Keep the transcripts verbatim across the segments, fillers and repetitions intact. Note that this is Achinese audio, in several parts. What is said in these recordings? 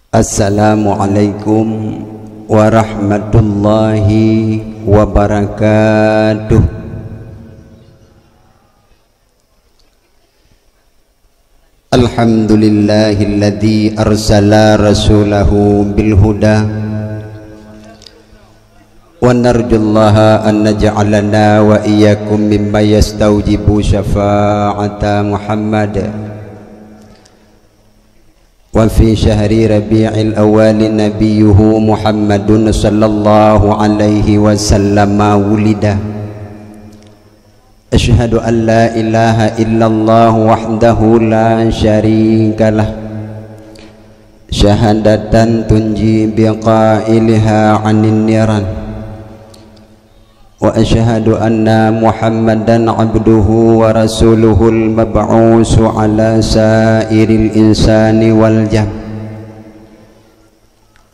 Assalamualaikum warahmatullahi wabarakatuh. Alhamdulillahilladzi arsala rasulahu bil huda, wa narjullaha an naj'alana wa iyyakum mimman yastaujibu syafa'ata Muhammad. Wa fi syahri Rabi'il Awwal nabiyyuhu Muhammadun sallallahu alaihi wasallam wulida. Asyhadu an la ilaha illallah wahdahu la syarikalah, syahadatan tunji biqailiha 'anin niran. Wa asyhadu anna Muhammadan abduhu wa rasuluhul mab'usu ala sairil insani wal jan.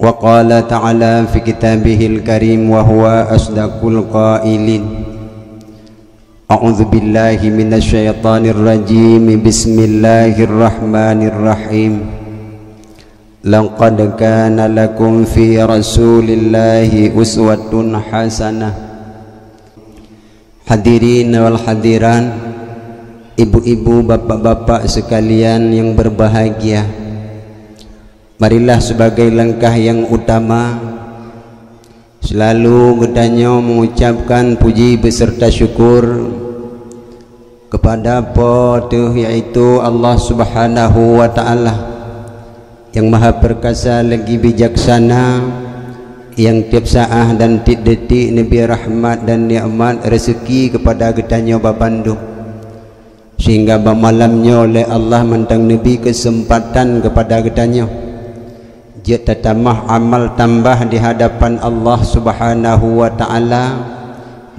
Wa qala ta'ala fi kitabihil karim wa huwa asdaqul qailin. A'udzu billahi minasy syaithanir rajim. Bismillahirrahmanirrahim. Laqad kana lakum fi Rasulillahi uswatun hasanah. Hadirin wal hadirat, ibu-ibu, bapak-bapak sekalian yang berbahagia, marilah sebagai langkah yang utama selalu geutanyoe mengucapkan puji beserta syukur kepada Po teuh, yaitu Allah Subhanahu wa Ta'ala, yang Maha Perkasa lagi Bijaksana, yang tiep saah dan tiep detik neubri rahmat dan nikmat rezeki kepada geutanyoe babandum, sehingga bak malam nyoe lé Allah mantong neubri keuseumpatan kepada geutanyoe jeuet tatamah amal tambah di hadapan Allah Subhanahu wa Ta'ala,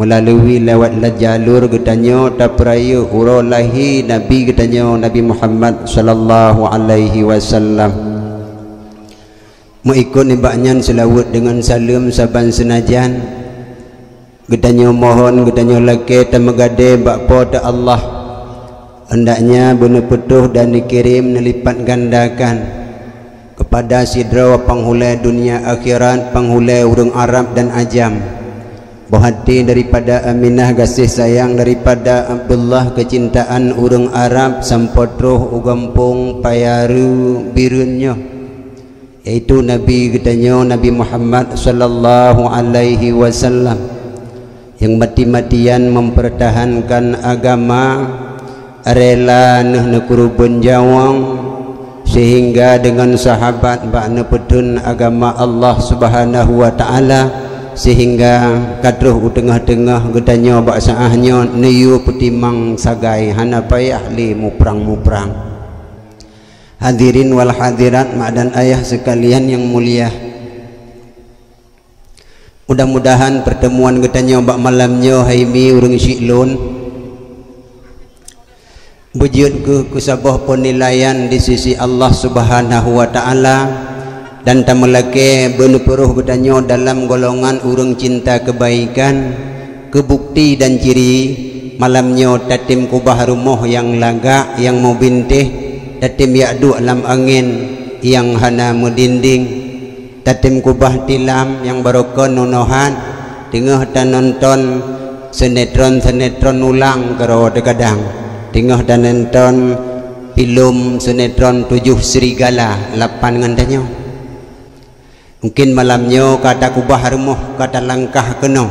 meulalu lewat la-, jalur geutanyoe tapeurayeuk uroe lahé Nabi geutanyoe, Nabi Muhammad sallallahu alaihi wasallam. Meuikot nibak nyan, seulaweuet deungon saleuem saban seunajan. Geutanyoe mohon, geutanyoe lakée tameugadée bak Po teuh Allah, hendaknya beuneupeutoh dan neukirém neulipat gandakan kepada sidroe panghulée dunia akhirat, panghulée ureuëng Arab dan Ajam. Boh até daripada Aminah, gaséh sayang daripada Abdullah, keucintaan ureuëng Arab, sampoe troh u gampông Payareue Bireuen nyoe, yaitu Nabi geutanyoe, Nabi Muhammad sallallahu alaihi wasallam, nyang mati-matian mempertahankan agama, rela neuh neukeureubeuen nyawöng, sehingga deungon sahabat bak neupeutheun agama Allah Subhanahu wa Ta'ala, sehingga ka troh u teungoh-teungoh geutanyoe bak saát nyoe neuyue peutimang sagai, hana payah lé muprang-muprang. Hadirin wal hadirat, mak dan ayah sekalian yang mulia, mudah-mudahan pertemuan geutanyoe bak malam nyoe hai mi ureuëng syiek lôn beujeuet keu, keu saboh peunilaian di sisi Allah Subhanahu wa Ta'ala, dan tameulakée beuneupeuroh geutanyoe dalam golongan ureuëng cinta keubaikan. Keu bukti dan ciri, malam nyoe tatem kubah rumoh nyang lagak, nyang meubintéh, tatem jak duek lam angén nyang hana meudinding. Tatem kubah tilam nyang barokon nonohan, teungoh tanonton sinetron-sinetron ulang keudroe teugadang, teungoh tanonton filem sinetron Tujuh Serigala lapan ngon tanyoe. Mungkin malam nyoe ka takubah rumoh, ka talangkah keunoe.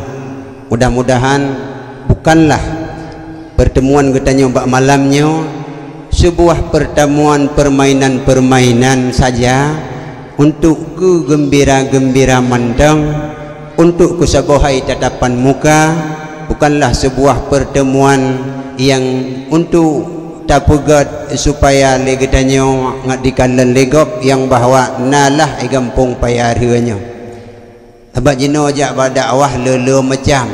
Mudah-mudahan bukanlah pertemuan geutanyoe bak malam nyoe seubuah pertemuan permainan-permainan saja untuk keu geumbira-geumbira mantong, untuk keu saboh hai tatapan muka, bukanlah seubuah pertemuan nyang untuk tapeugét supaya lé geutanyoe ngat dikalon lé gob nyang bahwa na lah i gampông Payareue nyoe. Sabab jinoe jak bak dakwah le-le macam.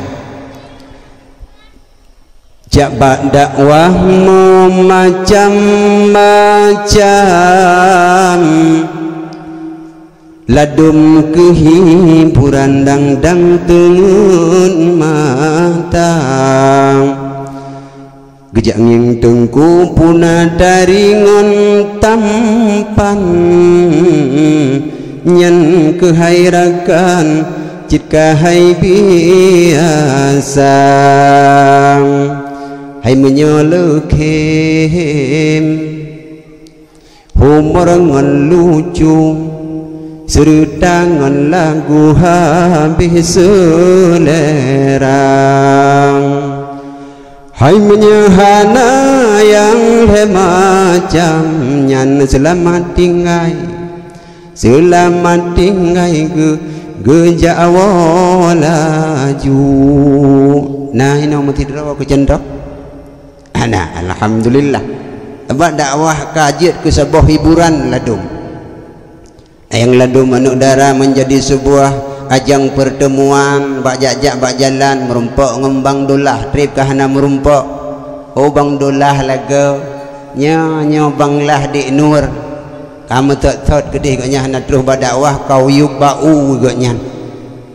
Jak bak dakwah meumacam-macam, ladôm keuhiburan dang-dang teungeut mata. Geujak ngieng teungku puna tari ngon tampan, Nyan keuhai rakan cit keuhai biasa. Hai meunyoe leukhém, humor ngon lucu, seureuta ngon lagu habéh seulera. Hai meunyoe hana nyang lhée macam nyan, seulamat tinggai. Seulamat tinggai geu-, geujak woe laju. Nah, inoe meusidroe keu cuntoh. Hana, alhamdulillah. Sabab dakwah ka jeuet keu saboh hiburan ladôm. Nyang ladôm aneuk dara meunjadi seubuah ajang peurteumuan, bak jak-jak bak jalan, meurumpok ngon Bang Dolah, trép ka hana meurumpok. Oh, Bang Dolah lagoe, nyoe, nyoe Bang Lah Dik Nur. Ka meutot-tot keudeh gobnyan hana troh bak dakwah, ka uyueb bak u gobnyan.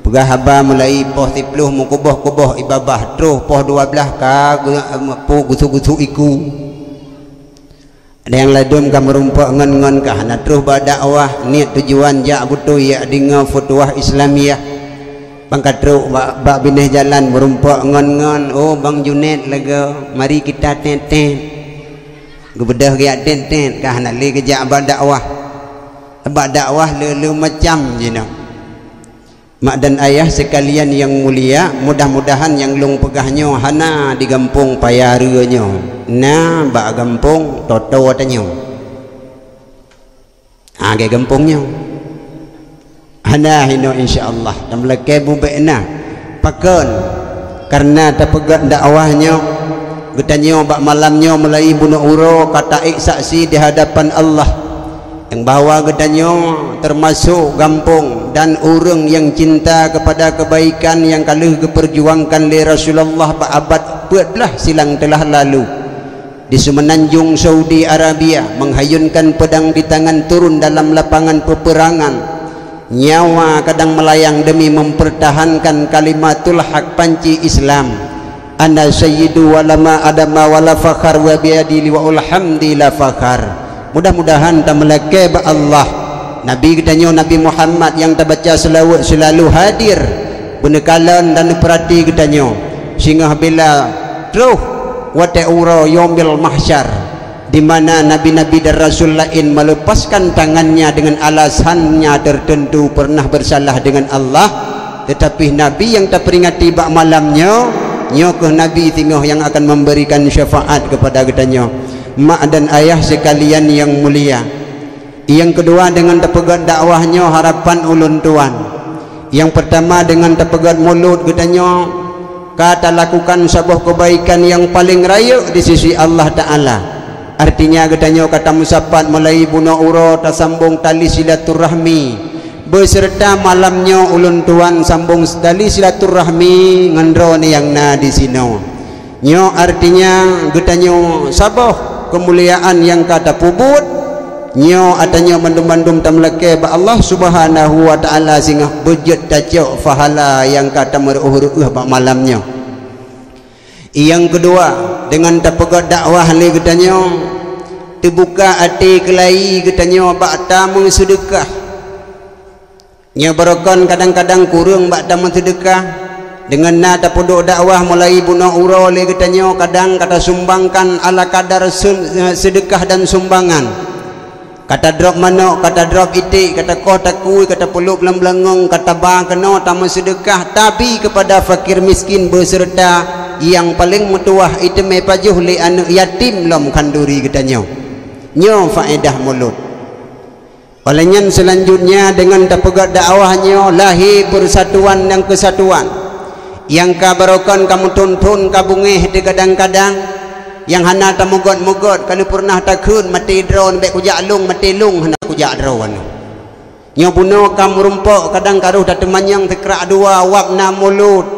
Peugah haba mulai poh siplôh meukuboh-kuboh ie babah, troh poh dua blaih ka geu-, pu-, gusuk-gusuk iku. Ada nyang ladôm ka meurumpok ngon-ngon ka hana troh bak dakwah, niet tujuan jak beutôi jak deungoe futuwah Islamiyah. Bang ka trok bak, bak binéh jalan meurumpok ngon-ngon, oh, Bang Junet lagoe, mari kita tet-tet. Geubeudôh geujak tet-tet, ka hana lé geujak bak dakwah. Bak dakwah le-le macam jinoe. Mak dan ayah sekalian yang mulia, mudah-mudahan nyang lôn peugah nyoe hana di gampông Paya Reue nyoe, na bak gampông Toto tanyoe. Ha, lagée gampông nyoe. Hana hinoe, insya Allah. Dan meulakée bubek na. Pakon? Kareuna tapeugét dakwah nyoe, geutanyoe bak malam nyoe mulai bunoe uroe ka taék saksi di hadapan Allah, nyang bahwa geutanyoe teumasok gampông dan ureuëng nyang cinta keupada keubaikan nyang ka lheueh geupeurjuangkan lé Rasulullah bak abad peuet blaih silang teulah lalu. Di Semenanjung Saudi Arabia, menghayunkan pedang di tangan turun dalam lapangan peperangan. Nyawa kadang melayang demi mempertahankan kalimatul hak, panci Islam. Ana sayyidu ulama Adama wala fakhar wa biyadi liwaul hamdi la fakhar. Mudah-mudahan tameulakée bak Allah. Nabi geutanyoe Nabi Muhammad nyang tabaca seulaweuet seulalu hadir beuneukalon dan neupeurati geutanyoe singoh bila troh watée uroe Yaumil Mahsyar, di mana nabi-nabi dan rasul laén meuleupaskan tangannya dengan alasannya tertentu pernah bersalah dengan Allah, tetapi Nabi nyang taperingati bak malam nyoe, nyoe kheueh Nabi singoh nyang akan memberikan syafaat kepada geutanyoe. Mak dan ayah sekalian yang mulia, nyang keudua deungon tapeugét dakwah nyoe harapan ulôn tuan. Nyang peurtama deungon tapeugét mulod geutanyoe ka talakukan saboh keubaikan nyang paleng rayeuk di sisi Allah Ta'ala. Artinya geutanyoe ka tameusapat mulai bunoe uroe tasambong tali silaturahmi. Beuseureuta malam nyoe ulôn tuan sambong tali silaturahmi ngon droeneuh nyang na disinoe. Nyoe artinya geutanyoe saboh keumuliaan nyang ka tapeubuet. Nyoe atanyoe mandum-mandum tameulakée bak Allah Subhanahu wa Ta'ala singoh beujeuet tacok pahala nyang ka tameureuoh-reuoh bak malam nyoe. Nyang keudua, deungon tapeugét dakwah lé geutanyoe, teubuka até keulayi geutanyoe bak tameuseudeukah. Nyoe barokon kadang-kadang kureueng bak tameuseudeukah. Deungon na tapeuduek dakwah mulai bunoe uroe lé geutanyoe kadang ka tasumbangkan ala kadar se-, seudeukah dan sumbangan. Ka tadrop manok, ka tadrop iték, ka takoh takui, ka tapeulop lam beulangong, ka taba keunoe tameuseudeukah, tabi keupada fakir miskin beuseureuta nyang paleng meutuwah, iteumé pajoh lé aneuëk yatim lom khanduri geutanyoe. Nyoe faédah mulod. Óh lheueh nyan seulanjutnya deungon tapeugét dakwah nyoe lahé peusatuan dan keusatuan nyang ka barokon ka meuthon-thon ka beungéh teuh kadang-kadang, nyang hana tameugét-meugét ka lheueh peureunah takheun maté droe bék kujak lôn, maté lôn hana kujak droe nyoe. Nyoe bunoe ka meurumpok kadang ka rôh tateumanyong sikrak dua wab na mulod.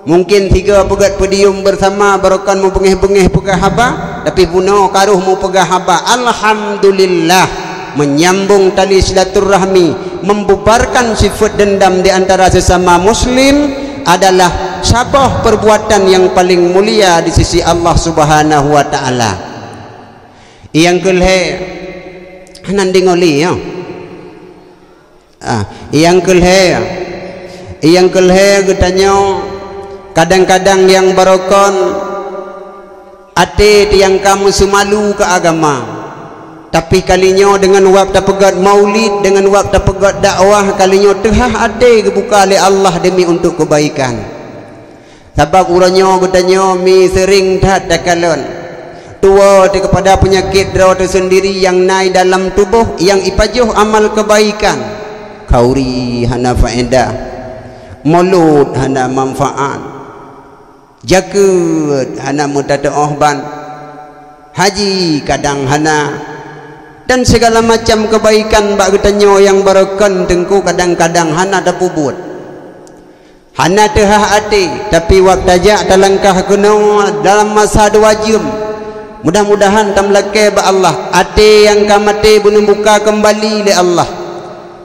Mungken sigoe peugét podium beusama barokon meubeungéh-beungéh peugah haba, tapi bunoe ka rôh meupeugah haba. Alhamdulillah, menyambung tali silaturahmi, membubarkan sifat dendam di antara sesama muslim adalah saboh perbuatan yang paling mulia di sisi Allah Subhanahu wa Ta'ala. Nyang keulhée, hana deungoe lé, ya. Ah, nyang keulhèe, nyang keulhèe geutanyoe kadang-kadang nyang barokon até teuh nyang ka meusumalu keu agama. Tapi kali nyoe deungon wab tapeugöt maulid, deungon wab tapeugöt dakwah, kali nyoe teuhah até geubuka lé Allah demi untuk keubaikan. Sabab uroe nyoe geutanyoe mi seuring that takalon. Tuwoe teuh keupada peunyakét droe teuh seundiri nyang na i dalam tuboh nyang ipajoh amal keubaikan. Khauri hana faedah. Mulod hana manfaat. Jakeuet hana meutateuoh ban. Haji kadang hana. Dan sigala macam keubaikan bak geutanyoe nyang barokon teungku kadang-kadang hana tapeubuet. Hana teuhah até, tapi wab tajak talangkah keunoe dalam masa dua jeuem. Mudah-mudahan tameulakée bak Allah, até nyang ka maté beuneubuka keumbali lé Allah.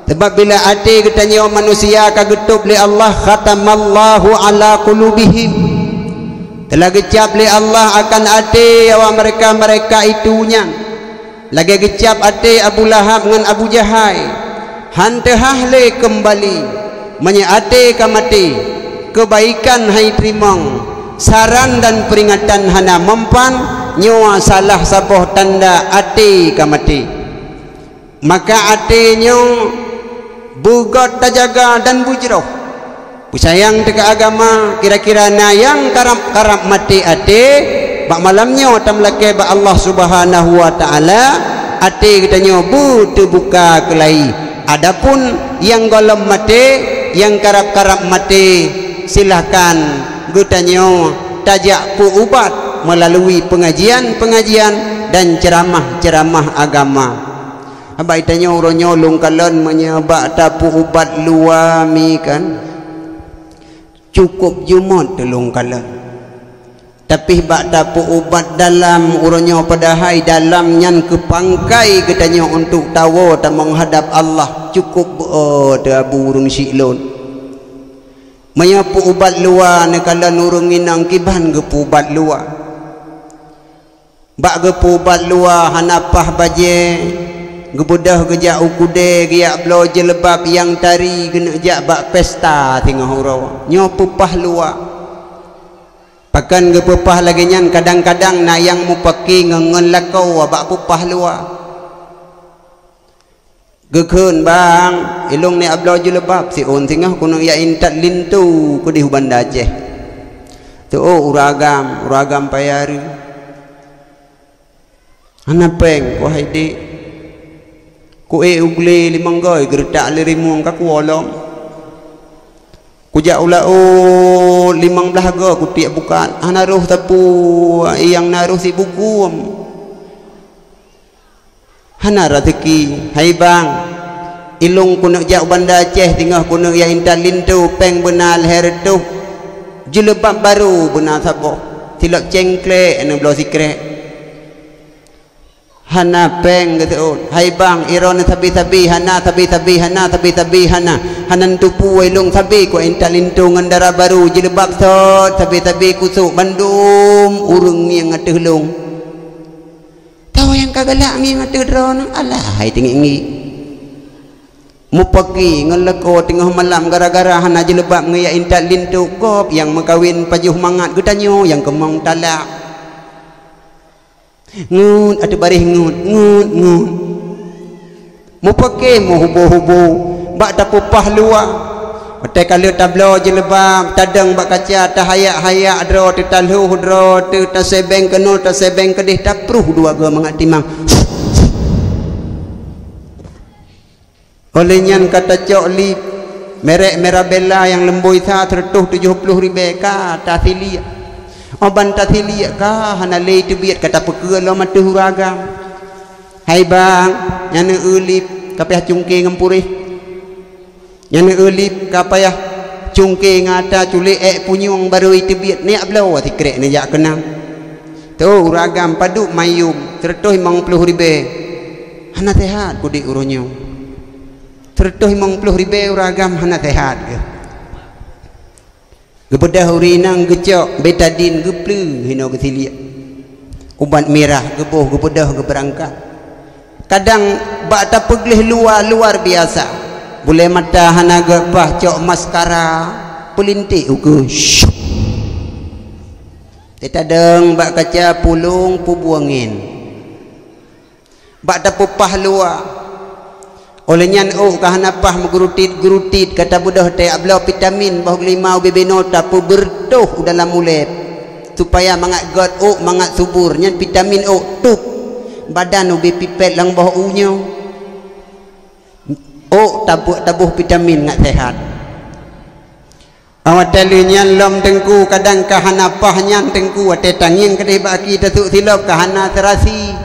Sabab bila até geutanyoe manusia ka geutôb lé Allah, khatamallahu ala qulubihim. Telah geucab lé Allah akan até awak mereka-mereka itu nyan. Lagée geucab até Abu Lahab ngon Abu Jahai, han teuhah lé keumbali. Meunyoe até ka maté, keubaikan hai teurimong, saran dan peuringatan hana mempan, nyoe salah saboh tanda até ka maté. Maka até nyoe beugöt tajaga dan beujroh. Peusayang teuka agama, kira-kira na nyang karab-karab maté até, bak malam nyoe tameulakée bak Allah Subhanahu wa Ta'ala, até geutanyoe beuteubuka keulai. Adapun nyang gohlom maté, nyang karab-karab maté, silahkan geutanyoe tajak peuubat meulalu pengajian-pengajian dan ceuramah-ceuramah agama. Haba itanyoe uroe nyoe lôn kalon meunyoe bak tapeuubat luwa mi kan, cukôp jeumot teulôn kalon. Tapi bak tapeuubat dalam uroe nyoe padahai dalam nyan keu pangkai geutanyoe untuk tawoe tameunghadab Allah, cukôp beu-o teuh abu ureuëng syiek lôn. Meunyoe peuubat luwa neukalon ureuëng inong kiban geupeuubat luwa. Bak geupeuubat luwa hana paih bajée, geubeudôh geujak u keudée geujak bloe jeuleubab nyang tari geuneuk jak bak pesta singoh uroe. Nyoe peupaih luwa. Pakon geupeupaih lagée nyan kadang-kadang na nyang mupaki ngon, ngon lakoe bak peupaih luwa. Geukheun, "Bang, ilôn neujak bloe jeuleubab siôn singoh keuneuk jak intat linto keudeh u Banda Aceh." "Teuôt, ureuëng agam, ureuëng agam payah reueh." "Hana péng, wahai dék. Ku ék u glé limong goe geureutak lé rimueng ka kuwoe lom. Kujak u laôt limong blaih goe kutiek bukat, hana roh sapeue, nyang na roh sibuku." "Hana raseuki, hai bang. Ilôn keuneuk jak u Banda Aceh singoh keuneuk jak intat linto, péng beuna lhée reutôh. Jeuleubab barô beuna saboh. Silop céngklék neubloe sikrék." "Hana péng," geuseuôt. "Hai bang, droeneuh sabe-sabe hana, sabe-sabe hana, sabe-sabe hana. Hana neuteupeue ilôn sabe ku intat linto ngon dara barô, jeuleubab sot sabe-sabe kusôk bandum ureuëng ngieng ateueh lôn." "Toh nyang ka galak ngieng ateueh droeneuh, alah hai teungiek-ngiek. Mupaki ngon lakoe teungoh malam gara-gara hana jeuleubab ngon jak intat linto, gob nyang meukawen pajoh mangat geutanyoe nyang keumong talak." Ngon ateueh baréh ngon, ngon, ngon. Mupaki meuhubo-hubo, bak tapeupaih luwa. Watée ka lheueh tabloe jeuleubab, tadong bak kaca, tahayak-hayak droe teuh, talhôh droe teuh, tasebeng keunoe, tasebeng keudeh, tapruh dua goe mangat timang. Óh lheueh nyan ka tacok lip, merek Mirabella nyang leumboi sa, seureutôh tujoh ploh ribée, ka tasiliek. Óh ban tasiliek ka hana lé teubiet, ka tapeukeue lom ateueh ureuëng agam. "Hai bang, nyan eu lip, ka payah cungke ngon puréh. Nyan eu lip, ka payah cungke ngon ata, culék ék punyueng barô iteubiet, neujak bloe sikrék neujak keunong." "Teuôt, ureuëng agam, padub mayum?" "Seureutôh limong ploh ribée." "Hana seuhat kudék uroe nyoe. Seureutôh limong ploh ribée ureuëng agam hana seuhat geuh." Geubeudôh ureuëng inong, geucok betadin, geupleue hinoe geusiliek. Ubat mirah geuboh, geubeudôh, geubeurangkat. Kadang bak tapeugleh luwa luar biasa. Bulée mata hana gét paih, cok maskara, peulinték ukeue. Syup. Teuta dong bak kaca pulong pubuangén. Bak tapeupah luwa. Óh lheueh nyan ôk ka hana paih meugurutit-gurutit, ka tabeudôh teuh bloe vitamin boh geulima ubé binoe tapeubeureutoh u dalam ulée. Supaya mangat gét ôk, mangat subur. Nyan vitamin ôk tup badan ubé pipet lam boh u nyoe. Ôk tabeuk taboh vitamin ngat seuhat. Awai lheueh nyan lom teungku, kadang ka hana paih nyan teungku, watée tangieng keudeh bak aki tasuk silop ka hana seurasi.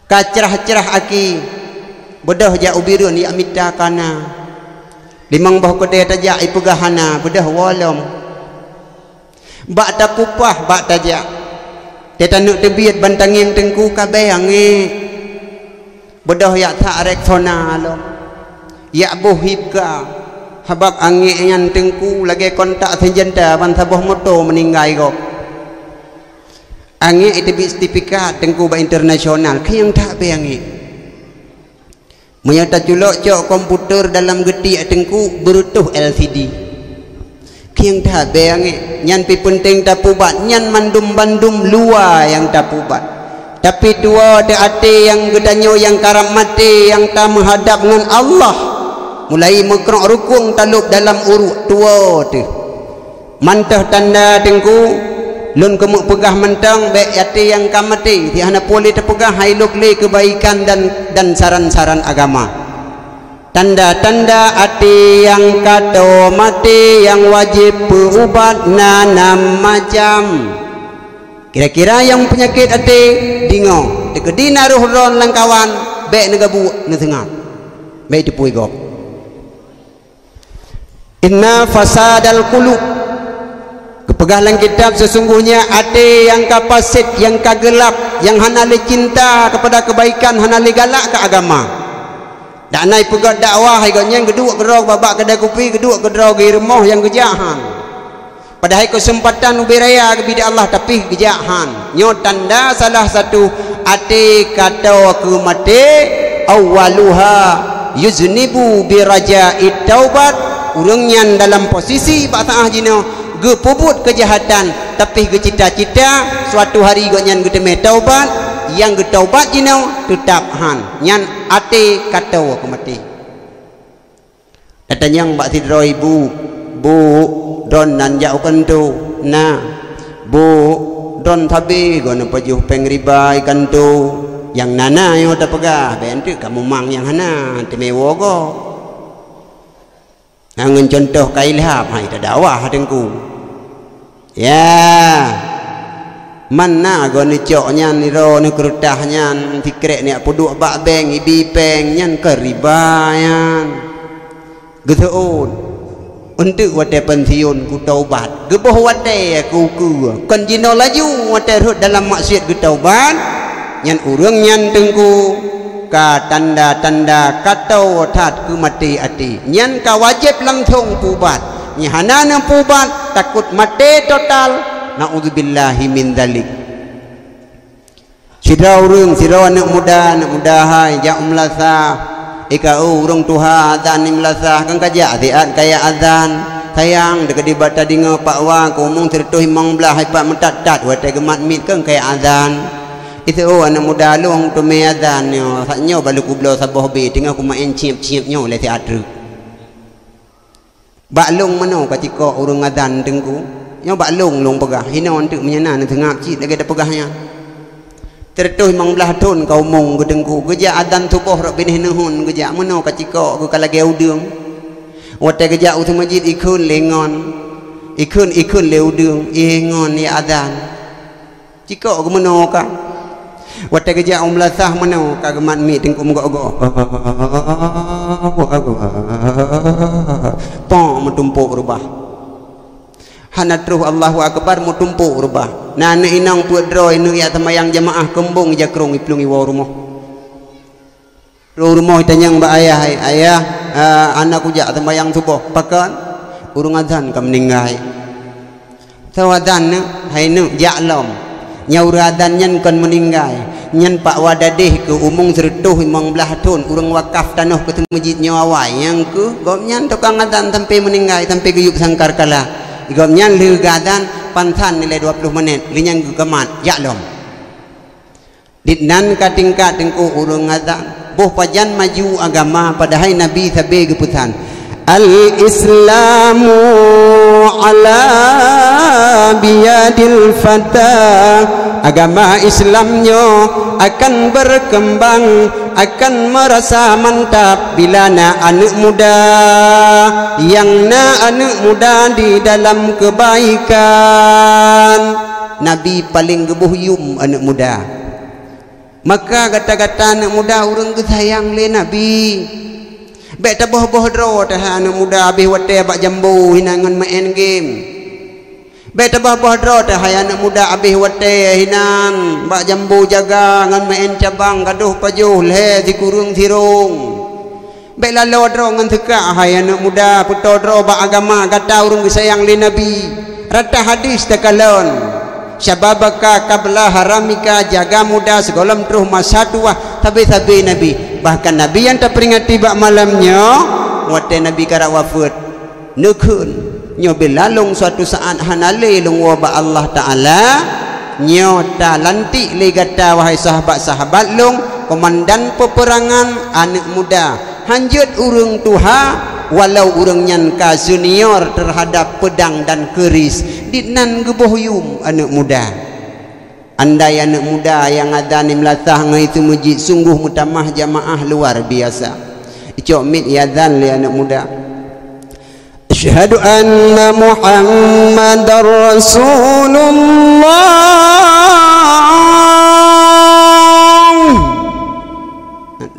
Ka crah-crah aki, beudôh jak u Bireuen jak mita kana. Limong boh keudée tajak ipeugah hana, beudôh woe lom. Bak tapeupah, bak tajak. Teuta neuk teubiet ban tangieng teungku ka bée angék. Beudôh jak that Rexona lom. Jak boh hib ka. Sabab angék nyan teungku lagée kontak seunjata ban saboh moto meuninggai gob. Angék iteubiet sertifikat teungku bak internasional, keu nyang that bée angék. Meunyoe taculok cok komputer dalam geutiek teungku beureutoh L C D. Keu nyang that bée angék, nyan pi peunteng tapubat, nyan mandum-bandum luwa nyang tapubat. Tapi tuwoe teuh até nyang geutanyoe nyang karab maté nyang tameuhadab ngon Allah. Mulai meukrok rukung talop dalam uruek tuwoe teuh. Mantong tanda teungku, lôn keumeuk peugah mantong bék até nyang ka maté, si hana peureulée tapeugah hai lok lé keubaikan dan, dan saran-saran agama. Tanda-tanda até nyang ka toe maté nyang wajéb peuubat na nam macam. Kira-kira nyang peunyakét até, deungoe, teukeudi na roh droe lam kawan, bék neugabuek, neuseungab. Bék teupui gob. Inna fasadal qulub. Geupeugah lam kitab, sesungguhnya até nyang ka paséd, nyang ka geulab, nyang hana lé cinta kepada kebaikan, hana lé galak keu agama. Dak na ipeugét dakwah, hai gobnyan geuduek keudroe babak keudai kupi, geuduek keudroe geurumoh nyang geujak han. Padahai keuseumpatan ubé raya geubri lé Allah, tapi geujak han. Nyoe tanda salah satu até ka toe keu maté, awwaluha yuznibu bi raja'it taubat, ureuëng nyan dalam posisi bak saáh jinoe geupeubuet keujahatan, tapi geucita-cita suatu hari gobnyan geuteumé taubat, nyang geutaubat jinoe teutab han. Nyan até ka toe keu maté. Tatanyong bak sidroe ibu, "Bu, droeneuh nan jak u kantô?" "Na." "Bu, droeneuh sabe goe neupajoh péng riba i kantô?" "Nyang na-na nyoe tapeugah, bék eunteuk ka mumang nyang hana, teumé woe goe." Nah, ngon cuntoh ka ilham, hai tadakwah teungku. Ya, man na goe neucok nyan, niro neukeureudah nyan, sikrek neujak peuduek bak bank, ibi péng, nyan keu riba nyan. Geuseuôt, eunteuk watée pensiun kutaubat, geuboh watée keu ukeue, kon jinoe laju watée rhot dalam maksiat geutaubat, nyan ureuëng nyan teungku ka tanda-tanda ka toe that keu maté até. Nyan ka wajéb langsong peuubat. Nyan hana neupeuubat, takot maté total. Naudzubillahi min dzalik. Sidroe ureuëng, sidroe aneuëk muda, aneuëk muda hai jak u meulasah. Ika ureuëng tuha azan di meulasah, kan kajak siat kaya azan. Sayang, teukeudi bak tadeungoe pak wa keu umong sireutôh limong blaih, hai pat meutat-tat watée geumat miet, kan kaya azan. Iseuôt aneuëk muda lôn teumé azan nyoe, saat nyoe balu kubloe saboh bi, teungoh kumaén cieb-cieb nyoe lé siat treuk. Bak lôn meunoe ka cikok ureuëng azan teungku. Nyoe bak lôn, lôn peugah, hinoe eunteuk meunyoe na neuseungab cit lagée tapeugah nyan. Sireutôh limong blaih thon ka umong geuh teungku, geujak azan suboh rot binéh neuhon geujak, meunoe ka cikok geuh ka lagée udeueng. Watée geujak u seumeujid ikheun lé ngon, ikheun, ikheun lé udeueng, éh ngon ya azan. Cikok geuh meunoe ka. Watée geujak u meulasah meunoe ka geumat miet teungku meugok-gok. Allahu Akbar. Pok meutumpok reubah. Hana troh Allahu Akbar meutumpok reubah. Na aneuëk inong peuet droe, neuk jak seumayang jamaah keumbong jakrong iplueng iwoe rumoh. Troh rumoh itanyong bak ayah, "Ayah, ah, hana kujak seumayang suboh." "Pakon?" "Ureuëng azan ka meuninggai." "Soe azan nyoe?" "Hai neuk jak lom. Nyang ureuëng azan nyan kon meuninggai. Nyan Pak Wadadeh keu umong sireutôh limong blaih thon ureuëng wakaf tanoh keu teumeujid nyoe awai. Nyang keuh gobnyan tukang azan sampai meuninggai, sampai geuyueb sangkar kala. Gobnyan lheueh geuazan pansan nilai dua ploh menit, lheueh nyan geukamat, jak lom. Ditnan ka tingkat teungku ureuëng azan. Boh pajan maju agama, padahai Nabi sabe geupeusan, "Al-Islamu ala biyadil fata." Agama Islam nyoe akan berkembang, akan merasa mantap bila na aneuëk muda, nyang na aneuëk muda di dalam kebaikan. Nabi paleng geuboh yum aneuëk muda. Maka gata-gata aneuëk muda ureuëng geusayang lé Nabi. Bék taboh-boh droe teuh hai aneuëk muda abéh watée bak jambo hinan ngon maén game. Bék taboh-boh droe teuh hai aneuëk muda abéh watée hinan bak jambo jaga ngon maén cabang gadoh pajoh lhée sikureueng sirong. Bék laloe droe ngon seukak hai aneuëk muda, peutoe droe bak agama gata ureuëng geusayang lé Nabi. Rata hadis takalon, "Syababaka qabla haramika," jaga muda sigohlom troh masa tuha, sabe-sabe Nabi. Bahkan Nabi nyang taperingati bak malam nyoe, watée Nabi karab wafeuet, neukheun, "Nyoe bila lôn suatu saát hana lé lôn woe bak Allah Taala, nyoe talantik lé gata, wahai sahabat-sahabat lôn, komandan peperangan, aneuëk muda, hanjeuet ureuëng tuha, walau ureuëng nyan ka senior terhadap pedang dan keris." Ditnan geuboh yum aneuëk muda. Andai aneuëk muda nyang azan di meulasah ngon itu meujid sungguh meutamah jamaah luar biasa. Icok miet iazan lé aneuëk muda. "Asyhadu anna Muhammadar Rasulullah."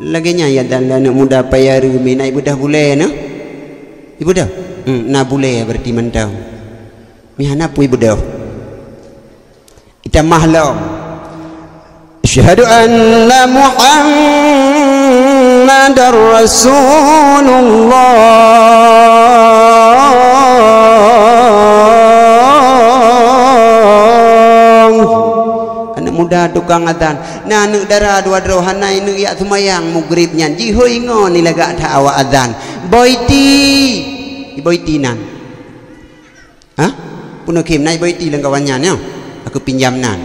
Lagée nyan iazan lé aneuëk muda paya reumi na ibeudôh bulée na. Ibeudôh? Hmm, na bulée berarti mantong. Mih hana pui beudôh. Itamah lom. "Asyhadu anna Muhammadar Rasulullah." Aneuëk muda tukang azan. Na aneuëk dara dua droe hana ineuëk jak seumayang mugrib nyan. Jihôi ngon ilagak that awak azan. "Boiti." Boiti nan. Hah? Peunoh khém na iboiti lam kawan nyan nyoe. Aku pinjam nan.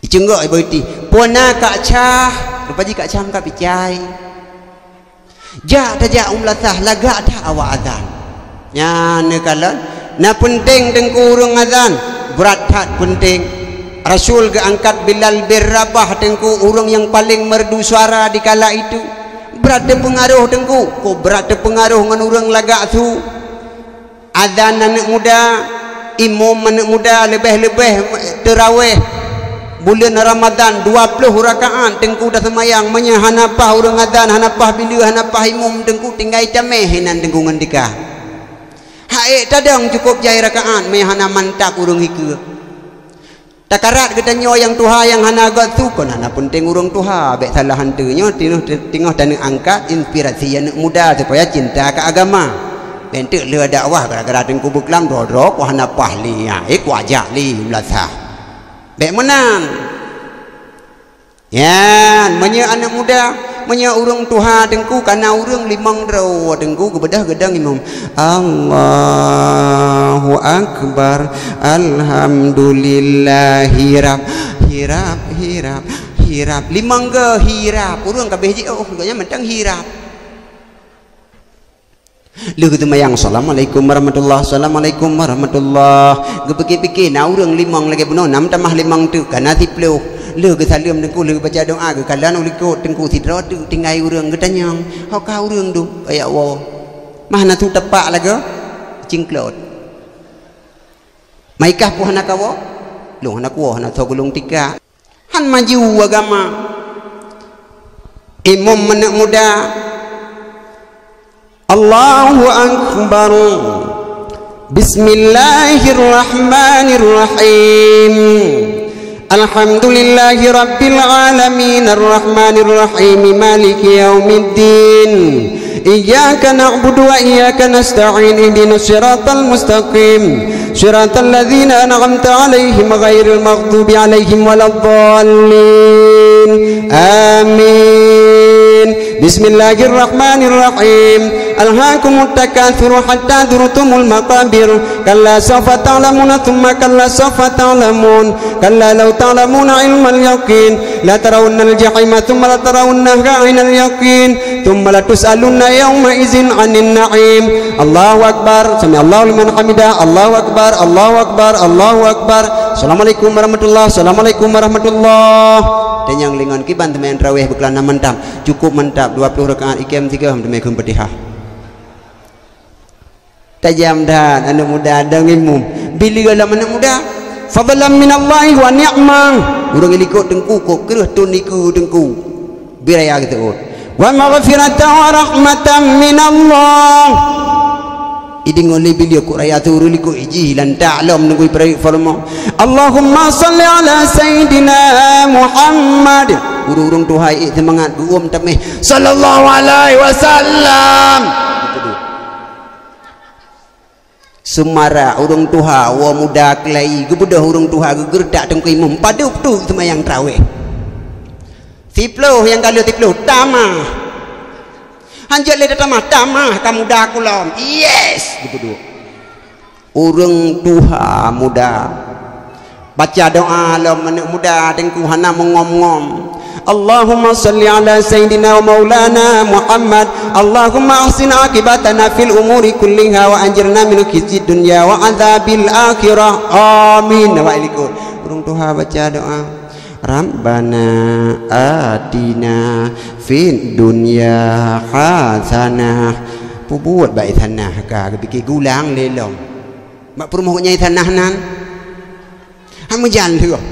Iceunggok iboiti. Pue na kak cah. Rupa jih kak cah meukat picai. Jak tajak u meulasah lagak that awak azan. Nyan neukalon. Na peunteng teungku ureuëng azan. Brat that peunteng. Rasul geuangkat Bilal bin Rabah teungku ureuëng nyang paleng merdu suara di kala itu. Brat teupeungaroh teungku. Ko brat teupeungaroh ngon ureuëng lagak su. Azan aneuëk muda, imum aneuëk muda leubeh-leubeh teurawéh buleuen Ramadhan dua ploh rakaat teungku taseumayang meunyoe hana paih ureuëng azan, hana paih bileue, hana paih imum teungku tinggai tameh hinan teungku ngon tika. Haék tadong cukôp jai rakaat meunyoe hana mantap ureuëng hikeue. Takarat geutanyoe nyang tuha nyang hana göt su kon hana peunteng ureuëng tuha, bék salah hanteue nyoe tingoh, tingoh taneuk angkat inspirasi aneuëk muda supaya cinta keu agama. Bék teuk lheueh dakwah gara-gara teungku beuklam droe-droe ku hana paih lé, ha, eh ku ajak lé meulasah. Bék meunan. Nyan, meunyoe aneuëk muda, meunyoe ureuëng tuha teungku kana ureuëng limong droe teungku geubeudôh geudong imum. Allahu Akbar, Alhamdulillah, hirab, hirab, hirab, hirab. Limong go hirab. Ureuëng ka béh jiôh, gobnyan mantong hirab. Lheueh geuseumayang, "Assalamualaikum warahmatullah, assalamualaikum warahmatullah." Geupike-pike, na ureuëng limong lagée bunoe, na meutamah limong teuk, kana siploh. Lheueh geusaleuem teungku, lheueh geubaca doa, geukalon u likot teungku sidroe teuk tinggai ureuëng geutanyong, "Ho ka ureuëng dum, kaya woe?" Mah na su tapak lagoe, cingklot. "Maikah pue hana kawoe?" "Lôn hana kuwoe, hana soe geulong tika." Han maju agama. Imum aneuëk muda. Allahu Akbar. Bismillahirrahmanirrahim. Alhamdulillahi rabbil alamin, arrahmanirrahim, maliki yaumiddin. Iyyaka na'budu wa iyyaka nasta'in. Ihdinas siratal mustaqim. Siratal ladzina an'amta 'alaihim ghairil maghdubi 'alaihim waladdallin. Amin. Bismillahirrahmanirrahim. Alhaakumut takatsur hatta zurtumul maqabir. Kalla sawfa ta'lamuna tsumma kalla sawfa ta'lamun. Kalla law ta'lamuna 'ilmal yaqin. Latarawunnal jahima tsumma latarawunnaha 'ainal yaqin. Tsumma latus'alunna yauma idzin 'anin na'im. Allahu akbar. Sami'allahu liman hamidah. Allahu akbar. Allahu akbar. Allahu akbar. Assalamualaikum warahmatullah. Assalamualaikum warahmatullah. Tanyong lingon kiban teumé traweh beukeulana mantap. Cukup mantap dua puluh rakaat ikem tiga teumé kheun Fatihah. Tajam that aneuk muda dong imum. Bila lom aneuk muda? Fadlan minallahi wa ni'mah. Ureuëng likot teungku kok kreueh tun nikeue teungku. Biraya geuteuôt. Wa maghfiratan wa rahmatan minallah. Idingoe lé bilia kok raya tu ureuëng likot iji lantak lom nunggu ipeurayek formo. Allahumma salli ala sayyidina Muhammad. Ureuëng-ureuëng tuha ék seumangat geuom tameh. Sallallahu alaihi wasallam. Seumara ureuëng tuha, woe muda keulai, geubeudôh ureuëng tuha, geugeureutak teungku imum, padub tu seumayang traweh. Siploh nyang ka lheueh siploh, tamah. Hanjeuet lé tatamah, tamah ka muda kulom. Yes! Geubeudôh. Ureuëng tuha muda. Baca doa lom aneuk muda teungku hana meungom-ngom. Allahumma salli ala sayyidina wa maulana Muhammad. Allahumma ahsin aqibatana fil umuri kulliha wa ajirna min khizyid dunya wa adzabil akhirah. Amin. Awak likot. Ureuëng tuha baca doa. Rabbana atina fid dunya hasanah. Pubuet bak isanah ka geupike gulang lé lom. Bak peurumoh nyang isanah nan. Hana meujan lheueh.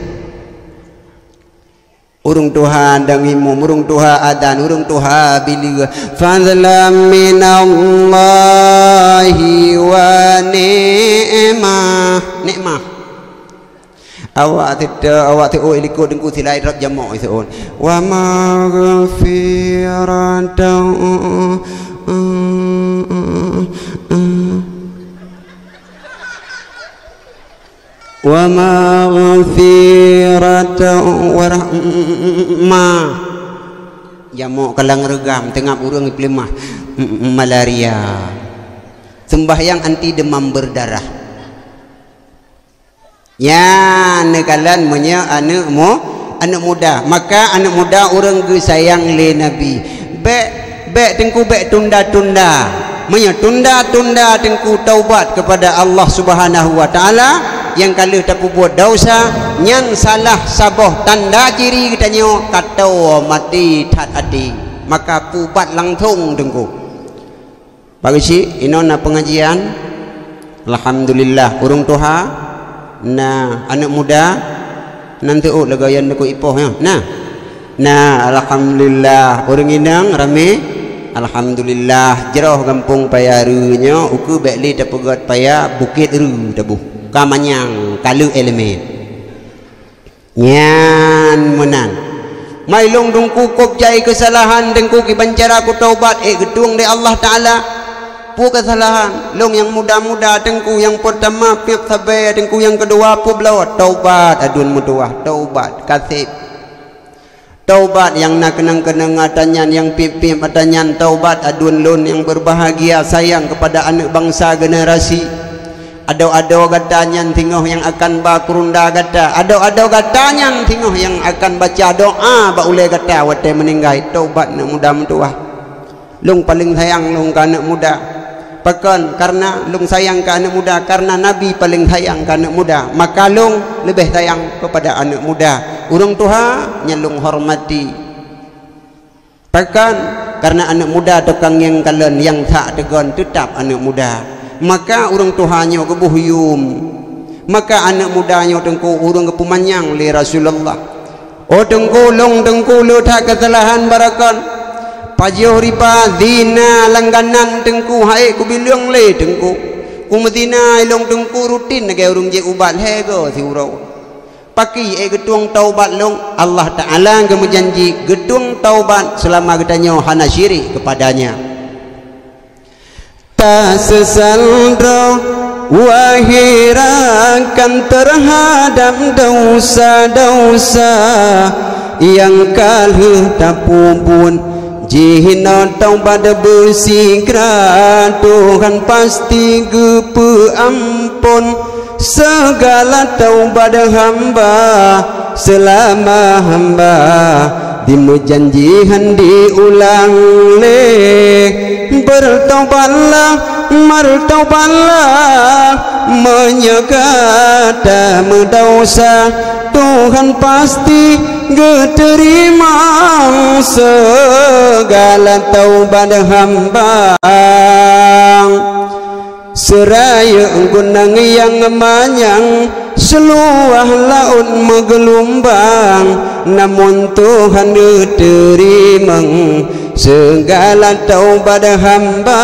Ureuëng tuha dang imum, ureuëng tuha adan, ureuëng tuha bileue. Fadlan minallahi wa ni'mah. Nikmah. Awak teuta, awak teuôt likot teungku silai rab jamok iseuôt. Wa maghfiratan. Wa maghfiratan wa rahmah. Jamok kalang reugam teungab ureuëng ipeuleumah malaria. Sembahyang anti demam berdarah. Nyan neukalon meunyoe aneuk mu-, aneuk muda. Maka aneuk muda ureuëng geusayang lé Nabi. Bék, bék teungku bék tunda-tunda. Meunyoe tunda-tunda teungku taubat keupada Allah Subhanahu wa Taala nyang ka lheueh tapeubuet desya, nyan salah saboh tanda ciri geutanyoe ka toe maté that até. Maka pubat langsong teungku. Pak Geuchik, inoe na peungajian. Alhamdulillah, ureuëng tuha, na aneuk muda, nan teuôt lagée nyan neukôt ipoh nyoe. Na. Na, alhamdulillah, ureuëng inong ramé. Alhamdulillah, jroh gampông Paya Reu nyoe, ukeue bék lé tapeugét Paya Bukét Reu taboh. Ka manyang, ka lheueh ileumèe. Nyan meunan. Mai lôn teungku kôb jai keusalahan teungku kiban cara kutaubat ék geutueng lé Allah Taala. Peue keusalahan? Lôn nyang muda-muda teungku nyang peurtama piep sabe teungku nyang keudua peubloe taubat aduen meutuwah taubat kaseb. Taubat nyang na keunong-keunong ata nyan nyang piep-piep ata nyan taubat aduen lôn nyang beurbahagia sayang keupada aneuk bansa generasi. Adoe-adoe gata nyan singoh nyang akan ba kurunda gata. Adoe-adoe gata nyan singoh nyang akan baca doa bak ulée gata watée meuninggai. Taubat aneuk muda meutuwah. Lôn paleng sayang lôn keu aneuk muda. Pakon? Kareuna lôn sayang keu aneuk muda, kareuna Nabi paleng sayang keu aneuk muda. Maka lôn leubeh sayang keupada aneuk muda. Ureuëng tuha nyan lôn hormati. Pakon? Kareuna aneuk muda tukang nyang kalon nyang that teugon teutab aneuk muda. Maka ureuëng tuha nyoe geuboh yum. Maka aneuk muda nyoe teungku ureuëng geupeumanyang lé Rasulullah. Oh teungku, lôn teungku le that keusalahan barakon. Pajoh riba, zina langganan teungku hai kubileueng lé teungku. Kumeuzina ilong teungku rutin lagée ureuëng jeuet ubat lhée goe siuroe. Pakri ék geutueng taubat lôn, Allah Taala geumeujanji geutueng taubat seulama geutanyoe hana syirik keupada-Nya. Seusal droe, wahé rakan, teuhadab desya-desya nyang ka lheueh tapeubuet. Jinoe taubat beusigra, Tuhan pasti geupeuamphon. Seugala taubat hamba, seulama hamba dimeujanji han diulang lé. Beutaubatlah, meutaubatlah, meunyoe gata meudesya, Tuhan pasti geuteurimong seugala taubat hamba. Seurayeuk gunong nyang manyang, seuluwah laôt meugeulumbang, namun Tuhan geuteurimong seugala taubat hamba.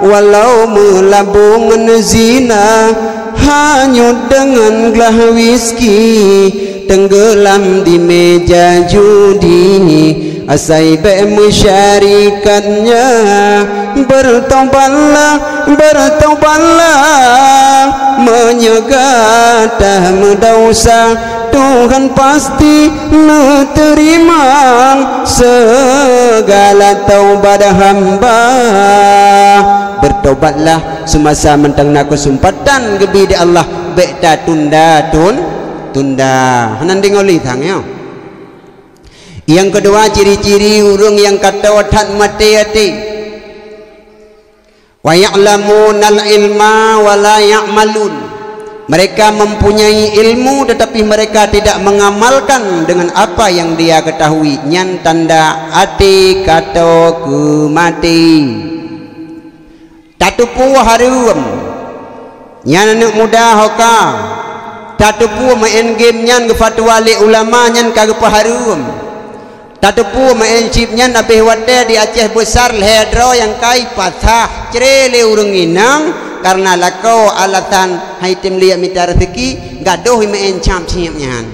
Walau meulabong ngon zina, hanyut deungon glah wiski, teunggeulam di meja judi, asai bék meusyarikat nyan. Beutaubatlah, beutaubatlah, meunyoe gata meudesya, Tuhan pasti neuteurimong seugala taubat hamba. Beutaubatlah seumasa mantong na keuseumpatan geubri lé Allah, bék tatunda-tun-, tunda. Hana deungoe lé sang nyoe. Nyang keudua, ciri-ciri ureuëng nyang ka toe that maté até. "Wa ya'lamunal ilma wa la ya'malun." Mereka mempunyai ilmu tetapi mereka tidak mengamalkan dengan apa yang dia ketahui. Nyan tanda até ka toe keu maté. Tateupeue hareuem. Nyan aneuëk muda ho ka. Tateupeue meu'en game nyan geufatwa lé ulama nyan ka geupeuhareuem. Tateupeue meu'en chip nyan abéh watée di Aceh Besar lhée droe nyang kai pasah cre lé ureuëng inong kareuna lakoe alasan han item liek mita reuseuki, gadôh meu'en chap chip nyan.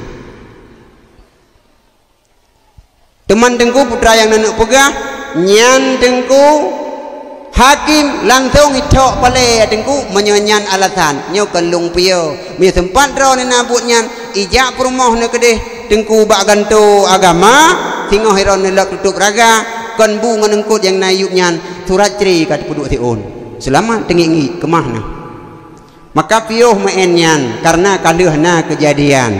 Teuma Teungku, putra nyang neuneuk peugah, nyan Teungku, hakém langsong ithok palée, ya Teungku, meunyoe nyan alasan. Nyoe kon lôn piôh. Meunyoe seumpat droeneuh na buet nyan, ijak peurumoh neuh keudeh Teungku bak gantoe agama, singoh droeneuh lok tutôp raga, kon bu ngon eungkôt nyang na yueb nyan, surat cre ka teupeuduek siôn. Seulamat teungiek-ngiek, keumah neuh. Maka piôh meu'en nyan, kareuna ka lheueh na keujadian.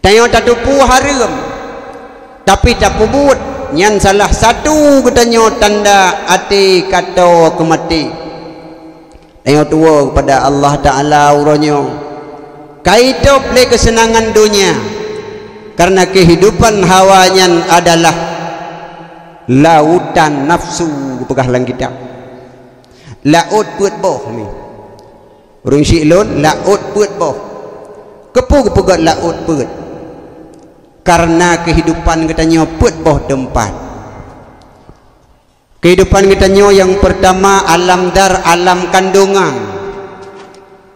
Tanyoe tateupeue hareuem, tapi tapeubuet, nyan salah satu geutanyoe tanda até ka toe keu maté. Tanyoe tuwoe keupada Allah Ta'ala uroe nyoe, ka itôb lé keuseunangan donya, kareuna keuhidupan hawa nyan adalah lautan nafsu, geupeugah lam kitab. Laôt peuet boh mi. Ureuëng syiek lôn, laôt peuet boh. Keupeue geupeugét laôt peuet? Kareuna keuhidupan geutanyoe peuet boh teumpat. Keuhidupan geutanyoe nyang peurtama alam dar, alam kandongan.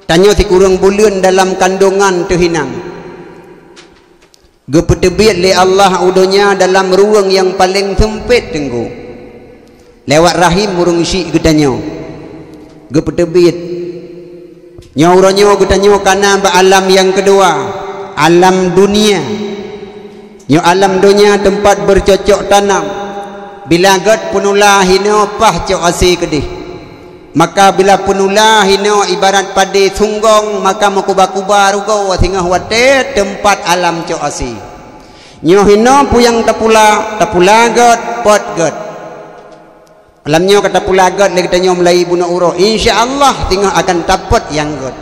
Tanyoe sikureueng buleuen dalam kandongan teuh inan. Geupeuteubiet lé Allah u donya dalam ruweueng nyang paleng seumpet Teungku. Lewat rahim ureuëng syiek geutanyoe geupeuteubiet. Nyoe uroe nyoe geutanyoe kana bak alam nyang keudua, alam dunia. Nyoe alam donya teumpat beucocok tanam. Bila gét peunula hinoe paih cok asé keudeh. Maka bila peunula hinoe ibarat padé sunggong, maka meukuba-kuba rugoe singoh watée teumpat alam cok asé. Nyoe hinoe peue nyang tapula, tapula gét, pot gét. Alam nyoe ka tapula gét lé geutanyoe mulai bunoe uroe. Insya Allah singoh akan tapot nyang gét.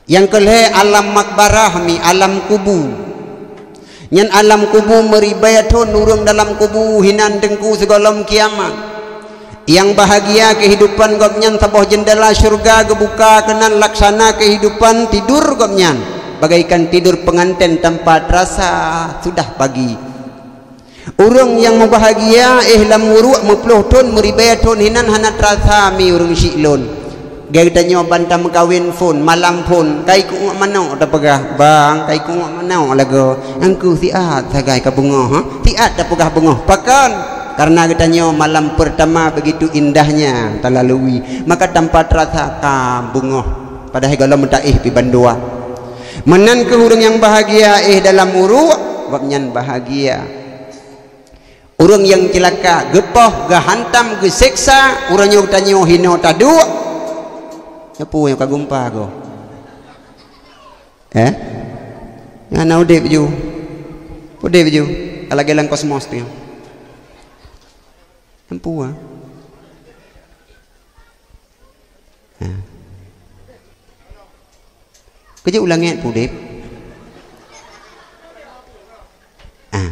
Nyang keulhée alam makbarah mi, alam kubu. Nyan alam kubu meuribée thon ureuëng dalam kubu hinan Teungku sigohlom kiamat. Nyang bahagia keuhidupan gobnyan saboh jeundela syeuruga geubuka keunan laksana keuhidupan tidur gobnyan bagaikan tidur peunganten tanpa terasa sudah pagi. Ureuëng nyang meubahagia éh lam uruek meuploh thon meuribée thon hinan hana teurasa mi ureuëng syiek lôn. Geutanyoe ban tameukawen phon, malam phon, kai keu uek manok tapeugah, "Bang, kai keu uek manok lagoe." Angku siat sagai ka beungoh, ha? Siat tapeugah beungoh. Pakon? Karena geutanyoe malam pertama begitu indahnya talalui, maka tanpa terasa ka beungoh, padahai gohlom taéh pih bandua. Meunan kheueh ureuëng nyang bahagia éh dalam uruek, gobnyan bahagia. Ureuëng nyang ceulaka, geupoh, geuhantam, geuseksa, uroe nyoe tanyoe hinoe taduek. Nyan peue nyang ka geumpa goe? Eh? Nyan na udeb ju. Udeb ju. Ka lagée lam kosmos tu. Nyan peue? Ha. Keujeuet u langét pih udeb. Ah.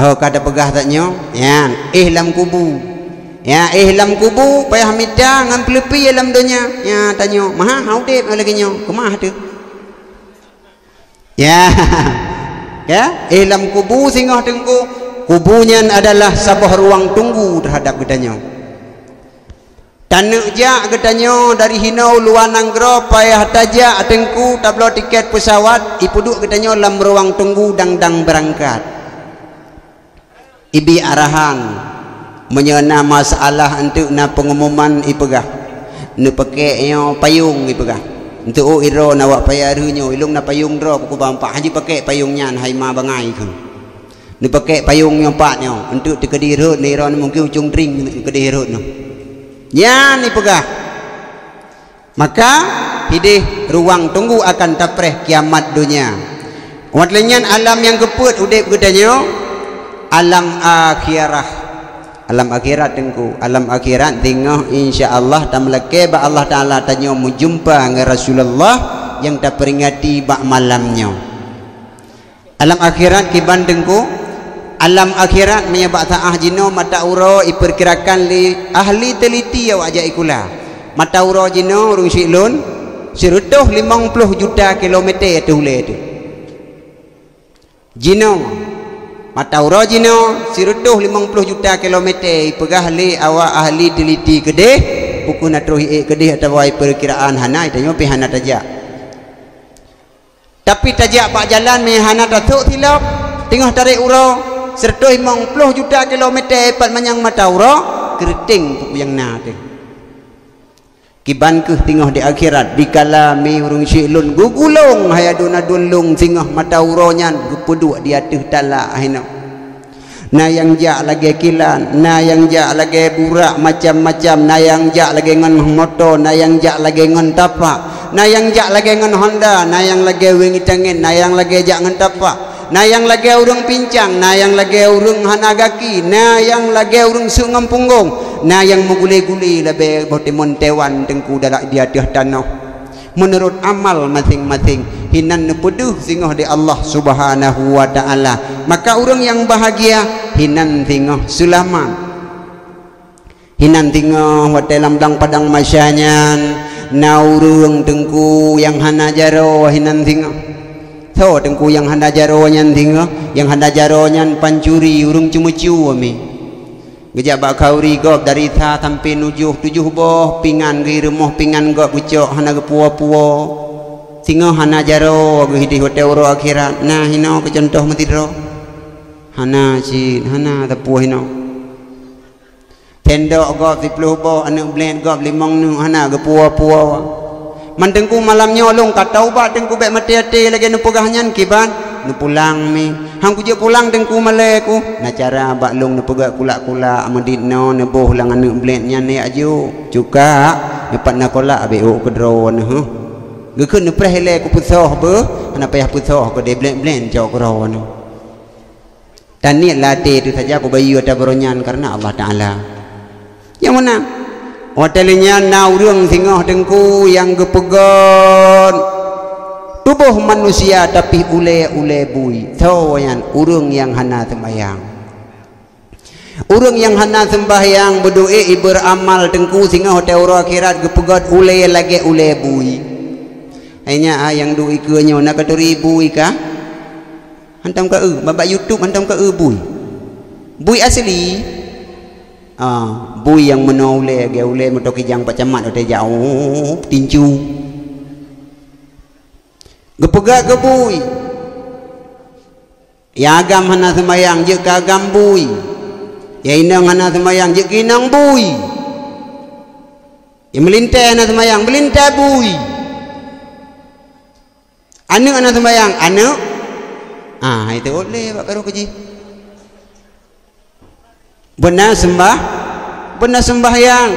Oh, ka tapeugah that nyoe, nyan, éh lam kubu. Ya, éh lam kubu, payah mita ngon peuleupie lam donya. Ya, tanyoe, maha, ha udeb lagée nyoe, keumah teuh. Ya. Ya, éh lam kubu singoh teungku. Kubu nyan adalah saboh ruang tunggu terhadap geutanyoe. Taneuk jak geutanyoe dari hinoe luwa nanggroe payah tajak teungku tabloe tiket pesawat, ipeuduek geutanyoe lam ruang tunggu dang-dang beurangkat. Ibi arahan, meunyoe na masalah eunteuk na peungumuman ipeugah. Neupaké nyoe payong ipeugah. Eunteuk oh idroe na wak paya rheu nyoe, ilong na payong droe pukul bak empat, han jipakée payong nyan hai ma bangai kheun. Neupaké payong nyoe pat nyoe, eunteuk teukeudi rhot nirôn mungken ucong tring teukeudi rhot nyoe. Nyan ipeugah. Maka hideh ruang tunggu akan tapreh kiamat donya. Watée lheueh nyan alam nyang keupeuet udeb geutanyoe, alam akhirah. Alam akhirat teungku, alam akhirat singoh insya Allah tameulakée bak Allah Taala tanyoe meujumpa ngon Rasulullah nyang taperingati bak malam nyoe. Alam akhirat kiban teungku, alam akhirat meunyoe bak saah jinoe mata uroe ipeukirakan lé ahli teuliti awak jak ikula. Mata uroe jinoe ureuëng syiek lôn, sireutôh limong ploh juta kilomete ateueh ulée teuh. Jinoe, mata uroe jinoe, sireutôh limong ploh juta kilomete ipeugah lé awak ahli teuliti keudeh, bukon na troh iék keudeh atawa ipeukiraan hana, itanyoe pih hana tajak. Tapi tajak bak jalan meuhana tasok silop, teungoh tarek uroe, sireutôh limong ploh juta kilomete pat manyang mata uroe, keureuteng peue nyang na teuh. Kiban kheueh teungoh di akhirat, dikala mi ureuëng syiek lôn geugulong hai aduen-aduen lôn singoh mata uroe nyan geupeuduek di ateueh tala hinoe. Na nyang jak lagée kilat, na nyang jak lagée burak macam-macam, na nyang jak lagée ngon moto, na nyang jak lagée ngon tapak, na nyang jak lagée ngon honda, na nyang lagée weungi tangen, na nyang lagée jak ngon tapak, na nyang lagée ureuëng pincang, na nyang lagée ureuëng hana gaki, na nyang lagée ureuëng seuek ngon punggong, na nyang meugule-gule lagée boh timon tewan teungku dalam di ateueh tanoh. Meunurot amal maséng-maséng, hinan neupeudeuh singoh di Allah Subhanahu wa Ta'ala. Maka ureuëng nyang bahagia, hinan singoh seulamat. Hinan singoh watée lam blang padang mahsyar nyan, na ureuëng teungku nyang hana jaroe hinan singoh. Soe teungku nyang hana jaroe nyan singoh? Nyang hana jaroe nyan pancuri, ureuëng ceumeucue mi. Geujak bak khanduri gob dari sa sampoe nujôh, tujoh boh pingan geurumoh pingan gob geucok hana geupuwoe-puwoe. Singoh hana jaroe geuh ideh watée uroe akhirat. Na hinoe keu cuntoh meusidroe. Hana cit, hana sapeue hinoe. Sendok gob siploh boh, aneuëk bleuet gob limong neuk hana geupuwoe-puwoe. Man teungku malam nyoe lôn ka taubat teungku bék maté-até lagée neupeugah nyan kiban, neupulang mi. Han kujeuet pulang teungku malée ku. Na cara bak lôn neupeugét kulak-kulak meudit noe neuboh lam aneuëk bleuet nyan neujak jok. Cuka, neupat na kolak abéh ôk keudroe neuh. Geukheun neupreh ilée kupeusoh beuh, hana payah peusoh keudeh bleuet-bleuet cok keudroe neuh. Taniet lam até teuh saja kubayeue ata baroe nyan kareuna Allah Taala. Nyang meunan, watée lheueh nyan na ureuëng singoh teungku nyang geupeugét tuboh manusia tapi ulée-ulée bui. Soe nyan? Ureuëng nyang hana seumbahyang. Ureuëng nyang hana seumbahyang, beudoa, ibeuramal teungku singoh watée uroe akhirat geupeugét ulée lagée ulée bui. Hai nyan, ah, nyang duek ikeue nyoe na katuri bui kah? Hantom ka eu, bak, bak YouTube hantom ka eu bui. Bui asli. Ah, bui nyang meunoe ulée, lagée ulée meuto kijang bak camat watée jak, oh, tincu. Geupeugét keu bui. Nyang agam hana seumayang, jeuet keu agam bui. Nyang inong hana seumayang, jeuet keu inong bui. Nyang meulintèe hana seumayang, meulintèe bui. Aneuk hana seumayang, aneuk. Ah, hai teuôt lé bak karu keujih. Beuna seumbah, beuna seumbahyang.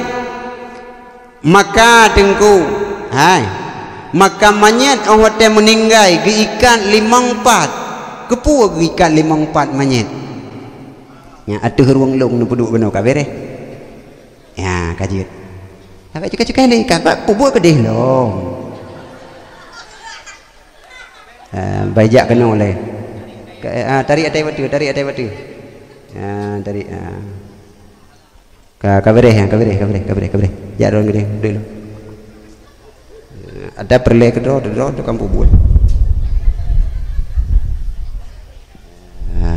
Maka teungku, hai, maka manyét óh watèe meuninggai geuikat limong pat. Keupeue geuikat limong pat manyét? Nyan ateueh rueng lôn neupeuduek bunoe ka beureh. Ya, ka jeuet. Ka cukai-cukai lé, ka, ka peubuet keudeh lom. Ah, bai jak keunoe lé. Ka, ah, tarik até bateue, tarik até bateue. Ah, tarik, ah. Ka, ka beureh, ya, ka beureh, ka beureh, ka beureh, ka beureh. Jak droe keudeh, duduk lom. Ada peureulèe keudroe, keudroe, tukang peubuet. Ha.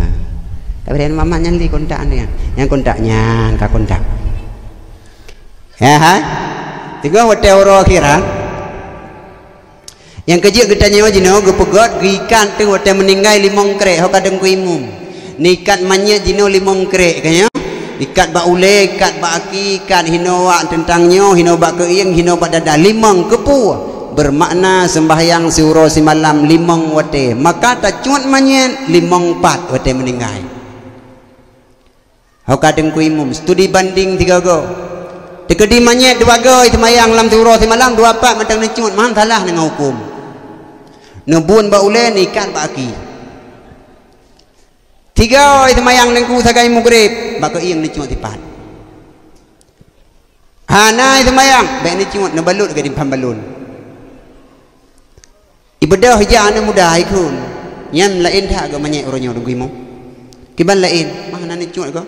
Tapi dan mamat nyan di kontak dia. Yang kontak nyan ka kontak. Ya, ha? Tiga hotel uroe akhirat. Nyang keujeuet geutanyoe jinoe geupeugöt geuikat teuh watèe meuninggai limong krek ho ka teungku imum. Neuikat manyét jinoe limong krek ka nyoe. Ikat bak ulèe, ikat bak aki, ikat hinoe wak teuntang nyoe, hinoe bak keuieng, hinoe bak dada. Limong keupeue? Beumakna seumbahyang siuroe simalam limong watèe. Maka tacuet manyét limong pat watèe meuninggai. Ho ka teungku imum, studi banding tiga go. Teukeudi manyét dua go seumayang lam siuroe simalam, dua pat mantong neucuet, man salah deungon hukôm. Neubuet bak ulèe, neuikat bak aki. Tiga seumayang teungku sagai mugrib, bak keuieng neucuet sipat. Hana seumayang, bèk neucuet, neubalot lagèe dimphan balon. Ibeudôh ija aneuk muda ikheun. Nyan laén that geuh manyét uroe nyoe teungku imum. Kiban laén, mah hana neucuet goe.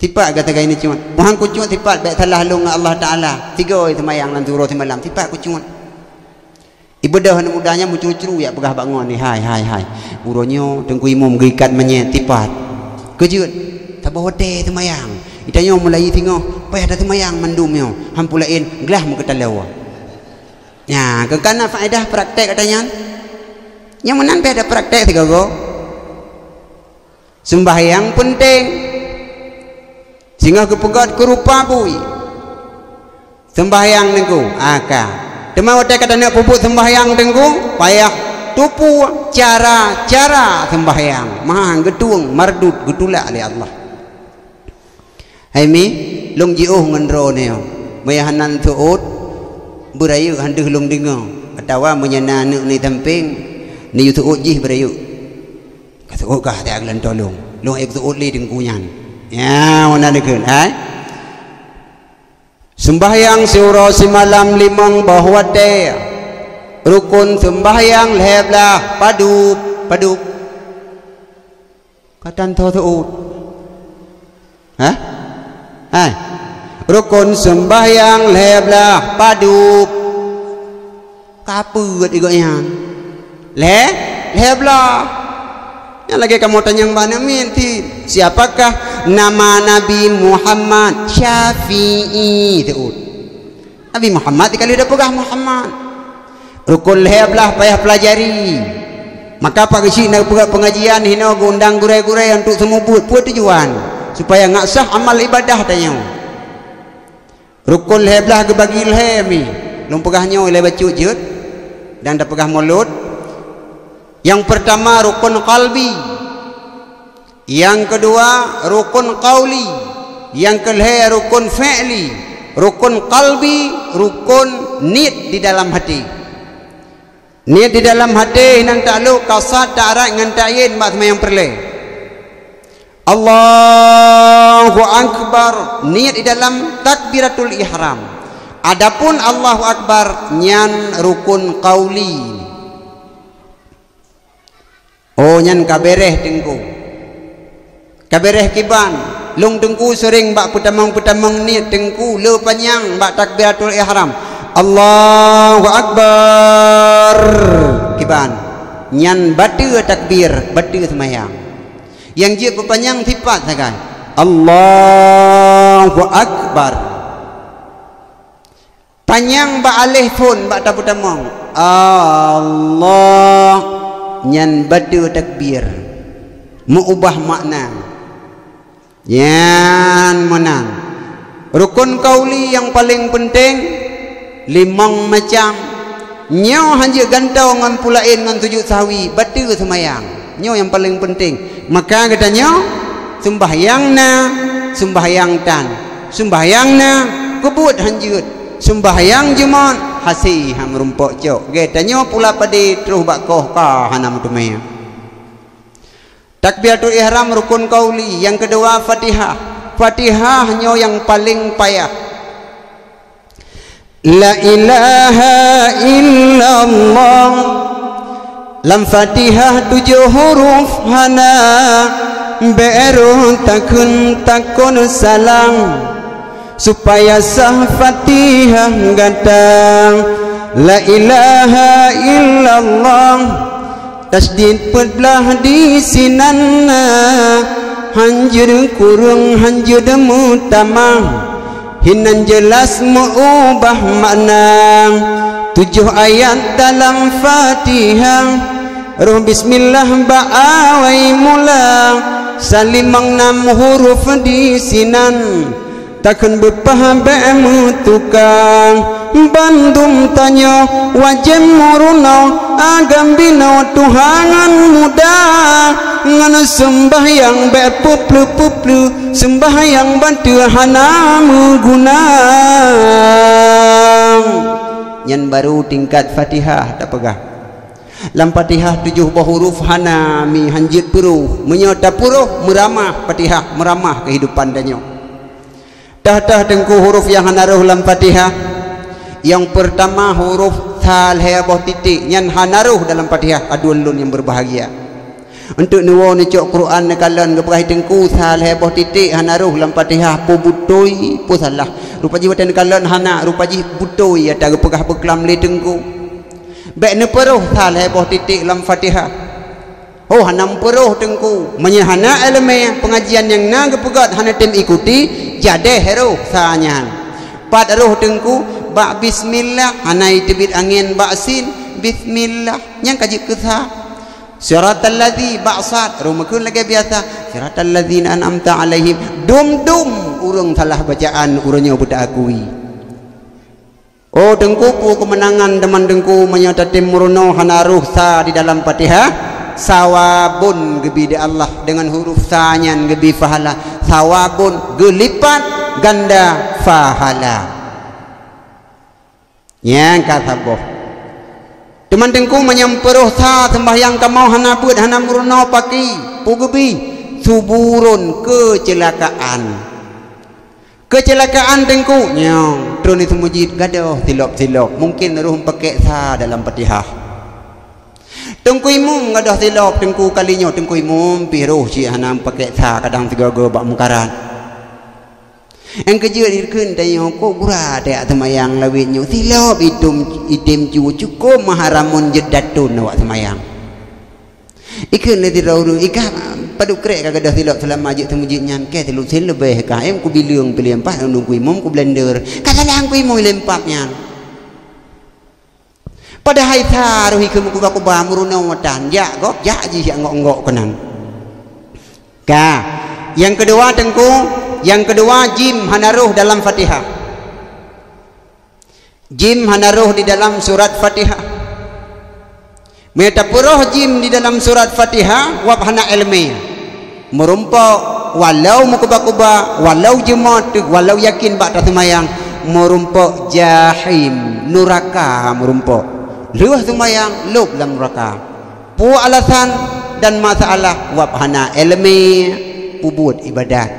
Sipat gata gai neucuet. Muhan kucuet sipat bèk salah lôn ngon Allah Taala. Tiga seumayang lam siuroe simalam, sipat kucuet. Ibeudôh aneuk muda nyan meucru-cru jak peugah bak ngon, "Hai, hai, hai. Uroe nyoe teungku imum geuikat manyét sipat." Keujeuet, saboh watèe seumayang. Geutanyoe mulai singoh, payah taseumayang mandum nyoe. Han peue laén, glah meukeutaloe. Nya, keu kana faedah praktek ata nyan? Nyang meunan pih ada praktek sigoe-goe. Seumbahyang peunteng. Singoh geupeugöt keu rupa bui. Seumbahyang teungku, aka. Teuma watèe ka taneuk peubuet seumbahyang teungku, payah tupeue cara-cara seumbahyang. Meuhan geutueng mardud geutulak lé Allah. Hai mi, lôn jiôh ngon droeneuh. Meunyo hana neuseuôt, beurayeuk han deuh lôn deungoe. Atawa meunyo na aneuk neusampéng, neuyue seuôt jih beurayeuk. Ka seuôt kah, tajak keu lantô lôn. Lôn ék seuôt lé teungku nyan. Nya, meunan dikeue, hai. Seumbahyang siuroe simalam limong boh watèe. Rukon seumbahyang lhèe blah, padub, padub. Ka tan tho seuôt. Hah? Hai. Rukon seumbahyang lhèe blah padub. Ka peuet igoe nyan. Lhèe? Lhèe blah. Nyan lagèe kamoe tanyong bak aneuk miet, "Siapakah nama Nabi Muhammad?" "Syafi'i," seuôt. Nabi Muhammad dikali dah peugah Muhammad. Rukon lhèe blah payah pelajari. Maka pat geuchik na peugah pengajian hinoe geuundang gurèe-gurèe untuk seumeubeuet peue tujuan supaya ngat sah amal ibadah tanyoe. Rukon lhèe blah geubagi lhèe mi. Lôn peugah nyoe ilèe bacut jeuet dan tapeugah mulod. Nyang peurtama rukon qalbi. Nyang keudua, rukon qauli. Nyang keulhèe, rukon fi'li. Rukon qalbi, rukon niet di dalam hati. Niet di dalam hati nyan taklok kasad, ta'arad ngon ta'yin bak seumayang peureulèe. Allahu Akbar, niet di dalam takbiratul ihram. Adapun Allahu Akbar nyan rukon qauli. Oh, nyan ka beureh teungku. Ka beureh kiban. Lôn teungku seuring bak peutamong-peutamong niet teungku le panyang bak takbiratul ihram. Allahu Akbar. Kiban. Nyan bateue takbir, bateue seumayang. Nyang jeuet peupanyang sipat sagai. Allahu Akbar. Panyang bak aléh phon bak tapeutamong. Allah. Nyan bateue takbir. Meuubah makna. Nyan meunan. Rukun qauli nyang paleng peunteng, limong macam. Nyoe hanjeuet gantoe ngon peulaén ngon sujut sahwi, bateue seumayang. Nyoe nyang paleng peunteng. Maka geutanyoe, seumbahyang na, seumbahyang tan. Seumbahyang na, keubuet hanjeuet. Seumbahyang Jumat, hasé han meurumpok cok. Geutanyoe pula padé troh bak koh ka hana meuteumé. Takbiratul ihram rukun qauli, nyang keudua Fatihah. Fatihah nyoe nyang paleng payah. La ilaha illallah. Lam Fatihah tujoh huruf hana, bék roh takheun takon salah. Supaya sah Fatihah gata. La ilaha illallah. Tasydid peuet blaih di sinan na, hanjeuet kureueng, hanjeuet meutamah, hinan jeulaih meuubah makna. Tujoh ayat dalam Fatihah, roh bismillah bak awai mula, salimong nam huruf di sinan. Takheun beupah bék meutuka, bandum tanyoe wajéb meurunoe, agam binoe tuha ngon muda, ngon seumbahyang bék peuplu-peuplu, seumbahyang bateue hana meuguna. Nyan baru tingkat Fatihah tapeugah. Lam Fatihah tujoh boh huruf hana mi hanjeuet peuroh, meunyoe tapeuroh meuramah Fatihah, meuramah keuhidupan tanyoe. Tah-tah teungku huruf nyang hana roh lam Fatihah. Nyang peurtama huruf tha lhée boh titék, nyan hana roh dalam Fatihah, aduen lôn nyang beubahgia. Eunteuk neuwoe neucok Quran neukalon geupeugah teungku tha lhée boh titék hana roh lam Fatihah, peue beutôi, peue salah. Rupa jih watée neukalon hana, rupa jih beutôi ata geupeugah beuklam lé teungku. Bék neupeuroh tha lhée boh titék lam Fatihah. Oh, hana meupeurôh teungku. Meunyoe hana iéleumé, peungajian nyang na geupeugét hana tem ikuti, jadéh rôh sa nyan. Pat rôh teungku, bak bismillah, hana iteubiet angén bak sin, bismillah. Nyang ka jeuet keu sa. Siratal ladzi bak sad, rôh makheun lagée biasa. Siratal ladzina an'amta 'alaihim. Dum-dum ureuëng salah bacaan, ureuëng nyoe beutaakui. Oh, teungku, peue keumeunangan teuma teungku, meunyoe tatem meurunoe hana rôh sa di dalam Fatihah, sawabun geubi di Allah, deungon huruf sa nyan geubi pahala, sawabun geulipat ganda pahala. Nyang ka saboh. Teuma teungku, meunyoe peurôh sa seumbahyang kamoe hana beuet, hana meurunoe paki, peue geubi? Suburun keuceulakaan. Keuceulakaan teungku, nyoe, trôn di seumeujid gadôh silop-silop, mungken rôh pakèk sa dalam Fatihah. Teungku Imum gadôh silop, teungku kali nyoe, teungku Imum pih rôh cit hana pakèk sa, kadang sigoe-goe bak meukarat. Nyang keujeuet ikheun tanyoe, kok gura tajak seumayang lawét nyoe, silop item, item cu, cukôp meuharamun jeuet datôn awak seumayang. Ikheun lé sidroe ureuëng, "Ikah padub krek ka gadôh silop seulama jeuet seumeujid nyan, kèe silop sen leubeh kah, em kubileueng piléh empat, ngon ku imum kublender." Ka salah ku imum ilée empat nyan. Padahai sa roh ikheun meukuba-kuba meurunoe tan, jak gob, jak jih jak nggok-nggok keunan. Ka. Nyang keudua teungku, nyang keudua jim hana roh dalam Fatihah. Jim hana roh di dalam surat Fatihah. Meunyoe tapeuroh jim di dalam surat Fatihah, wab hana iéleumé. Meurumpok, walau meukuba-kuba, walau jeumot, walau yakin bak taseumayang, meurumpok jahim, nuraka meurumpok. Lheueh seumayang, lôb lam nuraka. Peue alasan dan masalah, wab hana iéleumé peubuet iébadat.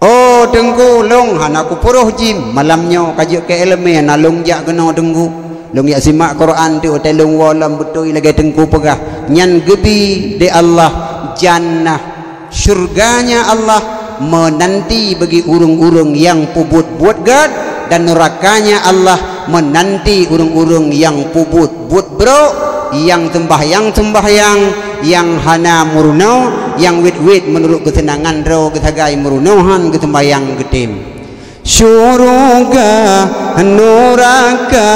Oh, teungku, lôn hana kupeuroh jim, malam nyoe ka jeuet keu iéleumé na lôn jak keunoe teungku. Lôn jak simak Quran teuk, watèe lôn woe lom beutôi lagèe teungku peugah. Nyan geubi di Allah jannah, syurganya Allah meunanti bagi ureuëng-ureuëng nyang peubuet-buet gét, dan nurakanya Allah meunanti ureuëng-ureuëng nyang peubuet buet brok, nyang seumbahyang-seumbahyang nyang hana meurunoe, nyang wét-wét meunurot keuseunangan droe geusagai meurunoe han geuseumbahyang geutem. Syuruga, nuraka,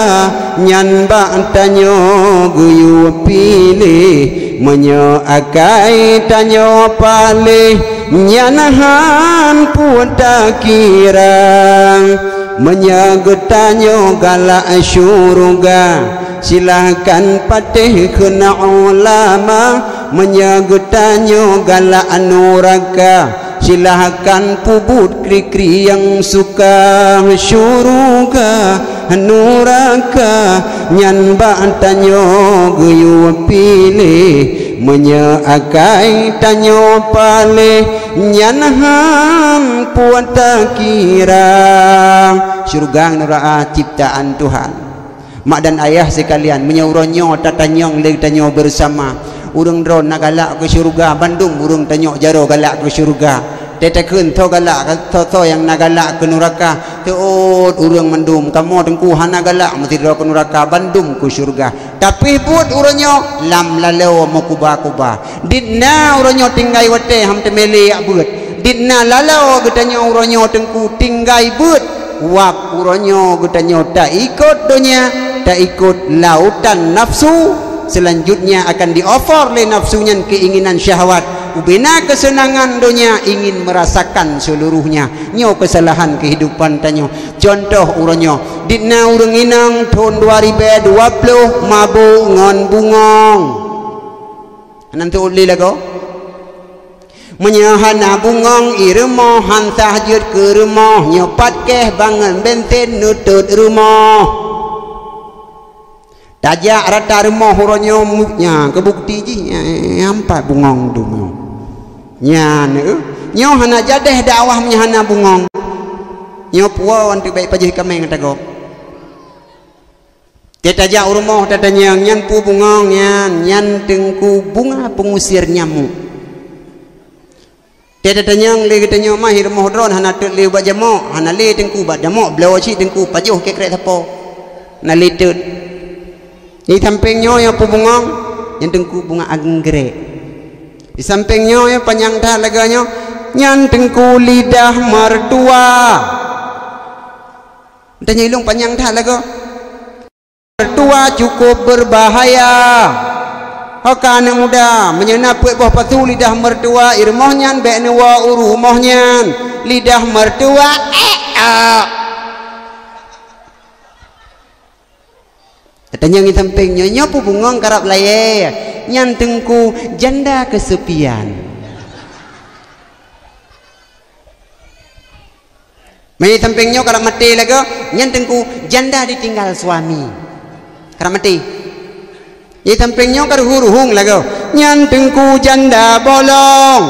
nyan bak tanyoe geuyue piléh, Meunyoe akai tanyoe paléh, nyan han peue takira. Meunyoe geutanyoe galak syeuruga, silahkan patéh kheun ulama. Meunyoe geutanyoe galak nuraka, silahkan peubuet kri-kri nyang suka. Syeuruga, nuraka, nyan bak tanyoe geuyue piléh. Meunyoe akai tanyoe paléh, nyan han peue takira. Syeuruga ngon nuraka ciptaan Tuhan. Mak dan ayah sekalian, meunyoe uroe nyoe tatanyong lé tanyoe bersama, ureuëng droe na galak keu syeuruga, bandum ureuëng tanyoe jaroe galak keu syeuruga. Teuh takheun soe galak, soe-soe nyang na galak keu nuraka. Teuôt ureuëng mandum, kamoe teungku hana galak meusidroe keu nuraka, bandum keu syeuruga. Tapi buet uroe nyoe lam laloe meukuba-kuba. Dit na uroe nyoe tinggai watée han teumé lé jak beuet. Dit na laloe geutanyoe uroe nyoe teungku tinggai beuet. Wab uroe nyoe geutanyoe taikot donya, taikot lautan nafsu. Selanjutnya akan dioper lé nafsu nyan keinginan syahwat. Ubena kesenangan donya ingin merasakan seluruhnya. Nyoe kesalahan kehidupan tanyoe. Contoh uroe nyoe, dit na ureuëng inong thon dua ribée dua ploh mabök ngon bungöng. Hana teuôt lé lagoe. Meunyoe hana bungöng ie rumoh, han sah jeuet keu rumoh, nyoe pat keh bangon bensin neutot rumoh. Tajak rata rumoh uroe nyoe mu-, nya, keu bukeuti jih, nya, ampat bungöng dum nyoe. Nyan, eh, nyoe hana jadeh dakwah meunyoe hana bungöng. Nyoe puwoe wan teuh bék pajoh kaméng tagob. Teuh tajak u rumoh tatanyong, nyan peue bungöng nyan, nyan teungku bunga pengusir nyamuk. Teuh tatanyong lé geutanyoe, mah i rumoh droen hana teuôt lé ubak jamok, hana lé teungku ubak jamok, bloe cit teungku pajoh keu krek sapo. Na lé teuôt. Di sampéng nyoe nyang peue bungöng, nyan teungku bunga anggrek. Di sampéng nyoe nyang panyang that lagée nyoe, nyan teungku lidah mertua. Tanyoe ilong panyang that lagoe. Mertua cukup berbahaya. Ho ka aneuëk muda, meunyoe na peuet boh pasu lidah mertua, i rumoh nyan bék neuwoe u rumoh nyan. Lidah mertua, eh, ah. Tatanyong i sampéng nyoe, nyoe peue bungöng karab layée, nyan teungku janda kesepian. Meunyoe sampéng nyoe karab maté lagoe, nyan teungku janda ditinggal suami. Karab maté. Nyoe sampéng nyoe ka ruhu-ruhung lagoe, nyan teungku janda bolong.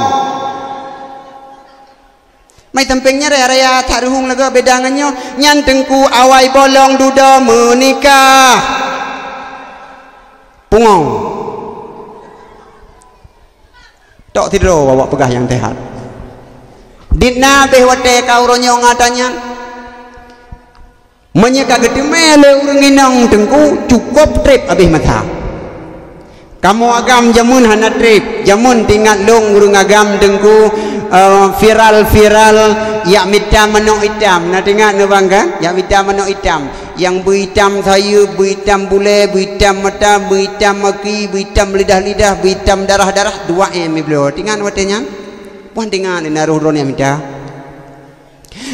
Meunyoe sampéng nyoe raya-raya that ruhung lagoe beda ngon nyoe, nyan teungku awai bolong dudoe meunikah. Bungöng. Tok sidroe awak peugah nyang teuhat. Dit na abéh watée ka uroe nyoe ngon ata nyan. Meunyoe ka geuteumé lé ureuëng inong teungku, cukup treb abéh masa. Kamoe agam jameun hana treb. Jameun teuingat lôn ureuëng agam teungku, eh, viral-viral jak mita manök itam. Na teuingat nyoe bang kan? Jak mita manök itam. Nyang beuitam sayeuep, beuitam bulée, beuitam mata, beuitam aki, beuitam lidah-lidah, beuitam darah-darah, dua M ibloe. Teuingat watée nyan? Puan teuingat na roh droeneuh mita.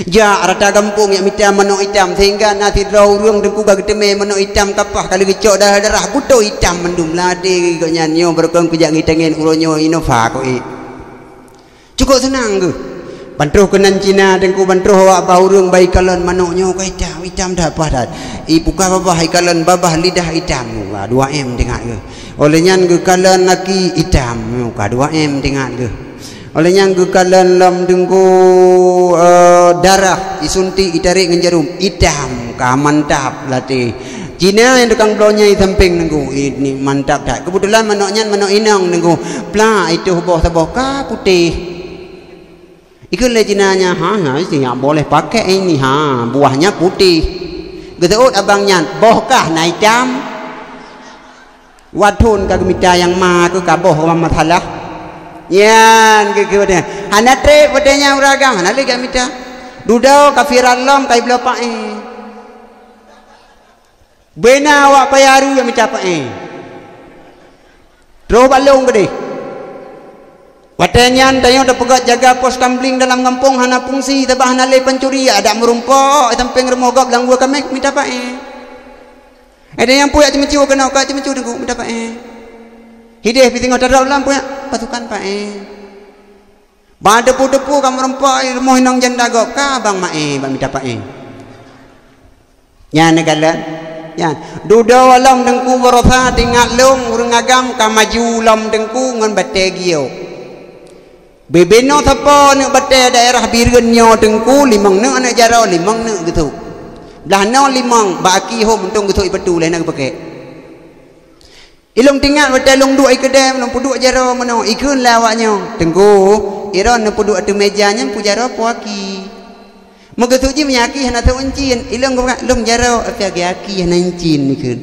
Jak rata gampông jak mita manök itam, sehingga na sidroe ureuëng teungku ka geuteumé manök itam kapah ka lheueh geucok darah-darah, beutoe itam mandum. Ladé gobnyan nyoe barokon keu jak ngitangen uroe nyoe Innova keu ék. Cukup seunang geuh. Ban troh keunan Cina teungku, ban troh awak bah ureuëng bah ikalon manök nyoe ka itam, itam that, paih that. I puka babah ikalon babah lidah itam, muka dua M teuingat geuh. Óh lheueh nyan geukalon aki itam, muka dua M teuingat geuh. Óh lheueh nyan geukalon lom teungku, eh, darah, isuntik, itarek ngon jarum, itam, ka mantap latih. Cina nyang tukang bloe nyan i sampéng teungku, ini mantap that. Keubeutulan manök nyan manök inong teungku. Plak, itoh boh saboh ka putéh. Ikheun lé Cina nyan, "Ha, ha, si nyak boleh pakai ini, ha, buahnya putih." Geuseuôt abang nyan, "Boh kah na itam?" Wathon ka geumita nyang ma keu ka boh ka masalah. Nyan geukheun, hana treb watée nyan ureuëng agam, hana lé geumita. Dudoe ka viral lom ka ibloe paéh. Beuna awak paya ru nyang mita paéh. Troh bak lôn keudeh. Watée nyan tanyoe tapeugét jaga pos tambling dalam gampông hana fungsi, sabab hana lé pancuri, adak meurumpok sampéng rumoh gob lam gua kaméh mita paéh. Ada nyang puyak ceumeucue keunoe, ka ceumeucue teungku mita paéh. Hideh pih singoh tadrop lam puyak pasukan paéh. Ba teupeu-teupeu ka meurumpok rumoh inong janda gob ka bang maéh bak mita paéh. Nyan neukalon. Nyan. Dudoe lom teungku barosa teuingat lôn ureuëng agam ka maju lom teungku ngon batée giok. Bibinoe sapo aneuk batée daerah Bireuen nyoe teungku limong neuk aneuk jaroe limong neuk geusok. Blaih noe limong bak aki hom untông geusok ipatu lé na geupakée. Ilôn teuingat watée lôn duek i keudée lôn peuduek jaroe meunoe ikheun lé awak nyoe, "Teungku, iron neupeuduek ateueh meja nyan peue jaroe peue aki." Meugeusut jih meunyo aki hana seueuncien, ilôn geupeugah, "Lôn jaroe, tapi aki hana incien," ikheun.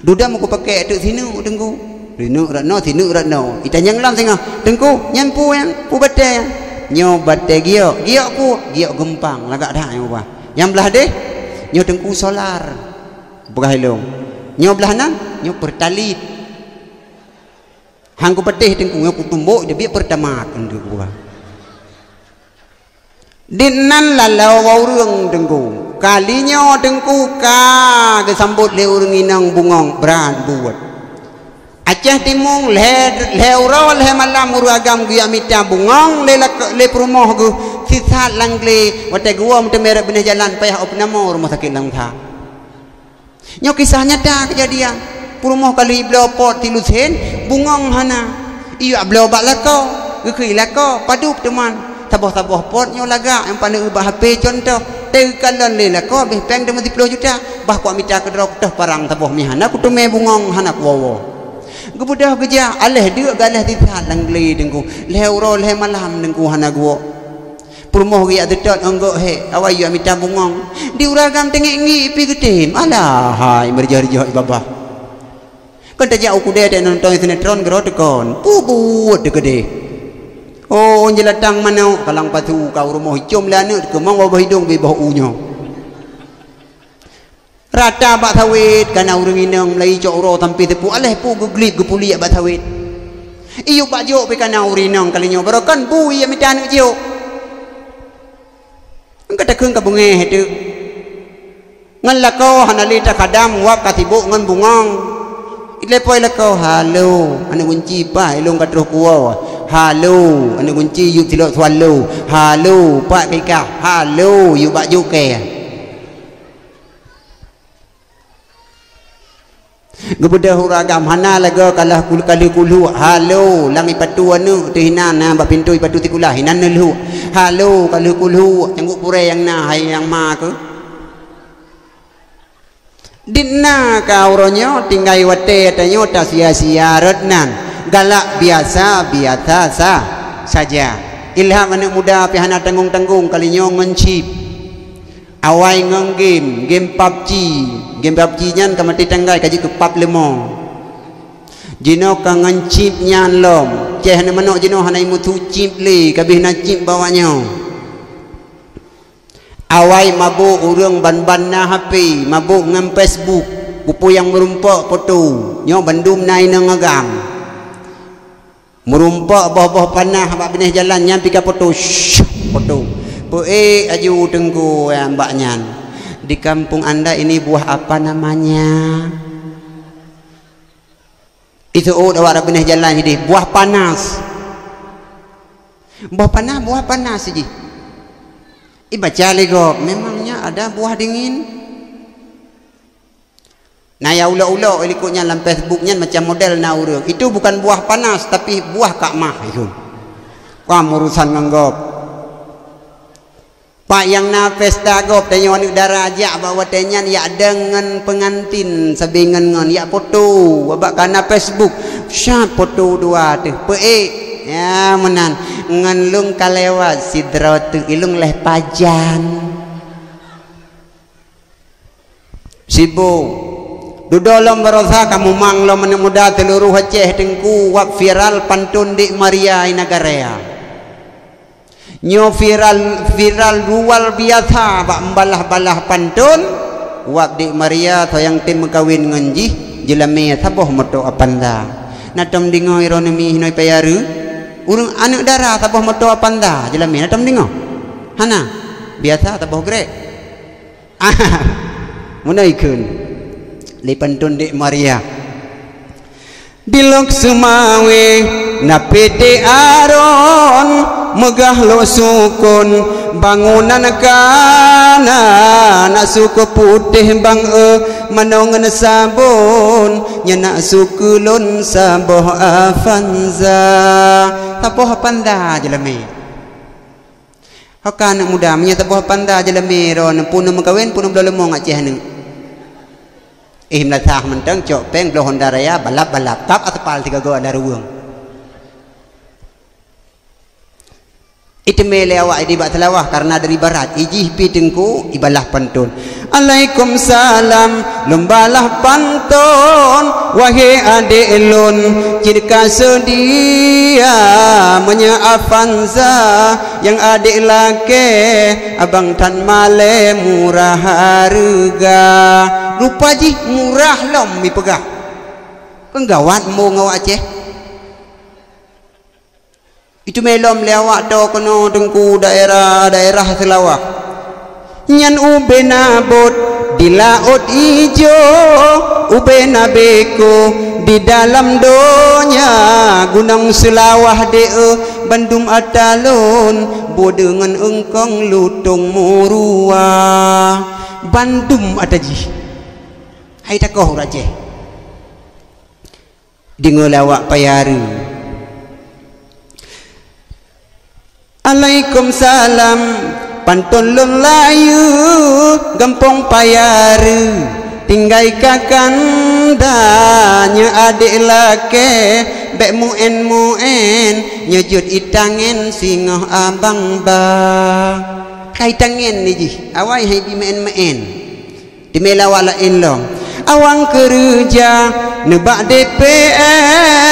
Dudoe meukupakée ateueh sineuk teungku. Sineuk rot noe, sineuk rot noe. Itanyong lom singoh, "Teungku, nyan peue nyan? Peue batée nyan?" "Nyoe batée giok." "Giok peue?" "Giok geumpang, lagak that nyoe bah. Nyang blaih deh, nyoe teungku solar." Peugah ilôn. Nyoe blaih nan, nyoe Pertalite. Han kupatéh teungku, nyoe kutumbok, dia biet Pertamax, kheun teungku peugah. Dit nan lalau bak ureuëng teungku. Kali nyoe teungku ka geusambot lé ureuëng inong bungong brat buet. Aceh Timu lhée, lhée uroe lhée malam ureuëng agam geujak mita bungong lé lak-, lé peurumoh geuh sisat lam glé watée geuwoe meuteumé rot binéh jalan payah opnamo rumoh sakét lam that. Nyoe kisah nyata keujadian. Peurumoh ka lheueh bloe pot tilu sén, bungong hana. Iyuek bloe bak lakoe, geukheun lakoe, padub teuma. Saboh-saboh pot nyoe lagak nyang paneuk bak H P contoh. Teukalon lé lakoe beh péng teuma siploh juta, bah kuak mita keudroe kutoh parang saboh meuhana kuteumé bungong hana kuwoe-woe. Geubeudôh geujak, aléh deuk geualéh sisat lam glé teungku. Lhée uroe lhée malam teungku hana geuwoe. Peurumoh geujak teutot ngon gok hék, awai yuek mita bungong. Di ureuëng agam teungoh ngiek pih geutem. Alah hai meureujoh-reujoh i babah. Kon tajak u keudée tajak nonton sinetron keudroe teukon. Peue buet teukeudeh. Oh, ôn jeulatang manok kalang pasu ka u rumoh icom lé aneuk teukeumong babah idong beuboh u nyoe. Rata bak sawét kana ureuëng inong meulayeue cok uroe sampoe teupeu aléh peue geuglib geupuliek bak sawét. Iyuek bak jok pih kana ureuëng inong kali nyoe barokon bui nyang mita aneuk jok. Engka takheun ka beungéh teuk. Ngon lakoe hana lé takhadam wab ka sibok ngon bungong. Itelepon lakoe, "Halo, aneuk gunci paih ilong ka troh kuwoe." "Halo, aneuk gunci yub silop swallow." "Halo, pat ka ikah." "Halo, yub bak jok kée." Geubeudôh ureuëng agam hana lagoe kalah kul-, ka lheueh kulhok, "Halo, lam ipatu aneuk teuh hinan na bak pintoe ipatu sikula hinan neulhok." "Halo, ka lheueh kulhok, cangguek purée nyang na hai nyang ma keuh." Ditna ka uroe nyoe tinggai watée tanyoe tasia-sia rot nan galak biasa-biasa sa-, saja. Ilham aneuk muda pih hana tanggong-tanggong kali nyoe ngon chip. Awai ngon game, game pabji. Game pabji nyan ka maté tanggai ka jeuet keu pab leumo. Jinoe ka ngon chip nyan lom. Ceh aneuk manok jinoe hana imusu chip lé, ka bih na chip bak awak nyoe. Awai mabök ureuëng ban-ban na H P, mabök ngon Facebook, peue-peue nyang meurumpok poto. Nyoe bandum na inong agam. Meurumpok boh-boh panah bak binéh jalan nyan pih ka poto, shh, poto. Peuék aju teungku nyang bak nyan. Di kampung anda ini buah apa namanya? Iseuôt awak bak binéh jalan sideh, buah panas. Buah panas, buah panas jih. Ibaca lé gob, memangnya ada buah dingin? Na ya ulok-ulok likot nyan lam Facebook nyan macam model na ureuëng. Itu bukan buah panas, tapi buah kak mah itu. Kam urusan ngon gob. Pak nyang na pesta gob tanyoe aneuk dara jak bak watée nyan yak deungon peungantin sabe ngon-ngon yak poto bak kana Facebook. Syat poto dua teuh peuék. Ya meunan ngon lôn ka lewat sidroe teuh ilong leh pajan. Sibok. Dudoe lom barosa ka mumang lom aneuk muda seuluruh Aceh teungku wab viral pantun Dek Maria i Nagara. Nyoe viral, viral luar biasa bak meubalah-balah pantun wab Dek Maria soe nyang tem meukawen ngon jih jeulamé saboh moto Avanza. Na tom deungoe droeneuh mi hinoe payah reu? Ureuëng aneuëk dara saboh moto Avanza jeulamé, na tom deungoe? Hana. Biasa saboh Grab. Meunoe kheun lé pantôn Dek Maria. Di Lhokseumawe na P T Aron, meugah lôn sukon, bangunan kana na sukon putéh bang e, manoe ngon sabon, nyan na sukon lôn saboh Avanza. Saboh Avanza jeulamé. Ho ka aneuëk muda, meunyoe saboh Avanza jeulamé droeneuh, pun meukawen, pun bloe leumong Aceh aneuëk. Ih, meulasah mantong, cok péng, bloe Honda Raya, balap-balap, kab aspal sigoe-goe lam ruweueng. Iteumé lé awak di bak Seulawah, kareuna dari barat, ijih pi teungku, ibalah pantôn. Alaikumsalam, lôn balah pantôn, wahé adék lôn, cit ka seudia, meunyoe Avanza nyang adék lakée, abang that malée murah hareuga. Rupa jih murah lom ipeugah. Kan gawat mong awak Aceh. Iteumé lom lé awak toe keunoe teungku daerah-daerah Seulawah. Nyan ubé na bot di Laôt Ijo, ubé na beko di dalam donya, Gunong Seulawah dee bandum ata lôn, boh deungon eungkong lutông meuruwa. Bandum ata jih. Hai takoh ureuëng Aceh. Deungoe lé awak Paya Reu. Alaikumsalam, pantôn lôn layeue, gampông Paya Reu, tinggai kakanda nyoe adék lakée, bék meu'en-meu'en, nyoe jeuet itangen singoh abang ba. Ka itangen ni jih, awai hai bi meu'en-meu'en. Teumé lé awak laén lom. Awang keureuja neubak D P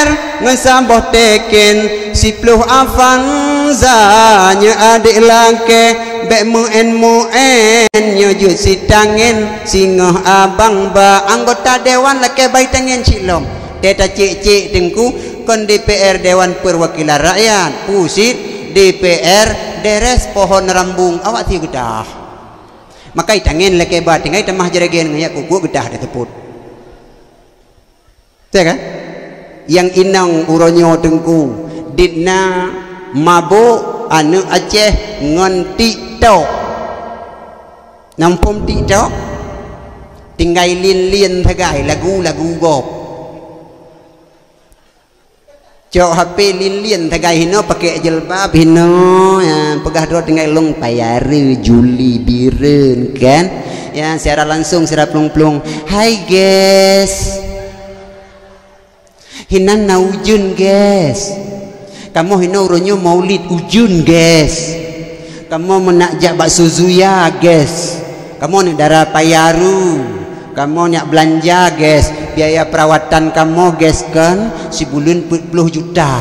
R ngon saboh teken siploh Avanza nyoe adék lakée bék meu'en-meu'en nyoe jeuet sitangen singoh abang ba anggota dewan lakée bai tangen cit lom. Tée tacék-cék teungku kon D P R Dewan Perwakilan Rakyat, pusit D P R Deres Pohon Rambung awak si geudah. Makai tangen lakée ba tinggai tamah jeureugén ngon yak kuku geudah di teupot. Teu kan? Nyang inong uroe nyoe teungku, dit na mabök aneuëk Aceh ngon TikTok. Nam phom TikTok? Tinggai lin-lin sagai lagu-lagu gob. Cok H P lin-lin sagai hinoe, pakai jilbab hinoe, ya, peugah droe tinggai lôn Paya Reu Juli Bireuen kan. Ya, siaran langsung sira plueng-plueng. Hai guys. Hinan na ujeuen guys. Kamoe hinoe uroe nyoe maulid ujeuen guys. Kamoe meunak jak bakso Zuya guys. Kamoe neuk dara Paya Reu. Kamoe neuk beulanja guys. Biaya perawatan kamoe guys kan sibuleuen peuet ploh juta.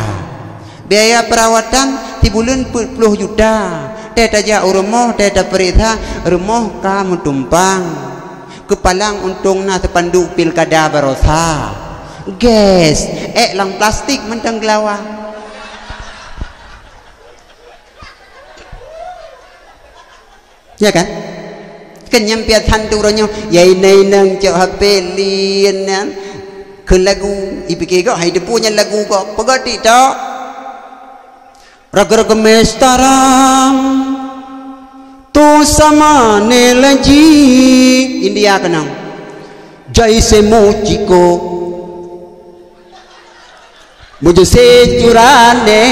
Biaya perawatan sibuleuen peuet ploh juta. Tée tajak u rumoh, tée tapeuriksa, rumoh ka meutumpang. Keupalang untông na seupanduk pilkada barosa. Guys, ék lam plastik mantong geulawa. Ya kan? Kan nyang piasan tu uroe nyoe, ya inong-inong cok H P lin nyan. Keu lagu, ipike gok hai depu nyan lagu gok. Peugah TikTok. Raga-raga mestaram tu sama ne laji India keunong. Jai se muciko. Mujuse jurane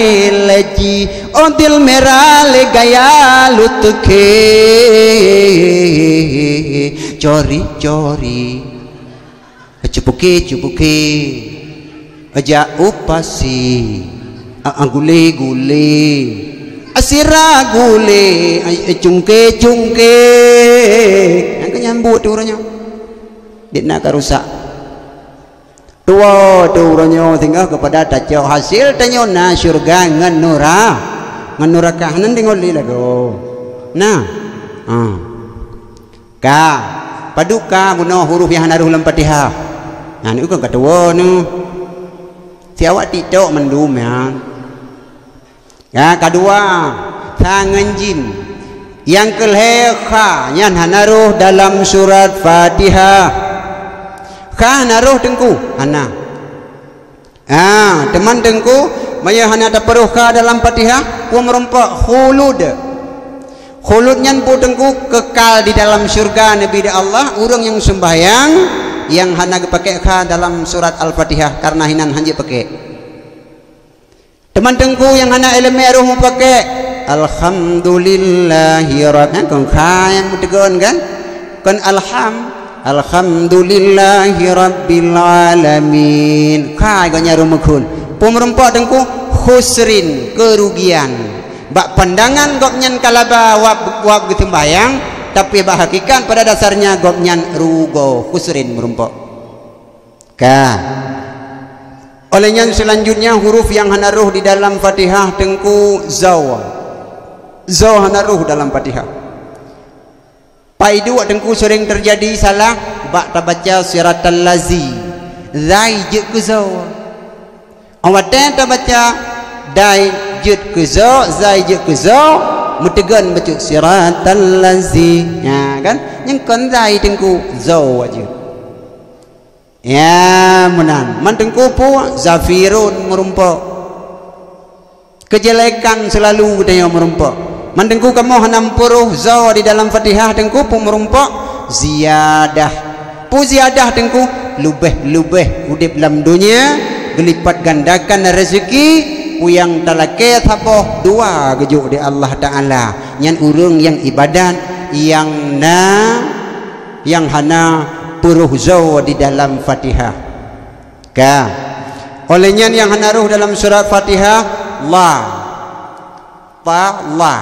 laji odil merah le gaya lutke. Cori-cori. Cupuke-cupuke, aja upasi, a, a, gule-gule, asira gule, a, a, cungke-cungke. Nyang keu nyambut tu uroe nyoe. Dit na ka rusak. Tuwoe tu uroe nyoe singoh keupada tacok hasil tanyoe na syeuruga ngon nura-, ngon nuraka. Hana deungoe lé lagoe. Nah. Ha. Ka. Padub ka bunoe huruf nyang hana rhoh lam Fatihah. Nah, nyoe kan ka tuwoe nyoe. Tapi awak TikTok mandum nyan. Ya, kadua, tha ngon jim. Nyang keulhèe kha nyan hana rhoh dalam surat Fatihah. Kha hana rhoh Teungku? Hana. Ah, teuma Teungku, meunyoe hana tapeuroh kha dalam Fatihah, peue meurumpok? Khulud. Khulud nyan peue Teungku? Kekal di dalam syurga neubi lé Allah, ureuëng nyang seumbahyang nyang hana geupakék kha dalam surat Al-Fatihah, kareuna hinan hanjeuet pakék. Teuma Teungku nyang hana iéleumé rhoh meupakék, "Alhamdulillahi rabb-," nyan kon kha nyang meuteugon kan? Kon alham, "Alhamdulillahi rabbil alamin." Kha gobnyan rhoh meukhun. Peue meurumpok Teungku? Khusrin, keurugian. Bak pandangan gobnyan ka laba wab, wab geuseumbahyang, tapi bak hakikat pada dasarnya gobnyan rugoe, khusrin meurumpok. Ka. Óh lheueh nyan seulanjutnya huruf nyang hana rhoh di dalam Fatihah Teungku, zau. Zau hana rhoh dalam Fatihah. Pai duek Teungku seuring teujadi salah bak tabaca siratal lazi. Zai jeuet keu zau. Óh watée tabaca dai jeuet keu zau, zai jeuet keu zau, meuteugon bacut siratal lazi. Nya kan? Nyang kon zai Teungku, zau jeuet. Ya, meunan. Man Teungku peue? Zafirun meurumpok. Keujelekan seulalu geutanyoe meurumpok. Man Teungku kamoe hana meupeurhoh zau di dalam Fatihah Teungku peue meurumpok? Ziyadah. Peue ziyadah Teungku? Leubeh-leubeh udeb lam donya, geulipat gandakan rezeki, peue nyang talakée saboh dua geujok di Allah Taala. Nyan ureuëng nyang ibadat, nyang na nyang hana peurhoh zau di dalam Fatihah. Ka. Óh lheueh nyan nyang hana rhoh dalam surat Fatihah, la. Ta, la.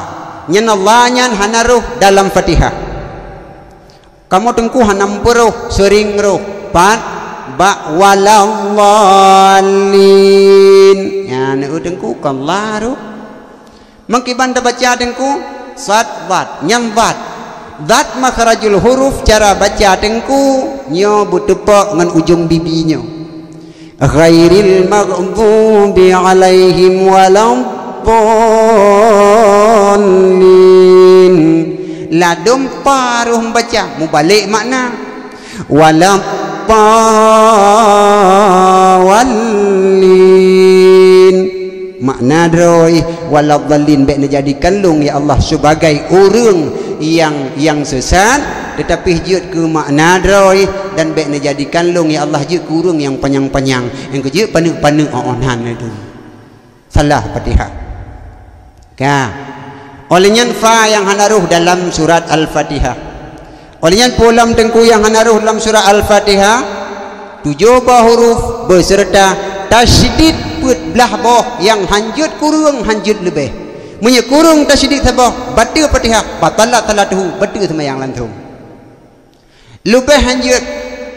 Nyan la nyan hana rhoh dalam Fatihah. Kamoe Teungku hana meupeurhoh, seuring rhoh. Pat, bak waladdallin. Nyan Teungku kon la rhoh. Meukiban tabaca Teungku, sad, dad, nyan dad. Dad makhrajul huruf, cara baca Teungku, nyoe beuteupok ngon ujong bibi nyoe. Ghairil maghdubi alaihim waladdallin. Ladôm ta rhoh meubaca, mubalek makna. Waladdallin. Makna droe, waladdallin, bék neujadikan lôn, ya Allah, sebagai ureuëng nyang, nyang sesat, tetapi jeuet keu makna droe, dan bék neujadikan lôn, ya Allah, jeuet keu ureuëng nyang panyang-panyang, nyang keu jeuet paneuk-paneuk, oh, oh, nan itu. Salah Fatihah. Ka. Óh lheueh nyan fa nyang hana rhoh dalam surat Al-Fatihah. Óh lheueh nyan peue lom Teungku nyang hana rhoh lam surat Al-Fatihah? Tujoh boh huruf beserta tasydid peuet blaih boh nyang hanjeuet kureueng hanjeuet leubeh. Meunyoe kureueng tasydid saboh, bateue Fatihah, batalat salatuhu, bateue seumayang langsong. Leubeh hanjeuet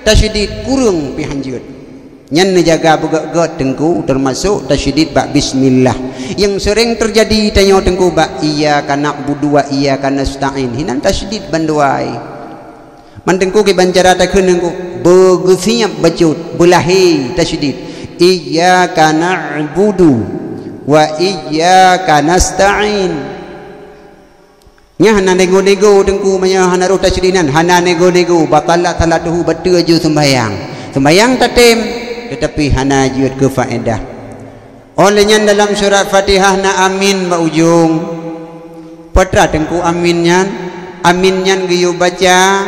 tasydid, kureueng pih hanjeuet. Nyan neujaga beugét-gét Teungku, teumasok tasydid bak bismillah. Nyang seuréng teujadi tanyoe Teungku bak iyyaka na'budu wa iyyaka nasta'in. Hinan tasydid bandua. Man Teungku kiban cara takheun Teungku, beugeusiab bacut, beulahé tasydid. Iyyaka na'budu wa iyyaka nasta'in. Nyan hana nego-nego Teungku, meunyoe hana rhoh tasydid nan, hana nego-nego, batalat salatuhu, bateue ju seumbahyang. Seumbahyang tatem, teutapi hana jeuet keu faedah. Óh lheueh nyan dalam surat Fatihah na amin bak ujong. Peue teuma Teungku amin nyan? Amin nyan geuyue baca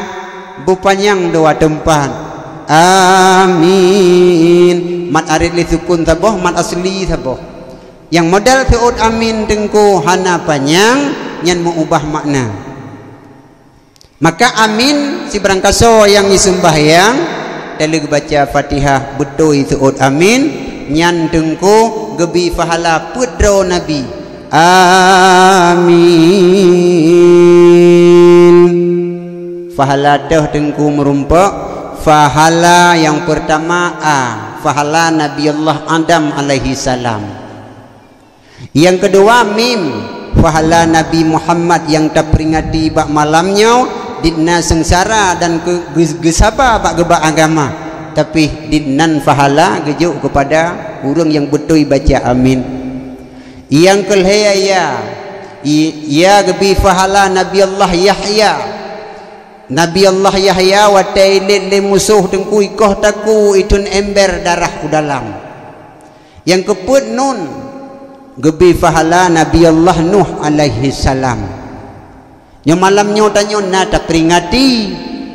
beupanyang dua teumpat. Amin. Mat arit lé sukun saboh, mat asli saboh. Nyang model seuôt amin Teungku hana panyang, nyan meuubah makna. Maka amin sibarangkasoe nyang jiseumbahyang, taleueh baca Fatihah beutôi seuôt amin, nyan Teungku geubi pahala peuet droe Nabi. Amin. Pahala toh Teungku meurumpok, pahala nyang peurtama A, pahala Nabi Allah Adam alaihissalam. Nyang keudua mim, pahala Nabi Muhammad nyang taperingati bak malam nyoe, dit na seungsara dan keu-, geu-, geusaba bak geubak agama, tapi dit nan pahala geujok keupada Ureuëng nyang beutôi baca amin. Nyang keu lhée ya, i-, ya geubi pahala Nabi Allah Yahya. Nabi Allah Yahya watée ilét lé musoh teungku ikoh takue ithon ember darah u dalam. Nyang keupeuet nun geubi pahala Nabi Allah Nuh alaihi salam. Nyoe malam nyoe tanyoe na taperingati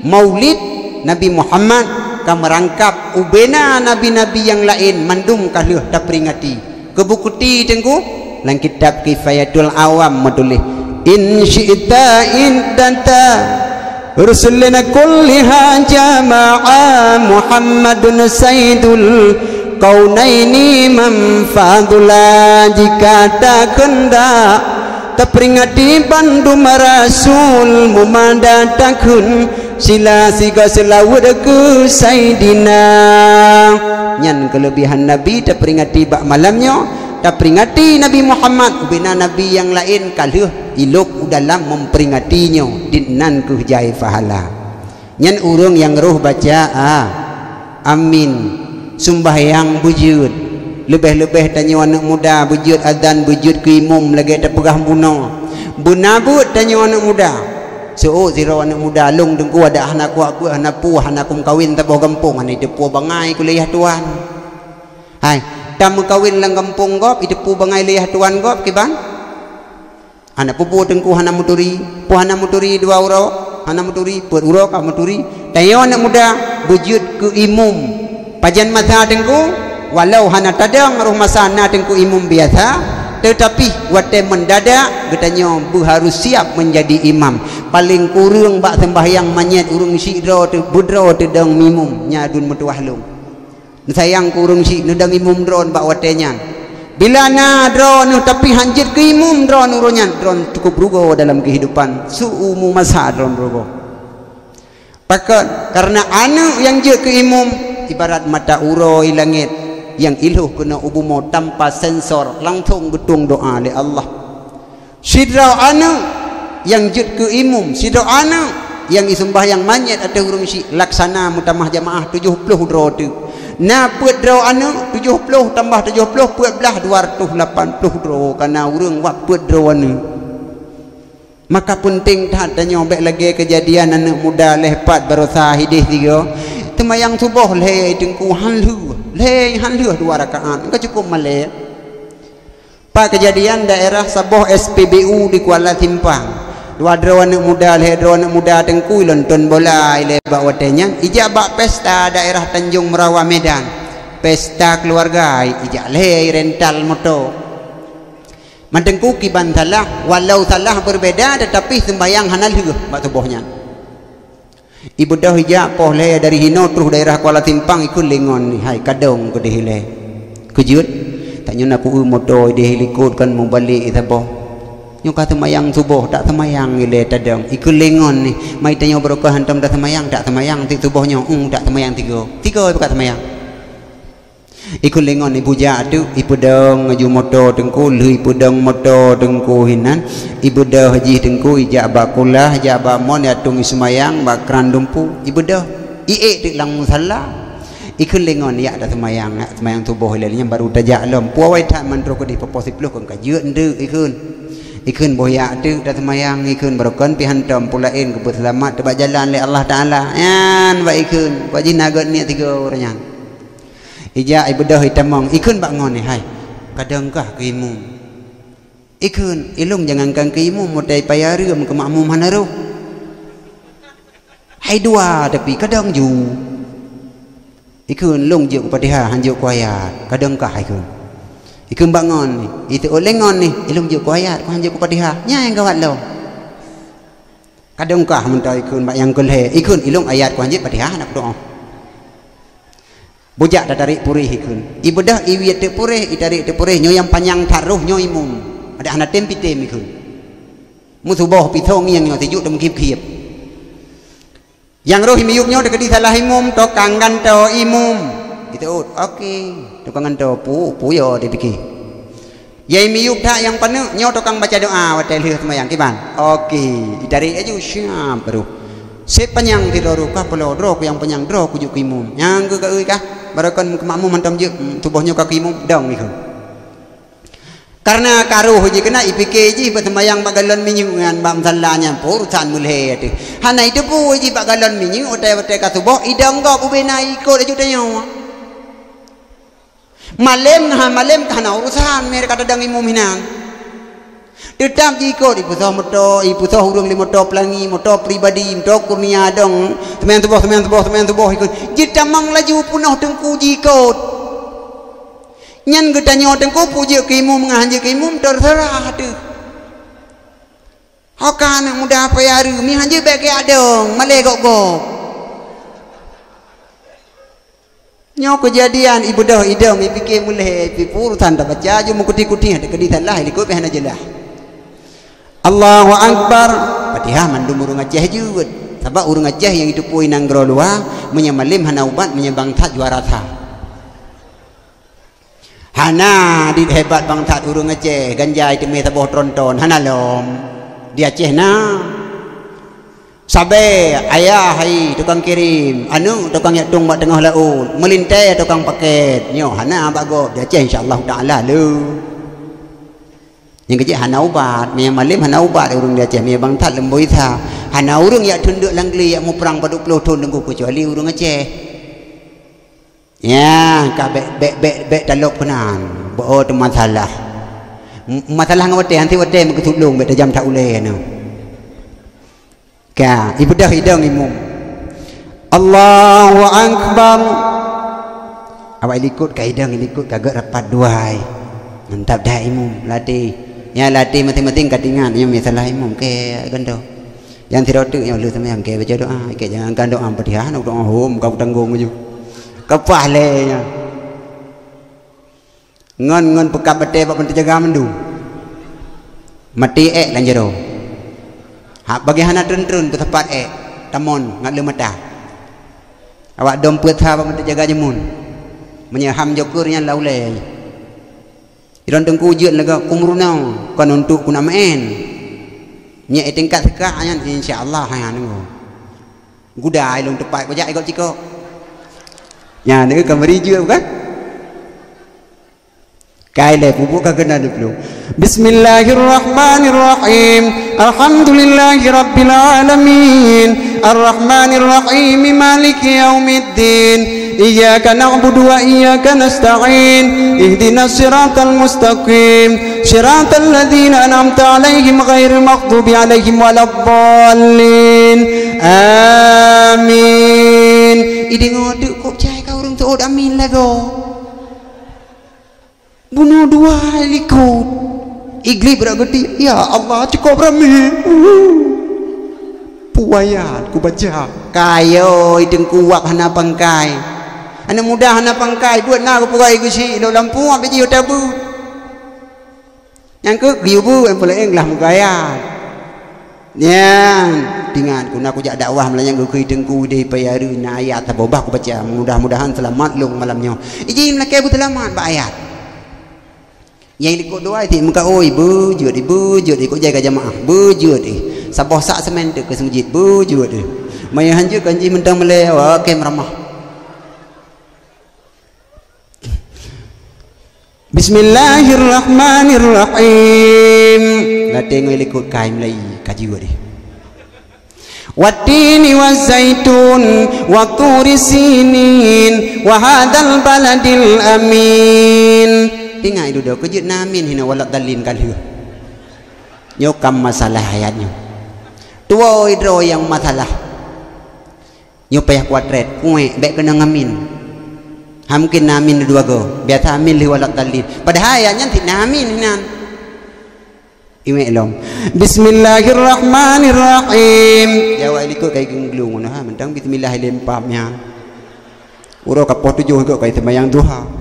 Maulid Nabi Muhammad ka meurangkab ubena nabi-nabi nyang laén mandum ka lheueh taperingati. Keu bukeuti teungku, lam kitab Kifayatul Awam meutuléh, "In syi'ta iddata rusulina kulliha jama'a Muhammadun sayyidul kaunaini man fadula." Jika takheundak taperingati bandum rasul, meumada takheun sila sigoe seulaweuet keu Saidina. Nyan keuleubihan Nabi taperingati bak malam nyoe, taperingati Nabi Muhammad, ubena nabi nyang laén ka lheueh ilok u dalam memperingati nyoe, dinan keuh jai pahala. Nyan ureuëng nyang roh baca, a, amin. Sumbahyang beujeuet. Leubeh-leubeh tanyoe aneuëk muda beujeuet azan, beujeuet keu imum lagée tapeugah bunoe. Beuna beuet tanyoe aneuëk muda. Seuôt sidroe aneuëk muda, lôn teungku adak hana kuat beuet, hana puih, hana kumeukawen saboh gampông, hana jiteupue bangai kuliah tuan. Hai, tameukawen lam gampông gob, jiteupue bangai liah tuan gob kiban? Hana peue-peue teungku hana meuturi, peue hana meuturi dua uroe, hana meuturi, peuet uroe ka meuturi. Tanyoe aneuëk muda beujeuet keu imum. Pajan masa teungku, walau hana tadong roh masa na teungku imum biasa, teutapi watée mendadak geutanyoe beuharus siap menjadi imam. Paleng kureueng bak seumbahyang manyét ureuëng syik droe teu-, beudroe teudong imum, nyan dun meutuwah lôn. Neusayang keu ureuëng syik neudong imum droen bak watée nyan. Bila na droeneuh tapi han jeuet keu imum droen uroe nyan, droen cukup rugoe dalam keuhidupan, seuumu masa droen rugoe. Pakon? Kareuna aneuëk nyang jeuet keu imum ibarat mata uroe i langét nyang ilhôh keunoe u bumoe tanpa sensor, langsong geutueng doá lé Allah. Sidroe aneuëk nyang jeuet keu imum, sidroe aneuëk nyang jiseumbahyang manyét ateueh ureuëng syik, laksana meutamah jamaah tujoh ploh droe teuk. Na peuet droe aneuëk, tujoh ploh tambah tujoh ploh, peuet blaih, dua ratus lapan ploh droe, ka na ureuëng wak peuet droe aneuëk. Maka peunteng that tanyoe bék lagée keujadian aneuëk muda lhée pat barosa hideh tiga. Teumayang suboh lhée teungku han lheueh, lhée han lheueh dua rakaat, ka cukup malée. Pat keujadian daerah saboh S P B U di Kuala Simpang. Dua droe aneuëk muda, lhée droe aneuëk muda teungku ilonton bola ilée bak watée nyan, ijak bak pesta daerah Tanjong Meurawa Medan. Pesta keuluwarga, ijak lhée irental moto. Man teungku kiban salah, walau salah berbeda tetapi seumbahyang hana lheueh bak suboh nyan. Ibeudôh ijak poh lhée dari hinoe troh daerah Kuala Simpang ikheun lé ngon ni, hai kadong keudeh ilée. Keujeuet, tanyoe na ku-eu moto ideh likot kan mubalek saboh. Nyoe ka seumayang suboh, tak seumayang ilée tadong. Ikheun lé ngon ni, mai tanyoe barokon hantom taseumayang, tak seumayang ti suboh nyoe, ung tak seumayang tiga. Tiga ka seumayang. Ikheun lé ngon ibujak teuk, ipeudong laju moto teungku, lheueh ipeudong moto teungku hinan, ibeudôh jih teungku, ijak bak kulah, ijak bak mon, iatong iseumayang bak kran dumpu, ibeudôh, iék teuk lam musala. Ikheun lé ngon, yak taseumayang, yak seumayang suboh ilée nyan baru tajak lom. Puawai that mandro keudeh poh siploh kon ka jeuet ndeuk ikheun. Ikheun boh yak teuk taseumayang, ikheun barokon pih hantom peue laén geupeuseulamat teubak jalan lé Allah Taala. Nyan bak ikheun, bak jih na gét niet tiga ureuëng nyan. Ijak ibeudôh itamong, ikheun bak ngon ni, hai, kadang kah keu imum. Ikheun, ilong jangankan keu imum, mutai paya reuem keu makmum hana roh. Hai dua tapi kadang ju. Ikheun, long jeuet keu Fatihah, han jeuet keu ayat. Kadang kah ikheun. Ikheun bak ngon ni, iteuôt lé ngon ni, ilong jeuet keu ayat, keu han jeuet keu Fatihah. Nyan nyang gawat lom. Kadang kah meuntah ikheun bak nyang keu lhée, ikheun ilong ayat keu han jeuet Fatihah hana kudoa. Bujak tatarék puréh ikheun. Ibeudôh iwiet teuk puréh, itarék teuk puréh, nyoe nyang panyang that roh nyoe imum. Adak hana tem pitém ikheun. Meusuboh pisong nyang nyoe sijuek teumeukieb-kieb. Nyang roh imiyueb nyoe teukeudi salah imum, tokang gantoe imum. Iteuôt, oke. Tokang gantoe pu, puyoe dipike. Yai miyueb that nyang paneuk nyoe tokang baca doa watée lheueh seumayang kiban. Oke, itarék laju siap baru. Sép panyang sidroe ruh kah pulo droe keu nyang panyang droe kujok keu imum. Nyang keu ka-eu kah? Barokon keu makmum hantom jeuet, hmm, tuboh nyoe ka keu imum, dong ikheun. Kareuna ka roh jih keunan, ipike jih beuseumayang bak galon minyeuk nyan, bak musala nyan, peue urusan mulhé teuh. Hana iteupeue jih bak galon minyeuk, watèe-watèe ka suboh, idong gob ubé na ikot laju tanyoe. Malém, ha, malém ka hana urusan, meunyo ka tadong imum hinan. Teutap jikot, ipeusôh moto, ipeusôh ureueng lé moto Pelangi, moto pribadi, moto Kurnia dong. Seumayang suboh, seumayang suboh, seumayang suboh ikot. Jitamong laju peunoh teungku jikot. Nyan geutanyoe teungku peue jeuet keu imum, ngon han jeuet keu imum, teuseurah teuh. Ho ka aneuk muda payah reu, mi han jeuet bèk geujak dong, malèe gob-gob. Nyoe keujadian ibeudôh idong, ipike mulhé, ipeue urusan tabaca, jeuet meukuti-kuti, ada keudi salah, likot pih hana jeulaih. Allahu Akbar. Fatihah mandum ureueng Aceh jeuet. Sabab ureueng Aceh nyang jiteupeue i nanggroe luwa, meunyoe malém hana ubat, meunyoe bang that juara that. Hana dit hebat bang that ureueng Aceh, ganja iteumé saboh tronton, hana lom. Di Aceh na. Sabe, ayah hai tukang kirim, aneuk tukang jak tueng bak teungoh laôt, meulintèe tukang pakèt. Nyoe hana bak gob, di Aceh insya Allah taala le. Nyang keuh jih hana ubat, meunyo malém hana ubat ureueng di Aceh, meunyo bang that leumboi sa. Hana ureueng jak teundeuk lam glé jak muprang padub ploh thon teungku keucuali ureueng Aceh. Nyan ka bèk, bèk, bèk, bèk talop keunan. Beu teuma salah. M-, masalah ngon watèe, hanti watèe meukeusut lôn bèk tajam that ulèe nyoe. Ka, ibeudôh idong imum. Allahu Akbar. Awak ilikot ka idong, ilikot ka gèt rapat duai. Mantap dah imum, latih. Nyan latih maséng-maséng ka teuingat, nyan masalah imum, kèe gantoe. Nyang sidroe teuk nyoe lheueh seumayang kèe baca doa, kèe jangankan doa Fatihah, hana doa hom ka kutanggong laju. Kapah lé nyan. Ngon, ngon peukat batèe bak ban teujaga mandum. Maté èk lam jaroe. Hak bagi hana treun-treun peusapat èk, tamon ngat lé mata. Awak dom peuet sa bak ban teujaga jameun. Meunyoe ham joker nyan lam ulèe. Sidroe teungku jeuet lagèe ku meurunoe, kon untuk ku na meu'en. Nyak i tingkat seukah nyan, insya Allah, ha, nunggu. Guda ilôn teupat kujak i gob cikok. Nyan, ka meuri jeuet bukan? Kai lé pupuk ka keunan diplueng. Bismillahirrahmanirrahim. Alhamdulillahi rabbil alamin. Arrahmanirrahim. Maliki yaumiddin. Iyyaka na'budu wa iyyaka nasta'in. Ihdinas siratal mustaqim. Siratal ladzina an'amta 'alaihim ghairil maghdubi 'alaihim waladdallin. Amin. Ideungoe teuk kok cai ka ureueng seuôt amin lagoe. Bunoe dua likot. Iglih brat geuti, "Ya Allah, cukôp ramé." Puwayat kubaca. Kayôi teungku wak hana pangkai. Aneuk muda hana pangkai, buet na geupeugah geuchik, lôn lampu abéh jih ota beuet. Nyang keuh geuyue beuet, nyang peulaén glah meugayat. Nyan, ingat, ku na kujak dakwah malam nyan geukheun teungku deh payah reu na ayat saboh bah kubaca. Mudah-mudahan seulamat lôn malam nyoe. Iji meulakèe beuseulamat bak ayat. Nyang likot dua iti meukaôi, beujeuet, beujeuet, ikot jai ka jamaah, beujeuet, saboh sak semen teuk keu seumujit, beujeuet. Maya hanjeuet kan jih meuntang meulé, oke meuramah. Bismillahirrahmanirrahim. Latèe ngon likot kai mulai ka jiweueh deh. Wattini wazzaitun, wa turi sinin, wa hadzal baladil amin. Ingat dudoe, keu jeuet na amin hinoe waladdallin ka lheueh. Nyoe kam masalah ayat nyoe. Tuwoe droe nyang masalah. Nyoe payah kuatrét, kuék, bèk keunong amin. Ha mungken na amin dua go. Biasa amin lheueh waladdallin. Padahai ayat nyan cit na amin inan. Iwék lom. Bismillahirrahmanirrahim. Jawai likot kai geunglung, ha, mantong bismillah ilempam nyan. Uroe ka poh tujoh ikot kai seumayang duha.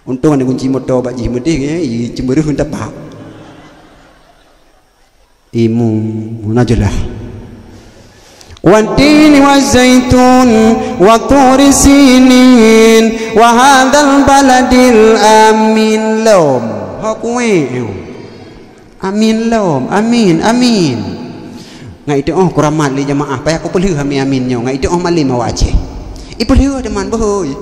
Untông ada kunci moto bak jih meudeh, eh, i ceumeureuh tapak. Imum, na jeulaih. Wattini wazzaitun, wa turi sinin, wa hadzal baladil amin lom. Ho kuék nyoe. Amin lom, amin, amin. Ngat iteu'oh kuramat lé jamaah, payah kupeulheueh amin-amin nyoe, ngat iteu'oh malem awak Aceh. Ipeulheueh teuma beuhôi.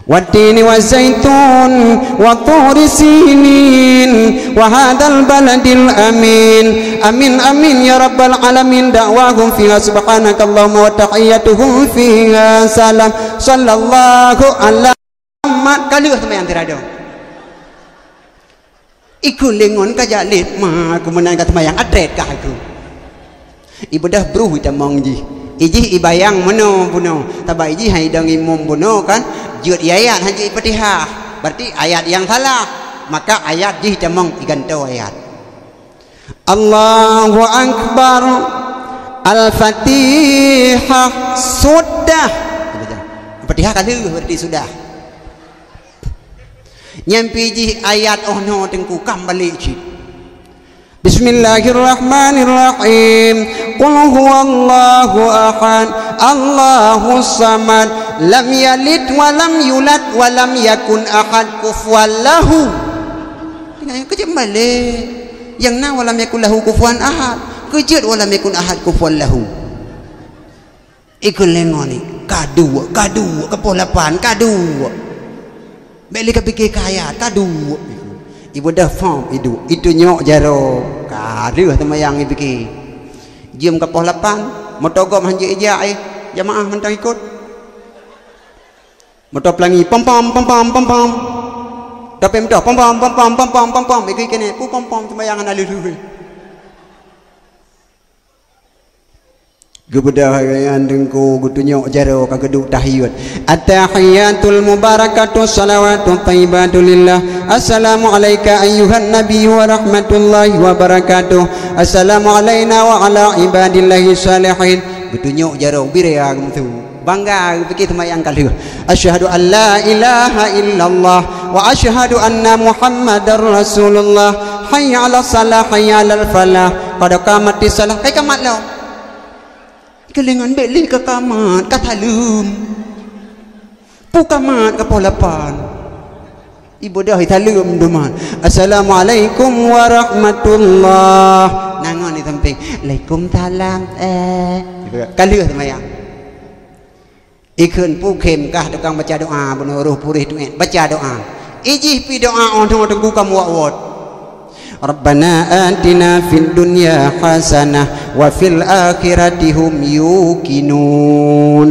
Wattini wazaitun wa turi sinin wa hadzal baladil amin. Amin, amin, ya rabbal alamin. Da'wahum fiha subhanakallahumma wa tahiyyatuhum fiha salam. Sallallahu ala Muhammad. Ka lheueh seumayang sira dong. Ikheun lé ngon ka jak lét ma, keu meunan ka seumayang, atrét kah ikheun. Ibeudôh bruh itamong jih. Ijih ibayang meunoe bunoe. Sabab ijih han idong imum bunoe kan, jeuet iayat han jeuet ifatihah. Berarti ayat nyang salah. Maka ayat jih itamong igantoe ayat. Allahu Akbar. Al-Fatihah sudah. Fatihah ka lheueh berarti sudah. Nyan pih jih ayat 'oh noe teungku, kam balek cit. Bismillahirrahmanirrahim. Qul huwallahu ahad, Allahus samad, lam yalid wa lam yulad wa lam yakun ahad kufuwan lahu. Ingat, keujeuet balek. Nyang na wa lam yakun lahu kufuwan ahad. Keujeuet wa lam yakun ahad kufuwan lahu. Ikheun lé ngon ni, ka duek, ka duek, ka poh lapan, ka duek. Bèk lé ka pike keu ayat, ka duek. Ibeudôh phom iduek, itunyok jaroe, ka lheueh seumayang ipike. Jeuem ka poh lapan, moto gob han jeuet ijak, eh, jamaah mantong ikot. Moto peulangi, pom pom, pom pom, pom pom. Tapi moto pom pom, pom pom, pom pom, pom pom. Ikot keuneuk, pu pom pom, seumayang hana lheueh-lheueh. Geubeudôh nyan teungku, geutunyok jaroe ka geuduek tahiyat. At-tahiyatul mubarakatu shalawatut thayyibatu lillah. Assalamu alaika ayyuhan nabiyyu wa rahmatullahi wa barakatuh. Assalamu alaina wa ala ibadillahi shalihin. Geutunyok jaroe, bira geumeusu. Bangga geupike seumayang ka lheueh. Asyhadu an la ilaha illallah wa asyhadu anna Muhammadar Rasulullah. Hayya 'alas shalah, hayya 'alal falah. Qad qamatis shalah. Kai kamat lom. Keulingan bèk lé ka kamat, ka saleuem. Pu kamat ka poh lapan. Ibeudôh isaleuem duman. Assalamualaikum warahmatullah. Nangon di sampéng. Waalaikumsalam. Eh. Ka lheueh seumayang. Ikheun pu khém kah tukang baca doa, bunoe roh puréh tuet baca doa. Ijih pi doa 'oh noe teungku ka muwot-wot. Rabbana atina fid dunya hasanah wa fil akhirati hum yuqinun.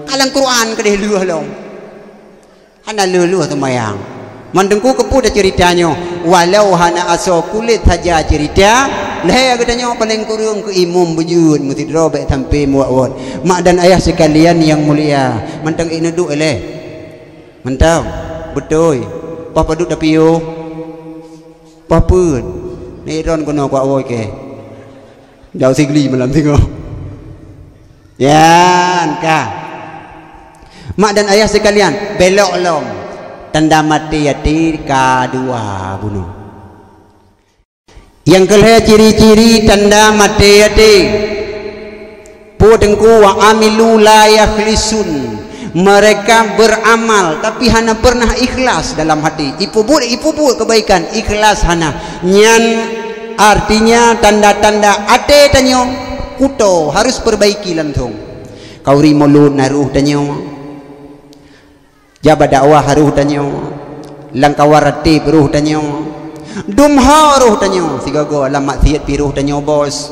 Ka lam Quran keudeh lheueh lom. Hana lheueh-lheueh seumayang. Man teungku keupeue dah ceurita nyoe? Walau hana asoe kulét saja ceurita, lhèe geutanyoe paleng kureueng keu imum beujeuet meusidroe bèk sampé muwot-wot. Mak dan ayah sekalian yang mulia, mantong ék neuduek ilèe? Mantong. Beutôi. Poh padub tapiôh? Poh peuet? Neuk ron keunoe kuak woe kèe. Jauh sigli malam singoh. Yan ka. Mak dan ayah sekalian, belok lom. Tanda maté até ka dua bunoe. Nyang keulhèe ciri-ciri tanda maté até. Peue teungku, wa amilu la yakhlisun. Mereka beramal tapi hana pernah ikhlas dalam hati. Ipeubuet, ipeubuet kebaikan, ikhlas hana. Nyan artinya tanda-tanda até tanyoe kuto harus perbaiki langsung. Kauri mulod na roh tanyoe. Jabat dakwah roh tanyoe. Lam kawar ratib roh tanyoe. Dum ho roh tanyoe. Sigoe-goe lam maksiat pi roh tanyoe bos.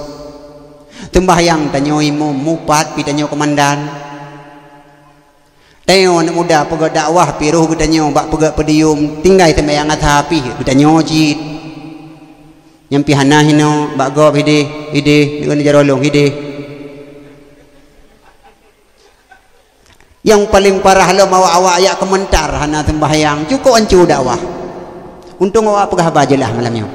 Seumbahyang tanyoe imum, mupat pi tanyoe keumandan. Tanyoe aneuk muda peugöt dakwah pi roh geutanyoe bak peugöt podium, tinggai seumayang asa pih geutanyoe cit. Nyang pih hana hinoe bak gob hideh, hideh, deungon jaroe lôn hideh. Nyang paleng parah lom awak-awak jak keumeuntar hana seumbahyang, cukôp anco dakwah. Untông awak peugah haba jeulaih malam nyoe.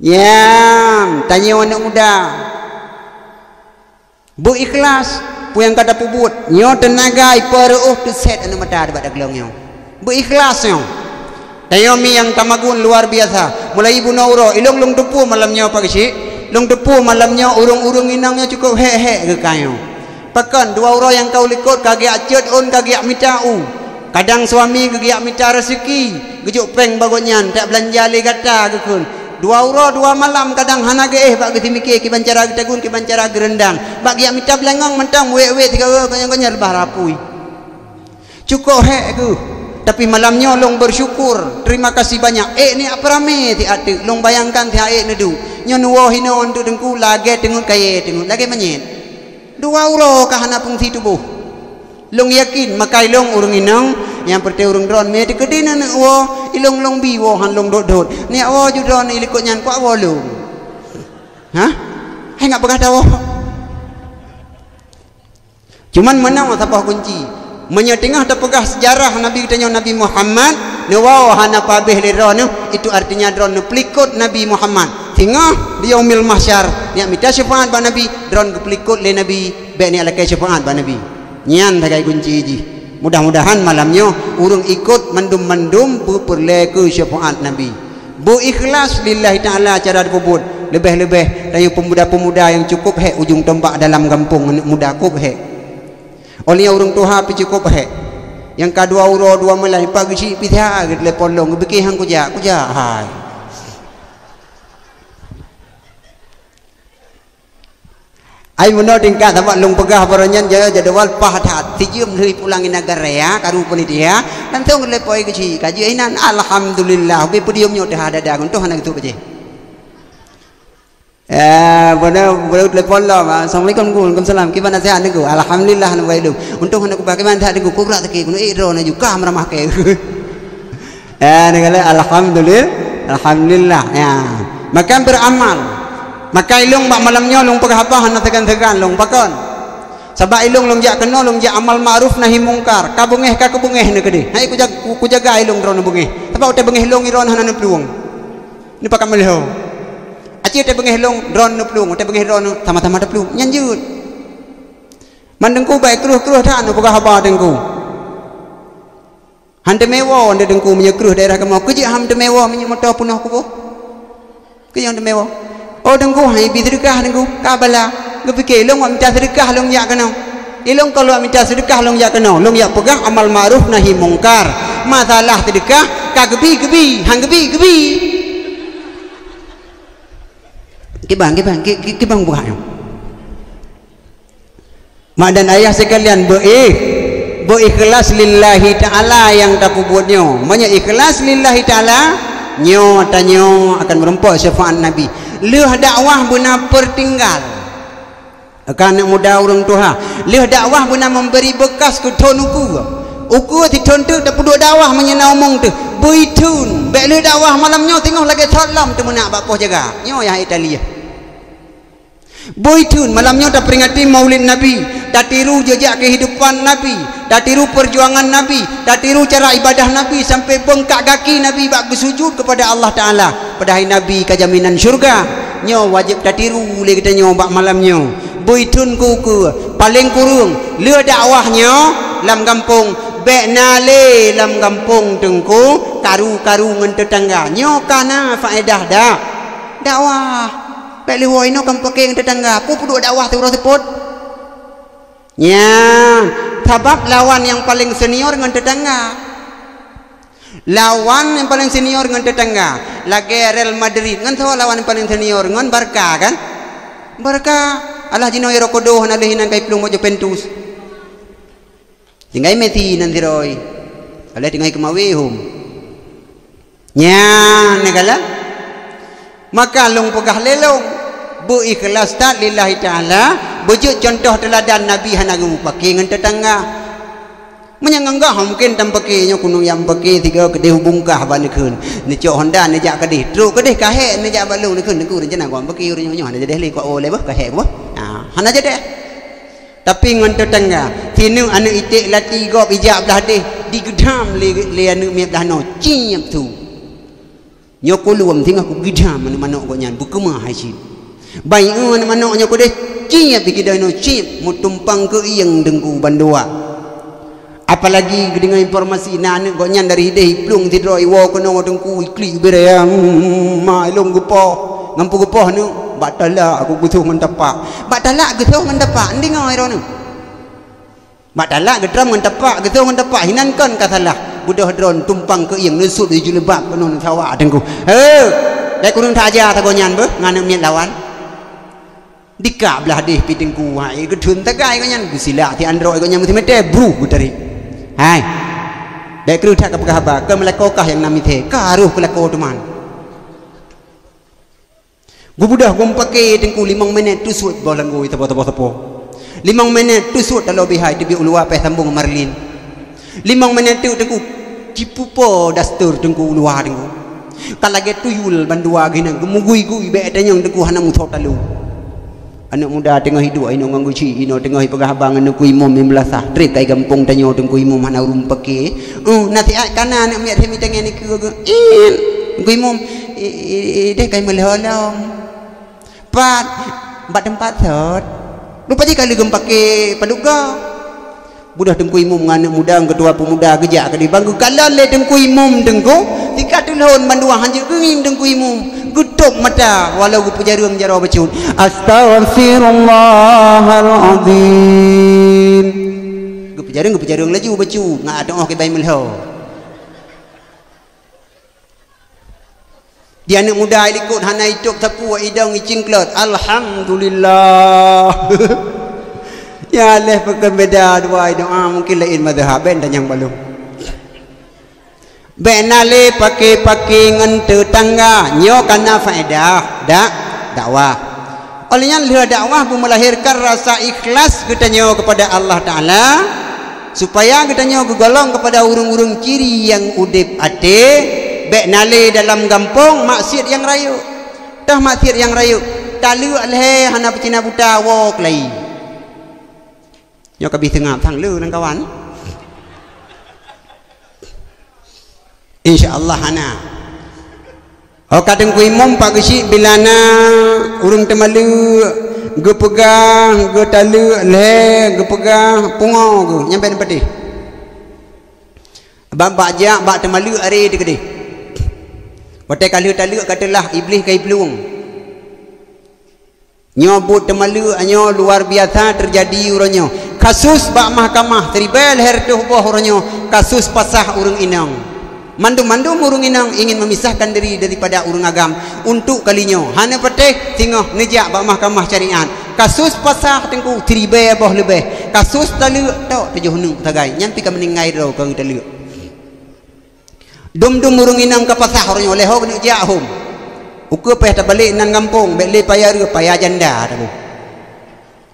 Nyang tanyoe aneuk muda. Beu ikhlas, peue nyang ka tapeubuet. Nyoe teunaga ipeureuôh teusét aneuk mata bak daglông nyoe. Beu ikhlas nyoe. Tanyoe mi nyang tamagun luar biasa. Mulai bunoe uroe, ilông lông teupeu malam nyoe Pak Geuchik. Lông teupeu malam nyoe ureuëng-ureuëng inong nyoe cukôp hék-hék geuh ka nyoe. Pakon, dua uroe nyang ka u likot ka geujak cot ôn, ka geujak mita u. Kadang suami geugeujak mita raseuki, geujok péng bak gobnyan, tajak beulanja lé gata geukheun. Dua uroe dua malam kadang hana geuéh bak geusimiké kiban cara geutagun, kiban cara geureundang. Bak geujak mita beulangong mantong wék-wék sigoe konyang-konyang leubah rapui. Cukôp hék geuh. Tapi malam nyoe lôn beusyukur, terima kasih banyak. Ék ni apa ramé siat teuk, lôn bayangkan siat ék neuduek. Nyoe neuwoe hinoe nteuk teungku lagée teungeut kayée teungeut, lagée manyét. Dua uroe ka hana fungsi tuboh. Lôn yakin makai lôn ureuëng inong nyang peureuté ureuëng droeneuh mé teukeudi neuneuk woe, ilôn lôn bi woe han lôn dot-dot. Neujak woe ju droeneuh ilikot nyan kuak woe lôn. Hah? Hai ngat peugah tawoe. Cuman meunoe saboh kunci. Meunyoe teungoh tapeugah seujarah Nabi geutanyoe Nabi Muhammad, neuwoe hana pabéh lé droeneuh, itu artinya droeneuh peulikot Nabi Muhammad. Singoh di Yaumil Mahsyar, neujak mita syafaat bak Nabi, droeneuh geupeulikot lé Nabi, bék neujak lakée syafaat bak Nabi. Nyan sagai kunci jih. Mudah-mudahan malam nyoe ureuëng ikot mandum-mandum beupeureulée keu syafaat Nabi. Beu-ikhlas lillahi ta'ala cara teupeubuet. Leubeh-leubeh tanyoe peumuda-peumuda nyang cukôp hék ujong tombak dalam gampông, aneuëk muda kôb hék. Óh lheueh nyan ureuëng tuha pih cukôp hék. Nyang ka dua uroe dua malam, pak geuchik pih that geutelepon lôn, geupike han kujak, kujak hai. Ai meunoe tingkat sabab lôn peugah baroe nyan ja-, jadwal paih that. Sijeuem lheueh pulang i nagara ya, karu panitia, langsong geulepoi geuchik ka jeuet inan. Alhamdulillah, ubé podium nyoe teuhah dada, untoh hana geutuek bajée. Eh, beuna, beuna telepon lom. Assalamualaikum, Teungku. Waalaikumsalam. Kiban nasihat, Teungku? Alhamdulillah, hana baik lom. Untoh hana kubah, kiban nasihat, Teungku? Kubra sakét, keuneuk ék droe na ju kah meuramah keu. Eh, neukalon alhamdulil-, alhamdulillah. Ya. Maka beramal. Maka ilong bak malam nyoe lôn peugah haba hana seugan-seugan lôn pakon. Sabab ilong lôn jak keunoe lôn jak amal ma'ruf nahi mungkar. Ka beungéh ka keubeungéh neuh keudeh. Hai kuja-, kujaga ilong droeneuh beungéh. Sabab watée beungéh lôn droeneuh hana neuplueng. Neupakat meulhô. Aci watée beungéh lôn droeneuh neuplueng, watée beungéh droeneuh sama-sama taplueng. Nyan jeuet. Man Teungku bai kreueh-kreueh that neupeugah haba Teungku. Han teumé woe, ndai Teungku, meunyoe kreueh daerah kamoe, keujeuet han teumé woe meunyoe moto peunoh kuboh. Keujeuet han teumé woe. Oh Teungku, han ibi seudeukah Teungku, ka bala. Geupike ilong wak mita seudeukah lôn jak keunoe. Ilong kon lôn mita seudeukah lôn jak keunoe, lôn jak peugah amal ma'ruf nahi mungkar. Masalah seudeukah, ka geubi, geubi, han geubi, geubi. Kiban, kiban, ki-, ki-, kiban buka nyoe. Mak dan ayah sekalian, beu-, beu-ikhlas lillahi ta'ala nyang tapeubuet nyoe. Meunyoe ikhlas lillahi ta'ala, nyoe tanyoe akan meurumpok syafaat Nabi. Lheueh dakwah beuna peutinggal. Ka aneuk muda ureuëng tuha, lheueh dakwah beuna memberi bekas keu thon ukeue. Ukeue sithon teuk tapeuduek dakwah meunyoe na umong teuh. Beu-itheun, bék lheueh dakwah malam nyoe singoh lagée thon lom teumeunak bak poh jaga. Nyoe yah Italia. Beu-itheun, malam nyoe taperingati Maulid Nabi, tatiru jejak keuhidupan Nabi, tatiru peujuangan Nabi, tatiru cara ibadah Nabi sampai beungkak gaki Nabi bak geusujut keupada Allah Ta'ala. Padahai Nabi ka jaminan syurga. Nyoe wajéb tatiru lé geutanyoe bak malam nyoe. Beu-itheun keu ukeue, paleng kureueng lheueh dakwah nyoe lam gampông, bék na lé lam gampông Teungku karu-karu ngon teutangga. Nyoe ka na faedah dak? Dakwah. Bék lheueh woe inoe kamoe paké ngon teutangga. Peue peuduek dakwah siuroe seupôt? Nyan, sabab lawan nyang paleng senior ngon teutangga. Lawan nyang paleng senior ngon teutangga. Lagée Real Madrid. Ngon soe lawan nyang paleng senior? Ngon Barca, kan? Barca. Alah jinoe rokodo hana lé hinan kai plueng bak Juventus. Tinggai Messi nan sidroe. Alah tinggai keumawe hom. Nyan, neukalon. Maka lôn peugah lé lôn, beu-ikhlas that lillahi ta'ala, beujeuet cuntoh teuladan Nabi hana geumeupaké ngon teutangga. Meunyoe ngon goh mungken tampaké nyoe kunong nyang paké tiga keudeh bungkah bak neukheun. Neucok honda neujak keudeh, trok keudeh ka hék neujak bak lôn neukheun, Teungku rencana goh paké ureuëng nyoe hana jadeh lé kok oleh bah ka hék bah. Ha, hana jadeh. Tapi ngon teutangga, sineuk aneuk iték lati gob ijak blah deh, digeudam lé, lé aneuk miet blah noe, ciep su. Nyoe kulom singoh kugeudam aneuk manok gobnyan, beukeumah hai cit. Bai eu aneuk manok nyoe keudeh, ciep dikeudai noe, ciep, meutumpang keu ieng Teungku bandua. Apalagi geudeungoe informasi na aneuk gobnyan dari ideh iplueng sidroe iwoe keunoe Teungku iklik bire, ma ilong geupoh. Ngon peue geupoh aneuk? Bak talak aku geusoh ngon tapak. Bak talak geusoh ngon tapak, ndeungoe droeneuh. Bak talak geutrom ngon tapak, geusoh ngon tapak, hinan kon ka salah. Beudôh droen tumpang keu ieng neusut di jilbab keunoe neusawa Teungku. He! Bèk kureueng that aja sagoe nyan beuh ngon aneuk miet lawan. Dikak blah deh pi teungku, hai, geutheun tagai gobnyan, geusilak ti androk gobnyan meuteumete, bruh geutarék. Hai. Bèk kreueh that ka peugah haba, keu meulakoe kah nyang na mithé, ka roh keu lakoe teuma. Geubeudôh geumpake teungku limong minèt teusuet boh langgôi sapo-sapo. Limong minèt teusuet taloe bihai teubiet u luwa pèh sambong marlin. Limong minèt teuk teungku, cipupo daster teungku u luwa teungku. Ka lagèe tuyul bandua geuh nyan, geumugui-gui bèk tanyong teungku hana musoe talu. Aneuk muda teungoh iduek inoe ngon geuchik, inoe teungoh ipeugah haba ngon teungku imum meumelasah. Trép kai gampông tanyoe teungku imum hana ureueng pake. Uh, nasihat kana aneuk miet hemi tangai nikeue geuh. In, teungku imum, i, i, i, deh kai meulhô lom. Pat, bak teumpat sot. Rupa jih ka lheueh geumpake paduka. Beudôh teungku imum ngon aneuk muda, ngon keutua peumuda geujak keudeh. Bang geukalon lé teungku imum teungku, tika teulhon bandua hanjeuet geungieng teungku imum. Geutôp mata, walau geupeujareueng jaroe bacut. Astaghfirullahalazim. Geupeujareueng, geupeujareueng laju bacut. Ngat ateueh kibai meulhô. Di aneuk muda ilikot hana itôp sapeue idong icingklot. Alhamdulillah. Ya leh pakon beda dua idoa mungkin laén mazhab ben dan nyang balum. Bèk na lé pake-pake ngon teutangga, nyoe kana faedah dak dakwah. Oleh nyan lheueh dakwah beumeulahirkan rasa ikhlas geutanyoe keupada Allah Taala. Supaya geutanyoe geugolong keupada ureueng-ureueng ciri nyang udeb até, bèk na lé dalam gampông maksiet nyang rayeuk. Toh maksiet nyang rayeuk, taleuek lhèe hana peucina buta woe keulayi. Nyoe ka bih teungab sang le lamkawan. Insya Allah hana. Ho ka teungku imum pak geuchik bila na ureueng teumaleuek, geupeugah, geutaleuek lhèe, geupeugah pungo geuh, nyan bèk neupatéh. Bak-bak jak bak teumaleuek aré teukeudeh. Watèe ka lheueh taleuek ka teulah, Iblih ka iplueng. Nyoe buet teumaleuek nyoe luar biasa teujadi uroe nyoe. Kasus bak mahkamah, siribèe lhèe reutôh boh uroe nyoe, kasus pasah ureueng inong. Mandum-mandum ureueng inong ingin memisahkan diri daripada ureueng agam. Untuk kali nyoe, hana patéh, singoh neujak bak mahkamah syariat. Kasus pasah teungku, siribèe boh leubeh. Kasus taleuek tok tujoh neuk sagai. Nyan pi ka meuninggai droe keu taleuek. Dum-dum ureueng inong ka pasah uroe nyoe, lé ho keuneuk jak hom. Ukeue payah tabalek nan gampông, bèk lé paya reuh, paya janda taboh.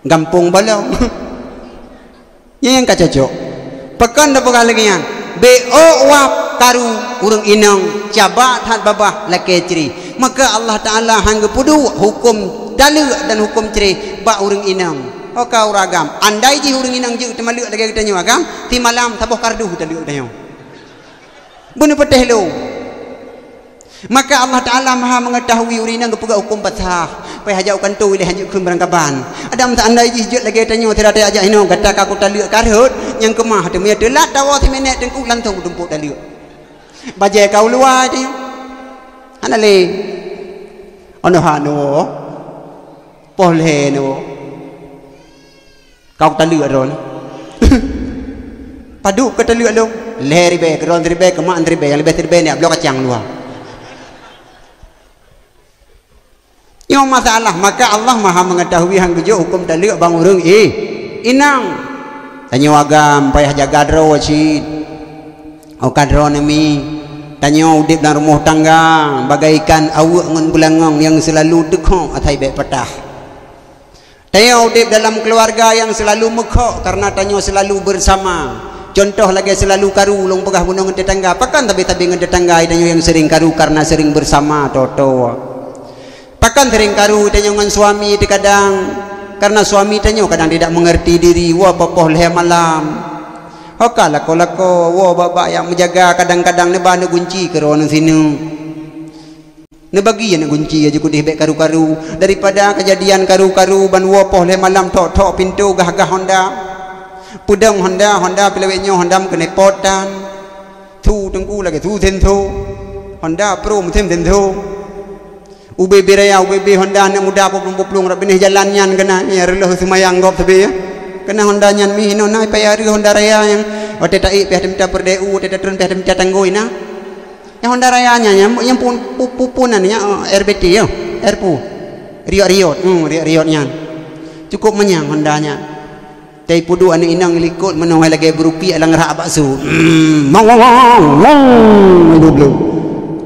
Gampông bolong. Nyan nyang ka cocok. Pakon tapeugah lagèe nyan? Bèk ôk wab karu ureueng inong, caba that babah lakèe cre. Maka Allah Taala han geupeuduek huköm taleuek dan huköm cre bak ureueng inong. Ho ka ureueng agam, andai jih ureueng inong jeuet teumaleuek lagèe geutanyoe agam, simalam saboh kardus taleuek geutanyoe. Beuneupatéh lôn. Maka Allah Taala Maha Meungetahui, ureueng inong geupeugah huköm pasah. Payah jak u kantô ilèe hanjeuet kheun barangkaban. Adam seandai jih jeuet lagèe tanyoe sira tajak hinoe, gata ka kutaleuek ka rhot, nyang keumah teumé teulat tawoe siminèt teungku langsông kutumpôk taleuek. Bajèe ka u luwa tanyoe. Hana lé. Aneuk hana woe. Poh lhèe nyoe. Ka kutaleuek droeneuh. Padub ka taleuek lôn. Lhèe ribèe, keudroe siribèe, keumat siribèe, nyang leubeh siribèe nyak bloe kacang luwa. Nyoe masalah, maka Allah Maha Meungetahui han geujok huköm taleuek bak ureueng i-, inong. Tanyoe agam payah jaga droe cit. Oka droeneuh mi, tanyoe udeb lam rumoh tangga bagaikan aweuek ngon beulangong nyang seulalu teukhok asai bèk patah. Tanyoe udeb dalam keuluwarga nyang seulalu meukhok kareuna tanyoe seulalu beusama. Cuntoh lagèe seulalu karu lôn peugah bunoe ngon teutangga. Pakon sabe-sabe ngon teutangga tanyoe nyang seuring karu kareuna seuring beusama, toe-toe. Pakon seuring karu tanyoe ngon suami teukadang, kareuna suami tanyoe kadang tidak mengerti diri, woe poh-poh lhèe malam. Ho ka lakoe-lakoe, woe bak-bak nyang meujaga, kadang-kadang neuba neugunci keudroe neuh sineuk. Neubagi aneuk gunci laju keudeh bèk karu-karu, daripada keujadian karu-karu ban woe poh lhèe malam thok-thok pintoe gah-gah honda. Peudong honda, honda pih lawét nyoe honda meukeunai pot tan. Su teungku lagèe su sensor. Honda pro meusén sensor. U B B raya, U B B honda aneuk muda peuplueng-peuplueng rot binéh jalan nyan keunan, ya reuloh seumayang gob sabe, ya. Keunan honda nyan mi hinoe na payah reuh honda raya nyang watèe taék pih teumeutah peureudèe u, watèe tatreun pih teumeutah tanggôi na. Nyang Honda Raya nyan, nyang, nyang pun, pu-, pu-, pun nyan, eh, R B T, ya. R P U. Riot-riot, hmm, riot-riot nyan. Cukup manyang Honda nyan. Tapi peuduek aneuk inong likot meunoe lagèe beurupiek lam rak bakso. Hmm, mong, mong, mong, mong, ibu belum.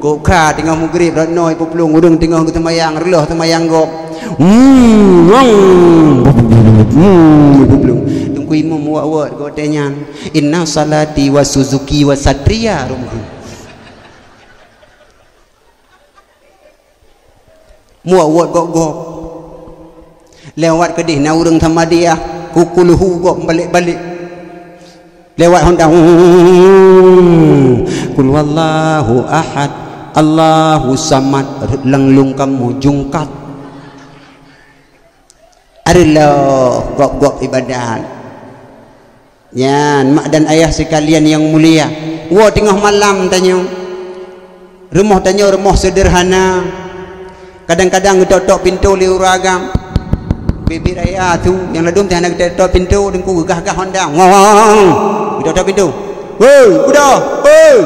Kok ka teungoh mugrib, rot noe ibu belum, ureueng teungoh geuseumayang, reuloh seumayang gob. Hmm, mong, hmm, ibu belum. Teungku imum wot-wot gob teh nyan. Inna salati wa Suzuki wa Satria, rumoh. Muwot-wot gob-gob. Lewat keudeh na ureueng Samadiyah, kukulhu gob balek-balek. Lewat Honda, kul huwallahu ahad, Allahu samad, rhot lam lôn kamoe jungkat. Areulôh gob-gob ibadat. Nyan, mak dan ayah sekalian yang mulia, woe teungoh malam tanyoe. Rumoh tanyoe rumoh seudeurhana. Kadang-kadang geutok-tok pintoe lé ureueng agam. Biet-biet raya su, nyang ladôm teuh hana geutok-tok pintoe, Teungku, geugah-gah Honda. Ngong! Geutok-tok pintoe. "Hei, Uda! Hei!"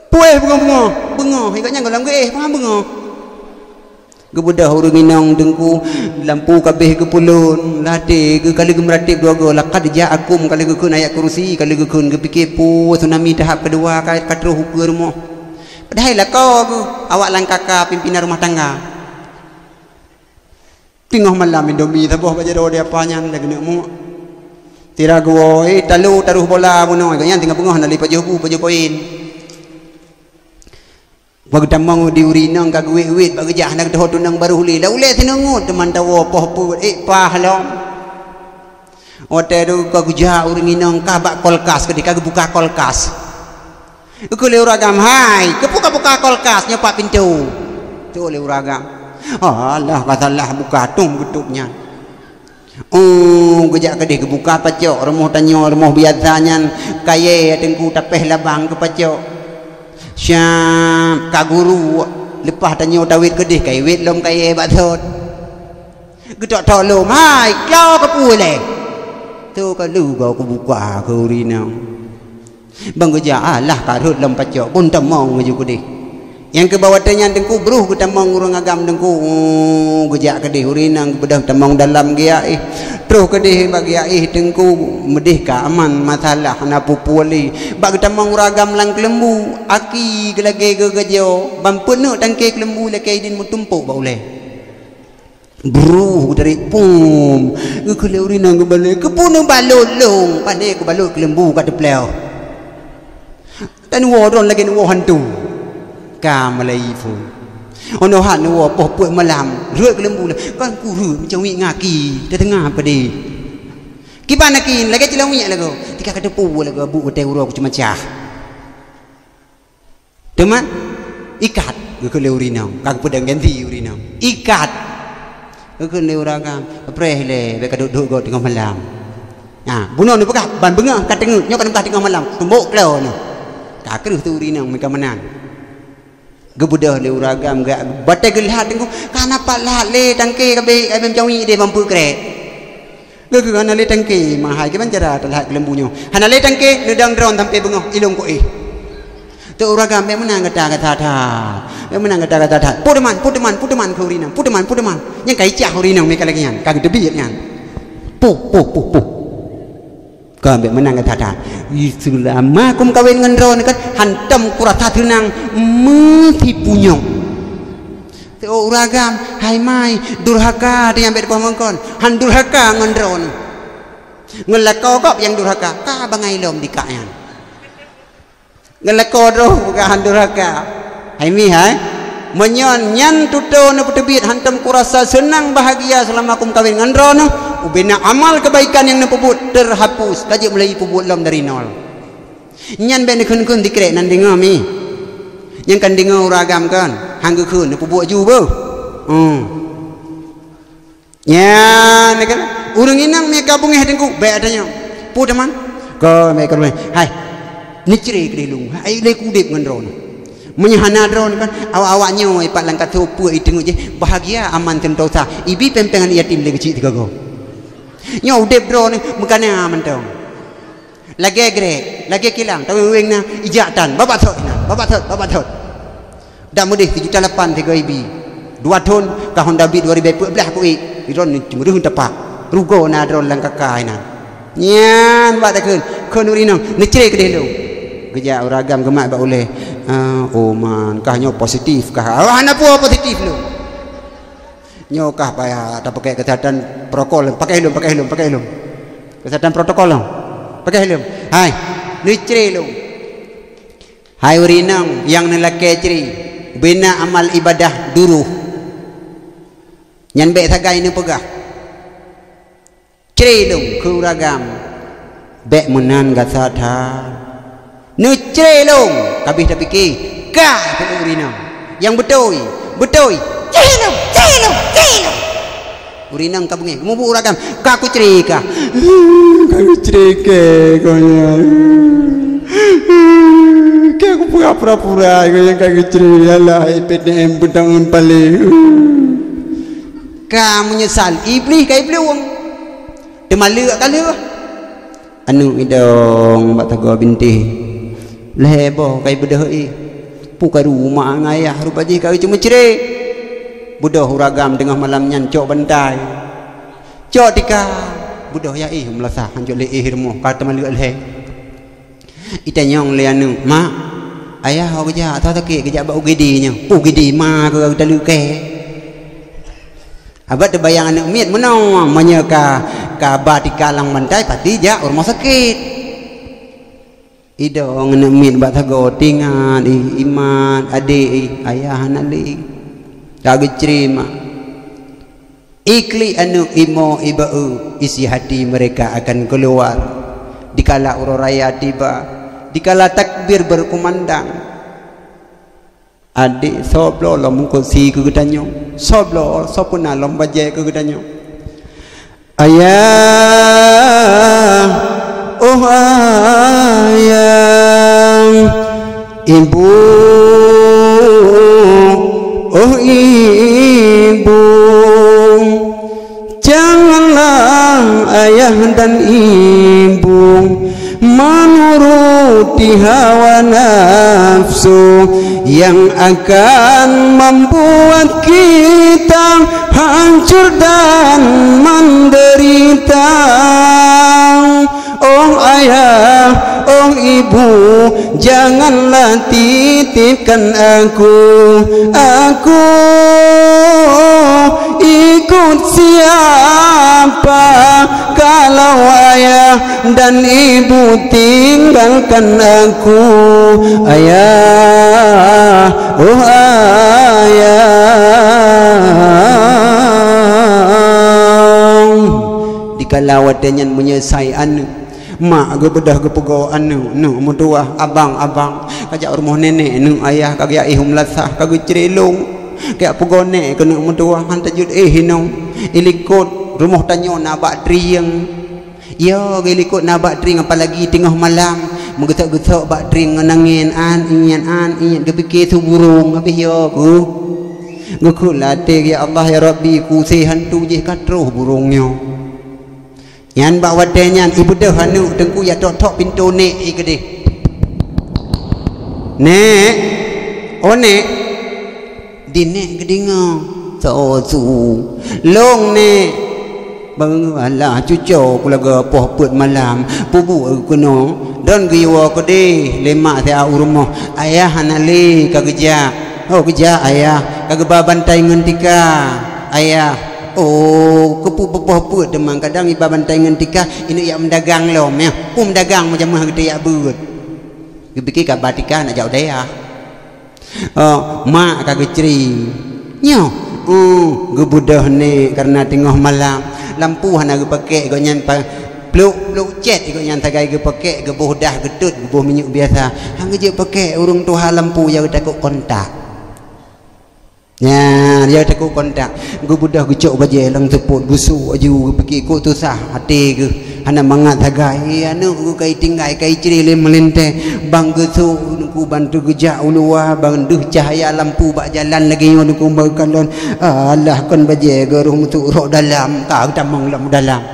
Puih beungoh-beungoh. Beungoh, ingat nyan goh lom geuéh, paham beungoh. Geubeudôh ureueng inong Teungku, lampu ka abéh geupeulon, ladé geu-, ka lheueh geumeuratéb dua goe, laqad ja'akum ka lheueh geukheun ayat kursi, ka lheueh geukheun, geupike peue tsunami tahap keudua ka, ka troh ukeue rumoh. Padahai lakoe geuh awak lam K K pimpinan rumah tangga. Teungoh malam Indomie saboh bak jaroe di apa nyan lagèe neuk muek. Sira geuwoe, eh, talo taroh bola bunoe, gobnyan teungoh beungoh na lé pajoh bu, pajoh poin. Bak geutamong di ureueng inong ka geuwét-wét bak geujak hana geutoh tunang barô ulèe. Lah ulèe sineungut teuma tawoe poh peuet, ék paih lom. Watèe tu ka geujak ureueng inong ka bak kulkas keudeh, ka geubuka kulkas. Geukheun lé ureueng agam, "Hai, keupeue ka buka kulkas nyoe pat pintoe?" Teuh lé ureueng agam, "Alah, ka salah buka tong geutôp nyan." Oh, geujak keudeh geubuka pacok, rumoh tanyoe, rumoh biasa nyan kayèe Teungku tapéh labang keu pacok. Siap, ka guru, leupah tanyoe tawét keudeh, ka iwét lom kayèe bak sot. Geutok-tok lom, "Hai, klo keupeue lé?" "Teuh ka lheueh goe kubuka keu ureueng inong." Ban geujak, alah ka rhot lom pacok, bun tamong laju keudeh. Nyang keu bak watèe nyan Teungku broh geutamong ureueng agam Teungku, oh, geujak keudeh ureueng inong geubeudôh tamong dalam geujak éh. Troh keudeh bak geujak éh Teungku meudeh ka aman masalah hana peue-peue lé. Bak geutamong ureueng agam lam keuleumbu, aki geulagèe geugajoe, ban peuneuk tangke keuleumbu lakèe idin meutumpôk bak ulèe. Bruh, dari pum. Geukheun lé ureueng inong geubalot. "Keupeue neubalot lôn? Pandai kubalot keuleumbu ka teupleuh. Dan woe droe lagèe neuwoe hantu." Ka meulayi pum. Ono hat neuwoe poh peuet malam. Rhot keuleumbu lah. Kan kureueng macam wit ngaki. Teudeungoe peudeh. Kiban aki, lagèe cilawik lagoe. Tika ka teupeue lagoe, bu watèe uroe kucumacah. Teuma, "Ikat," geukheun lé ureueng inong, ka geupeudong ganti ureueng inong. "Ikat," geukheun lé ureueng agam. Preh lé, bèk ka duek-duek goe teungoh malam. Nah, bunoe neupeugah, ban beungoh ka teungeut, nyoe ka neupeugah teungoh malam, tumbok klo nyoe. Ka kreueh tu ureueng inong meuka meunan. Geubeudôh lé ureueng agam, gak batèe geulhat teungku, ka na pat lhat lé tangke ka bèk, ka bèk meucawi deh ban peukrek. Geukheun hana lé tangke, mahai kiban cara talhat keuleumbu nyoe. Hana lé tangke, neudong droen sampoe beungoh, ilong koh éh. Teuh ureueng agam, bèk meunan gata, gata that. Bèk meunan gata, gata that. Puteuman, puteuman, puteuman keu ureueng inong, puteuman, puteuman. Nyang ka icah ureueng inong meuka lagèe nyan, ka geuteubiet nyan. Puh, puh, puh, puh. Ka bèk meunan gata that. Ih, seulama kum kawen ngon droeneuh kan, hantom kurasa seunang meusipunyong. Teuh ureueng agam, hai mai, durhaka teuh nyang bèk dipoh mongkon, han durhaka ngon droeneuh. Ngon lakoe gob nyang durhaka, ka bangai lom dikak nyan. Ngon lakoe droe bukan han durhaka. Hai mi hai, meunyoe nyan tutoe neupeuteubiet hantom kurasa seunang bahagia seulama kum kawen ngon droeneuh, ubena amal keubaikan nyang neupeubuet teuhapus, ka jeuet mulai peubuet lom dari nol. Nyan bèk neukheun-kheun sikrek nan deungoe mi. Nyang kan deungoe ureueng agam kan, han geukheun neupeubuet ju beuh. Hmm. Nyan kan, ureueng inong mi ka beungèh teungku, bèk tanyong. Puteuman? Ka mè ka beungèh. Hai. Neucre keudeh lôn. Hai lé kudép ngon droeneuh. Meunyoe hana droeneuh kan, awak-awak nyoe pat lam kato peue iteungeut jih, bahagia aman sentosa. Ibi péng-péng aneuk yatim lé keuchik sigoe-goe. Nyoe udép droeneuh meukana mantong. Lagèe grek, lagèe kilang, taweng-weng na, ijak tan, babah thot na, babah thot, babah thot. Dak meudeh sijuta lapan sigoe ibi. Dua thon, ka Honda Beat dua ribèe peuet blah kuék. Droeneuh ceumeureun tapak. Rugoe na droeneuh lam kaka inan. Nyan bak takheun, kheun ureueng inong, neucre keudeh lôn. Geujak ureueng agam geumat bak ulèe. Ah, oh man, kah nyoe positif kah? Ah, hana peue positif lôn. Nyoe kah payah tapakai kesehatan protokol. Pakai lom, pakai lom, pakai lom. Kesehatan protokol lom. Pakai lom. Hai, neucre lom. Hai ureueng inong nyang neulakèe cre, bina amal ibadah duroh. Nyan bèk sagai neupeugah. Cre lôn keu ureueng agam. Bèk meunan gata that. Neucre lôn, ka abéh tapike. Ka keu ureueng inong. Nyang beutôi, beutôi. Cre lôn, cre lôn, cre lôn. Ureueng inong ka beungèh. Mubu ureueng agam, ka kucre kah. Ka kucre keu kau nyan. Ka kupura-pura kau nyan ka kucre. Alah, P T M beutôi paleng. Ka meunyeusal, Iblih ka iblueng. Teuma lheueh ka lheueh. Aneuk idong bak sagoe bintéh. Lhèe boh ka ibeudôh éh. Peue karu mak ngon ayah rupa jih ka geucok meucre. Beudôh ureueng agam teungoh malam nyan cok bantai. Cok tika. Beudôh ya éh meulasah hanjeuet lé éh rumoh ka teuma lheueh lhèe. Itanyong lé aneuk, "Mak, ayah ho geujak, asai sakét geujak bak U G D nyoe." "U G D ma keu geutaleuek kèe." Abah teubayang aneuk miet meunoe, meunyoe ka, ka ba tika lam bantai, pasti jak u rumoh sakét. Idong aneuk miet bak sagoe, tingat, ih, imat, adék, ih, ayah hana lé. Ka geucre mak. Iklik aneuk imo iba-e, isi hati mereka akan keluar. Dikala uroe raya tiba, dikala takbir berkumandang. Adék, soe bloe lom mungkot sie keu geutanyoe? Soe bloe, soe peuna lom bajèe keu geutanyoe? Ayah, oh ayah, ibu, oh ibu. Janganlah ayah dan ibu menuruti hawa nafsu yang akan membuat kita hancur dan menderita. Oh ayah, oh ibu, janganlah titipkan aku. Aku ikut siapa kalau ayah dan ibu tinggalkan aku? Ayah, oh ayah. Dikala watèe nyan meunyeusai aneuk, mak geubeudôh geupeugoe aneuk, neuk meutuwah, abang, abang, ka jak u rumoh nenek, neuk ayah ka geujak éh u meulasah, ka geucre lôn. Ka jak peugoe nèk keuneuk meutuwah, han tajeuet éh inong. Ilikot rumoh tanyoe na bak trieng. Yo, ilikot na bak trieng, apalagi teungoh malam. Meugeusok-geusok bak trieng ngon angén, an inyet, an inyet, geupike su burông, habéh yo keuh. Geukheun lam até, "Ya Allah, ya Rabbi, ku se hantu jih ka troh burông nyoe." Nyan bak watèe nyan ibeudôh aneuk teungku jak thok-thok pintoe nèk i keudeh. "Nèk, oh nèk." Di nèk geudeungö, "Soe su?" "Lôn nèk." "Bang alah cuco ku lagèe poh peuet malam, peubuet keunoe." Dron geuyue keudeh lé mak siat u rumoh. "Ayah hana lé ka geujak." "Oh geujak ayah, ka geuba bantai ngon tika." "Ayah." "Oh, keupeue beupoh peuet teuma, kadang iba bantai ngon tika, ineuk jak meudagang lom nyoe." "Peue meudagang, meujamah geutanyoe jak beuet." Geupike ka ba tika nak jak u dayah. Oh, mak ka geucre. Nyoe, oh, geubeudôh nèk kareuna teungoh malam. Lampu hana geupakèk gobnyan pa-, pluk-pluk cét gobnyan sagai geupakèk, geuboh dah geutot, geuboh minyeuk biasa. Han geujeuet pakèk ureueng tuha lampu, ya geutakot kontak. Nyan, ya takot kontak. Geubeudôh geucok bajèe lam seupôt, geusuk laju, geupike kok susah até geuh. Hana mangat sagai, eh, aneuk geuh kai tinggai, kai cre lé meulintèe. Bang geusuk, teungku ban teuh geujak u luwa, ban deuh cahya lampu bak jalan lagèe nyoe teungku bak kalon. Alah, kon bajèe geuh roh meusuk rot dalam, ka geutamong lam dalam.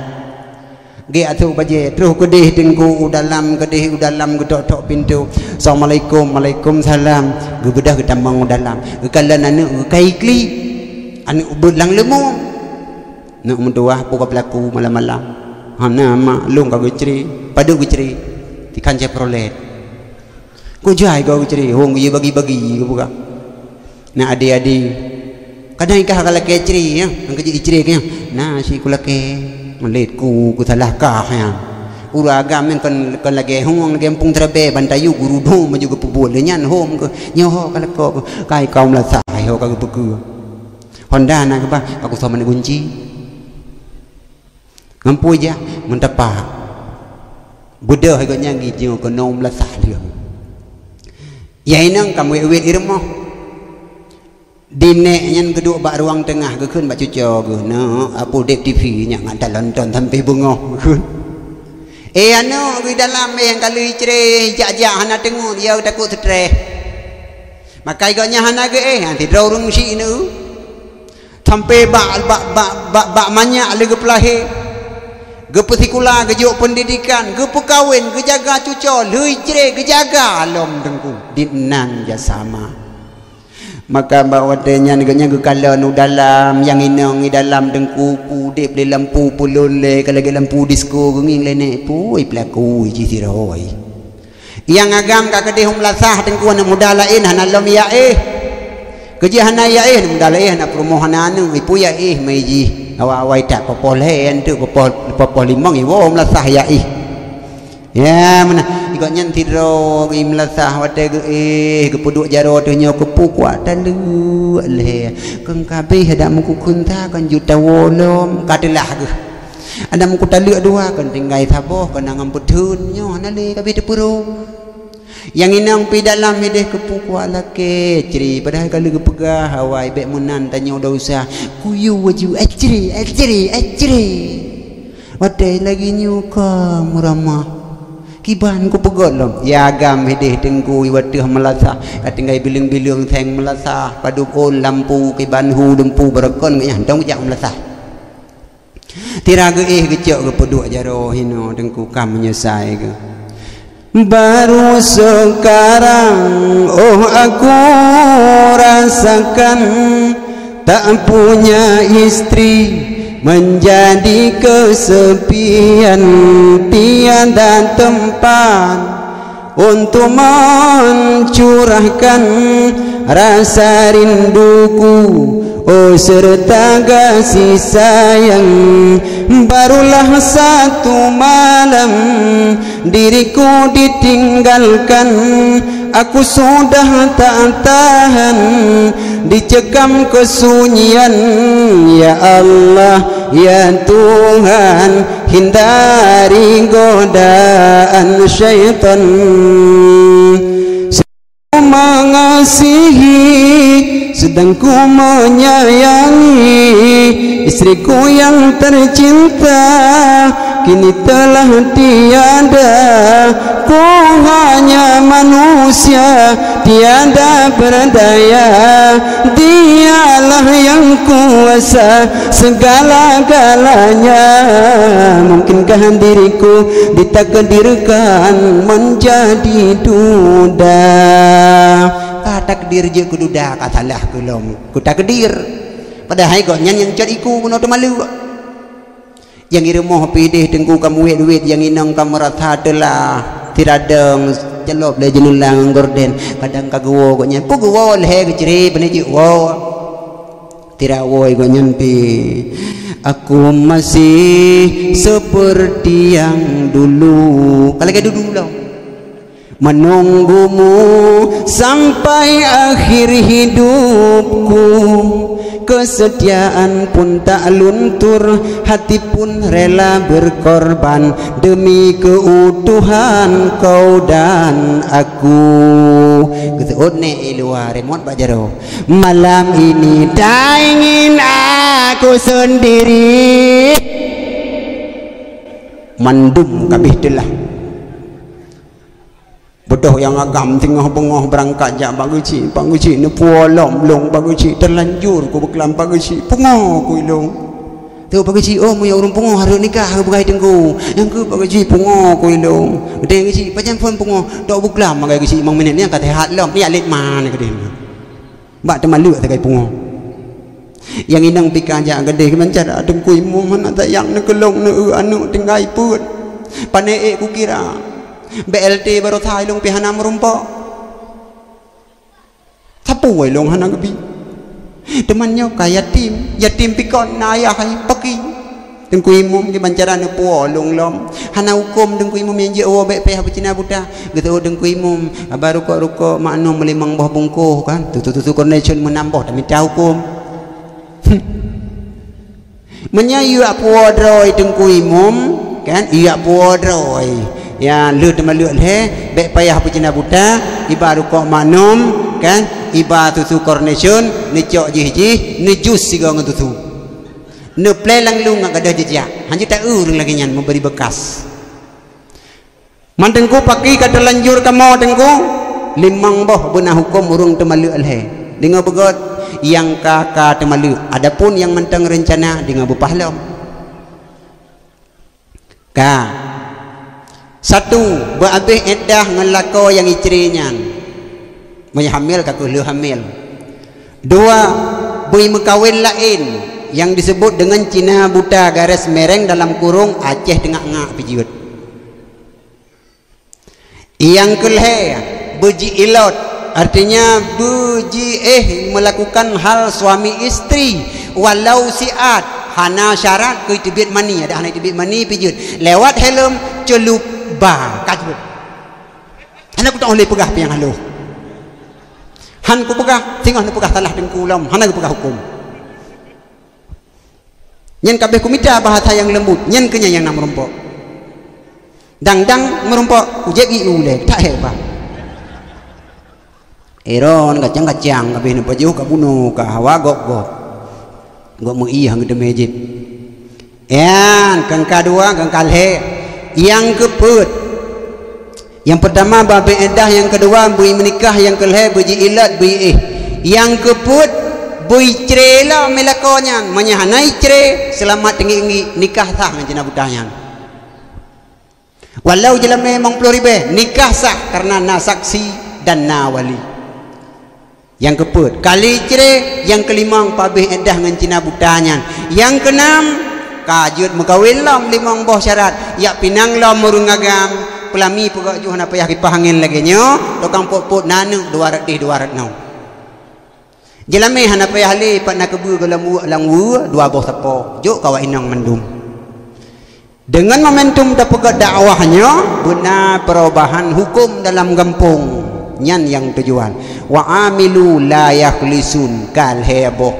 Geuék ateueh bajée, troh keudeh teungku u dalam, keudeh u dalam, geutok-tok pintoe. "Assalamualaikum." "Waalaikumsalam." Geubeudôh geutamong u dalam. Geukalon aneuk geukai kli. Aneuk ubeuet lam leumô. Neuk meutuwah peue ka peulaku malam-malam. "Hana, mak, lôn ka geucre." "Padub geucre?" "Tikhan Chevrolet." "Kujai ka geucre?" "Hong, geuyue bagi-bagi," geupeugah. Na ade-ade. Kadang ikah ka lakée cre, ya. Nyang keuji icre ke, ya. Na si ku lakée. Meulét ku, ku salah kah, ya. Ureueng agam nyan kon, kon lagée hong, lagée empung teurabe, ban tayue guru dong maju geupeubuet. Lé nyan hom ke, nyoe ho ka lakoe ke. Kai kaum lasah, ho ka geupeukeue. Honda na keubah, aku sama ni kunci. Ngon peue jak? Ngon tapak. Beudôh gobnyan geujok keunoe meulasah leueh. Ya inong ka meuwét-wét i rumoh. Dinek nyan geuduek bak ruang teungoh, geukheun bak cuco geuh, "Neuk, apu deb T V nyan ngon talonton sampoe beungoh," geukheun. Eh, aneuk geuh dalam, eh, nyang ka lheueh icre, jak-jak hana teungeut, ya takot stres. Makai gobnyan hana geuéh, ha, sidroe ureueng syiek neu. Sampoe bak, bak, bak, bak, bak manyak lé geupeulahé, geupeusikula, geujok peundidikan, geupeukawen, geujaga cuco, lheueh icre, geujaga lom teungku. Dinan jasama. Maka bak watée nyan gobnyan geukalon u dalam, nyang inong i dalam teungku, udeb lé lampu peulon lé, ka lagée lampu disko geungieng lé nèk, pui peulaku jih sidroe. Nyang agam ka keudeh u meulasah teungku, aneuk muda laén hana lom yaéh. Keujih hana yaéh, aneuk muda laén hana peurumoh, hana aneuk, ipeue yaéh mai jih. Awai-awai that poh-poh lhèe, enteuk poh-poh, poh-poh limong iwoe u meulasah yaéh. Ya, meunan. Gobnyan sidroe geuh i meulasah watée geuéh, geupeuduek jaroe teuh nyoe keupeue kuat taleuek lhèe. Keu ka abéh adak meukukheun sa kon jeuet tawoe lom, ka teulah geuh. Adak meukutaleuek dua, kon tinggai saboh, kon na ngon peutheun, nyoe hana lé ka abéh teupeurong. Nyang inong pi dalam ideh keupeue kuat lakée cre, padahai ka lheueh geupeugah awai bék meunan tanyoe desya. Kuyue waju, "Acre, acre, acre." Watée lagée nyoe ka meuramah. Kiban kupeugét lom. Ya agam ideh teungku i watée meulasah, ka tinggai bileueng-bileueng seng meulasah, padub ôn lampu kiban hu lampu beureukoh ngon nyan, dong jak meulasah. Tira geuéh geucok geupeuduek jaroe hinoe teungku ka meunyeusai geuh. Baru sekarang, oh, aku rasakan tak punya istri, menjadi kesepian, tiada tempat untuk mencurahkan rasa rinduku, oh, serta kasih sayang. Barulah satu malam diriku ditinggalkan, aku sudah tak tahan dicekam kesunyian. Ya Allah, ya Tuhan, hindari godaan syaitan. Sedang ku mengasihi, sedang ku menyayangi istriku yang tercinta. Kini telah tiada, ku hanya manusia tiada berdaya. Dialah yang kuasa segala-galanya. Mungkinkah diriku ditakdirkan menjadi duda? Ka takdir jeuet keu duda, ka salah keu lom keu takdir. Padahai gobnyan nyang cot iku bunoe teumaleuek. Nyang i rumoh pih deh teungku ka meuwét-wét, nyang inong ka meurasa teulah, tiradong, ceulop lé jeuneula ngon gorden. Kadang ka geuwoe gobnyan, peue geuwoe lhèe geucre, pane jeuet woe. Tira woe gobnyan pih, aku masih seperti yang dulu. Ka lagèe dudu lom. Menunggumu sampai akhir hidupku, kesetiaan pun tak luntur, hati pun rela berkorban demi keutuhan kau dan aku. Geuseuôt nèk i luwa, remote bak jaroe. Malam ini tak ingin aku sendiri. Mandum ka abéh teulah. Beudôh nyang agam teungoh beungoh beurangkat jak bak geuchik, bak geuchik neupuwoe lom lôn bak geuchik, teulanjur ku beuklam bak geuchik, pungo ku ilôn. Tu bagi cit, oh, meunyoe ureuëng pungoh hareuet nikah, beugai teungku. Nyang keu bagi cit pungoh ku ilong. Geutanyoe cit, pajan phon pungoh. Tok buklam magai cit limong minit, nyang ka teuhat lom. Ni alet man keudeh. Bak teumaleuek sagai pungoh. Nyang inong pih ka jak keudeh, geumancara teungku imum hana sayang neukeulong neu aneuëk tinggai peuet. Pane ék kukira. B L T baroesa ilong pih hana meurumpok. Sapeue ilong hana geubi. Teuma nyoe ka yatim, yatim pih kon na ayah hai paki. Teungku imum geumancara neupuwoe lôn lom. Hana huköm teungku imum nyang jeuet woe bék payah beucina buta. Geuseuôt teungku imum, haba rukok-rukok maknum limong boh bungkôh kan. Tutu-tutu koordinasi meunam boh tamita huköm. Meunyoe yue puwoe droe teungku imum kan, yue puwoe droe. Ya, lheueh teumaleuek lhée, bék payah beucina buta, iba rukok maknum kan, iba susu koordinasi, neucok jih-jih, neujus sigoe ngon susu. Neuplé lam lu ngat gadôh jijak. Hanjeuet taeu ureuëng lagée nyan meubri beukas. Man teungku paki ka teulanjur kamoe teungku, limong boh beuna huköm ureuëng teumaleuek lhée. Deungoe beugôt, nyang ka, ka teumaleuek. Adapun nyang mantong reuncana, deungoe beupah lom. Ka. Satu, beuabéh iddah ngon lakoe nyang icre nyan. Meunyoe hamil ka kheueh lheueh hamil. Dua, beu meukawen laén nyang disebut deungon cina buta garis mereng dalam kurong Aceh teungak-ngak pih jeuet. Nyang keulhée, beujiilot, artinya beujiéh melakukan hal suami istri walau siat, hana syarat keu teubiet mani, adak hana teubiet mani pih jeuet. Lewat helm celup ba, ka jeuet. Hana kutoh lé peugah piang haloh. Han kupeugah, singoh neupeugah salah teungku lom, hana geupeugah huköm. Nyan ka abéh kumita bahasa nyang leumbut, nyan keuh nyan nyang na meurumpok. Dang-dang meurumpok, ujeb i ulée, that hebat. Iron kacang-kacang, abéh neupajoh ka bunoe, ka hawa gop-gop. Gop meuieh geuteumé jeuet. Nyan, keu nyang ka dua, keu nyang ka lhée. Nyang keupeuet. Nyang peurtama beuabéh iddah, nyang keudua beu meunikah, nyang keulhée beujiilot, beujiéh. Nyang keupeuet beuicre lom lakoe nyan. Meunyoe hana icre, seulamat teungiek-ngiek, nikah sah ngon cina buta nyan. Walau jeulamé limong ploh ribée, nikah sah kareuna na saksi dan na wali. Nyang keupeuet, ka lhée icre, nyang keulimong peuabéh iddah ngon cina buta nyan. Nyang keunam, ka jeuet meukawen lom limong boh syarat, jak pinang lom ureuëng agam, peulami peugah jih hana payah kipah angén lagée nyoe, tukang pot-pot na aneuëk dua ratus dua ratus nyoe. Jeulamé hana payah lé pat na keubeue goh lam uek lam weue dua boh sapo, jok kawak inong mandum. Deungon momentum tapeugét dakwah nyoe, beuna perubahan huköm dalam gampông. Nyan nyang tujuan. Wa amilu la yakhlisun, ka lhée boh.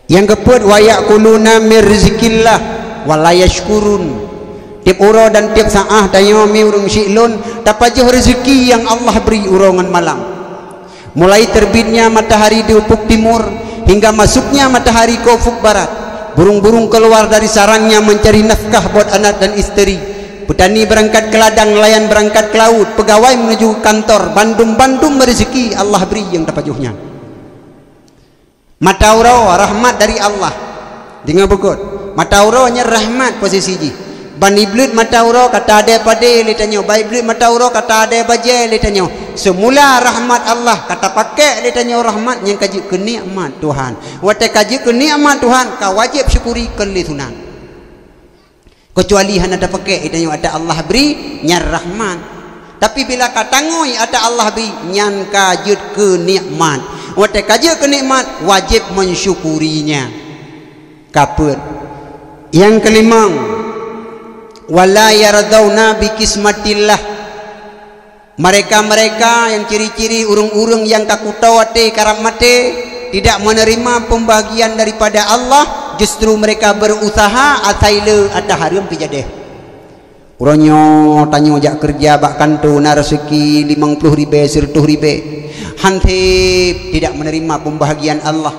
Nyang keupeuet, wa ya'kuluna mir rizqillah wa la yashkurun. Tieb uroe dan tieb saát tanyoe mi ureuëng syiek lôn tapajoh rezeki nyang Allah bri uroe ngon malam. Mulai terbitnya matahari di ufuk timur hingga masuknya matahari ke ufuk barat, burung-burung keluar dari sarangnya mencari nafkah buat anak dan isteri. Petani berangkat ke ladang, nelayan berangkat ke laut, pegawai menuju kantor, bandum-bandum rezeki Allah bri nyang tapajoh nyan. Mata uroe rahmat dari Allah. Deungoe beugôt. Mata uroe nyan rahmat posisi jih. Ban iblih mata uroe ka tadée padé lé tanyoe, ban iblih mata uroe ka tadée bajée lé tanyoe. Seumula rahmat Allah ka tapakék lé tanyoe rahmat nyang ka jeuet keu nikmat Tuhan. Watée ka jeuet keu nikmat Tuhan, ka wajéb syukuri kon lé sunat. Keucuali hana tapakék tanyoe ata Allah bri, nyan rahmat. Tapi bila ka tangui ata Allah bri, nyan ka jeuet keu nikmat. Watée ka jeuet keu nikmat, wajéb mensyukurinya. Ka peuet. Nyang keulimong, wala yardauna bi kismatillah. Mereka-mereka yang ciri-ciri ureuëng-ureuëng nyang ka kutoe até karab maté, tidak menerima pembagian daripada Allah, justru mereka berusaha asai le ata hareuem pih jadeh. Uroe nyoe tanyoe jak keureuja bak kantô na raseuki limong ploh ribée, sireutôh ribée. Hansép tidak menerima pembahagian Allah.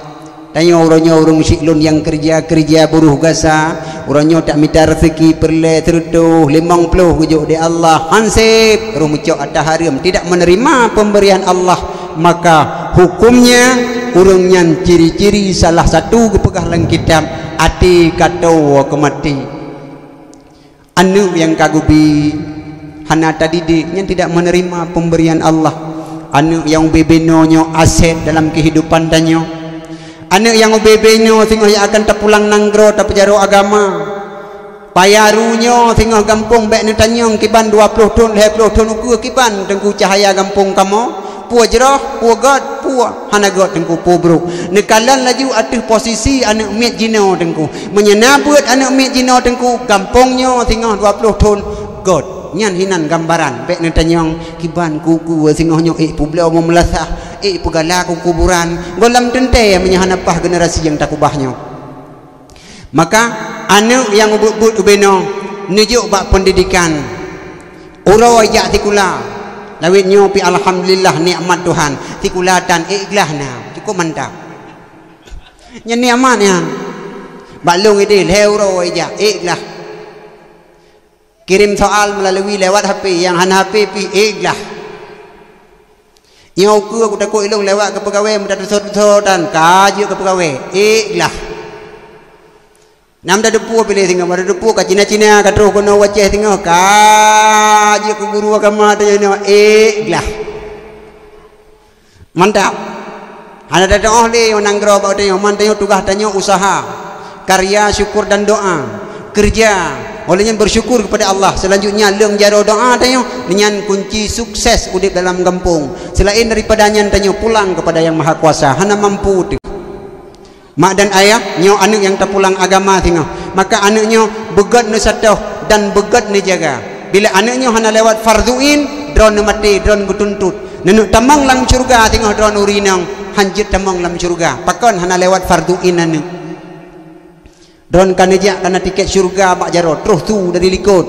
Tanyoe uroe nyoe ureuëng syiek lôn nyang keureuja-keureuja buruh gasa, uroe nyoe tak mita raseuki peureulée sireutôh limong ploh geujok di Allah, hansép roh meucok ata hareuem, tidak menerima pemberian Allah, maka hukumnya ureuëng nyan ciri-ciri salah satu geupeugah lam kitab, Até ka toe keu maté. Aneuk nyang ka geubi hana tadidik, nyan tidak menerima pemberian Allah. Aneuk nyang ubé-bé nyoe aset dalam kehidupan tanyoe. Aneuk nyang ubé-bé nyoe singoh nyang akan tapulang nanggroe tapeujaroe agama. Payaru nyoe singoh gampông bék neutanyong kiban dua ploh thon, lhée ploh thon ukeue kiban teungku cahya gampông kamoe. Peue jroh, peue gét, peue hana gét teungku, peue brôk. Neukalon laju ateueh posisi aneuk miet jinoe teungku. Meunyoe na beuet aneuk miet jinoe teungku, gampông nyoe singoh dua ploh thon gét. Nyan hinan gambaran. Bék neutanyong kiban kuku singoh nyoe ék peubloe meumeulasah, ék peugala kukuburan. Goh lam teuntée meunyoe hana paih generasi nyang takubah nyoe. Maka aneuk nyang ubeuet-beuet ubé nyoe neujok bak pendidikan. Uroe jak sikula. Lawét nyoe pi alhamdulillah nikmat Tuhan. Sikula tan ék glah na. Cukup mantap. Nyan nikmat nyan. Bak lôn idéh lhée uroe jak ék glah. Kirim soal melalui lewat H P, nyang hana H P pi ék glah. Nyoe ukeue aku takot ilong lewat keu peugawée, meutateuso-teuso tan ka jeuet keu peugawée, ék glah. Nam tateupeue piléh singoh, meutateupeue ka Cina-Cina, ka troh keunoe u Aceh singoh, ka jeuet keu guru agama tanyoe, ék glah. Mantap. Hana tateuoh lé nanggroe bak tanyoe, man tanyoe tugaih tanyoe usaha, karya, syukur dan doa, kerja. Oleh nyan bersyukur kepada Allah. Selanjutnya leueng jaroe doa tanyoe, nyan kunci sukses udeb dalam gampông. Selain daripada nyan tanyoe pulang kepada Yang Maha Kuasa, hana mampu teuh. Mak dan ayah, nyoe aneuk nyang tapulang agama singoh. Maka aneuk nyoe beugét neusatoh dan beugét neujaga. Bila aneuk nyoe hana lewat fardhu ain, droeneuh maté, droeneuh geutuntot. Neuneuk tamong lam syeuruga singoh droeneuh ureueng inong, hanjeuet tamong lam syeuruga. Pakon hana lewat fardhu ain aneuk? Droeneuh ka neujak kana tiket syeuruga bak jaroe, troh su dari likot.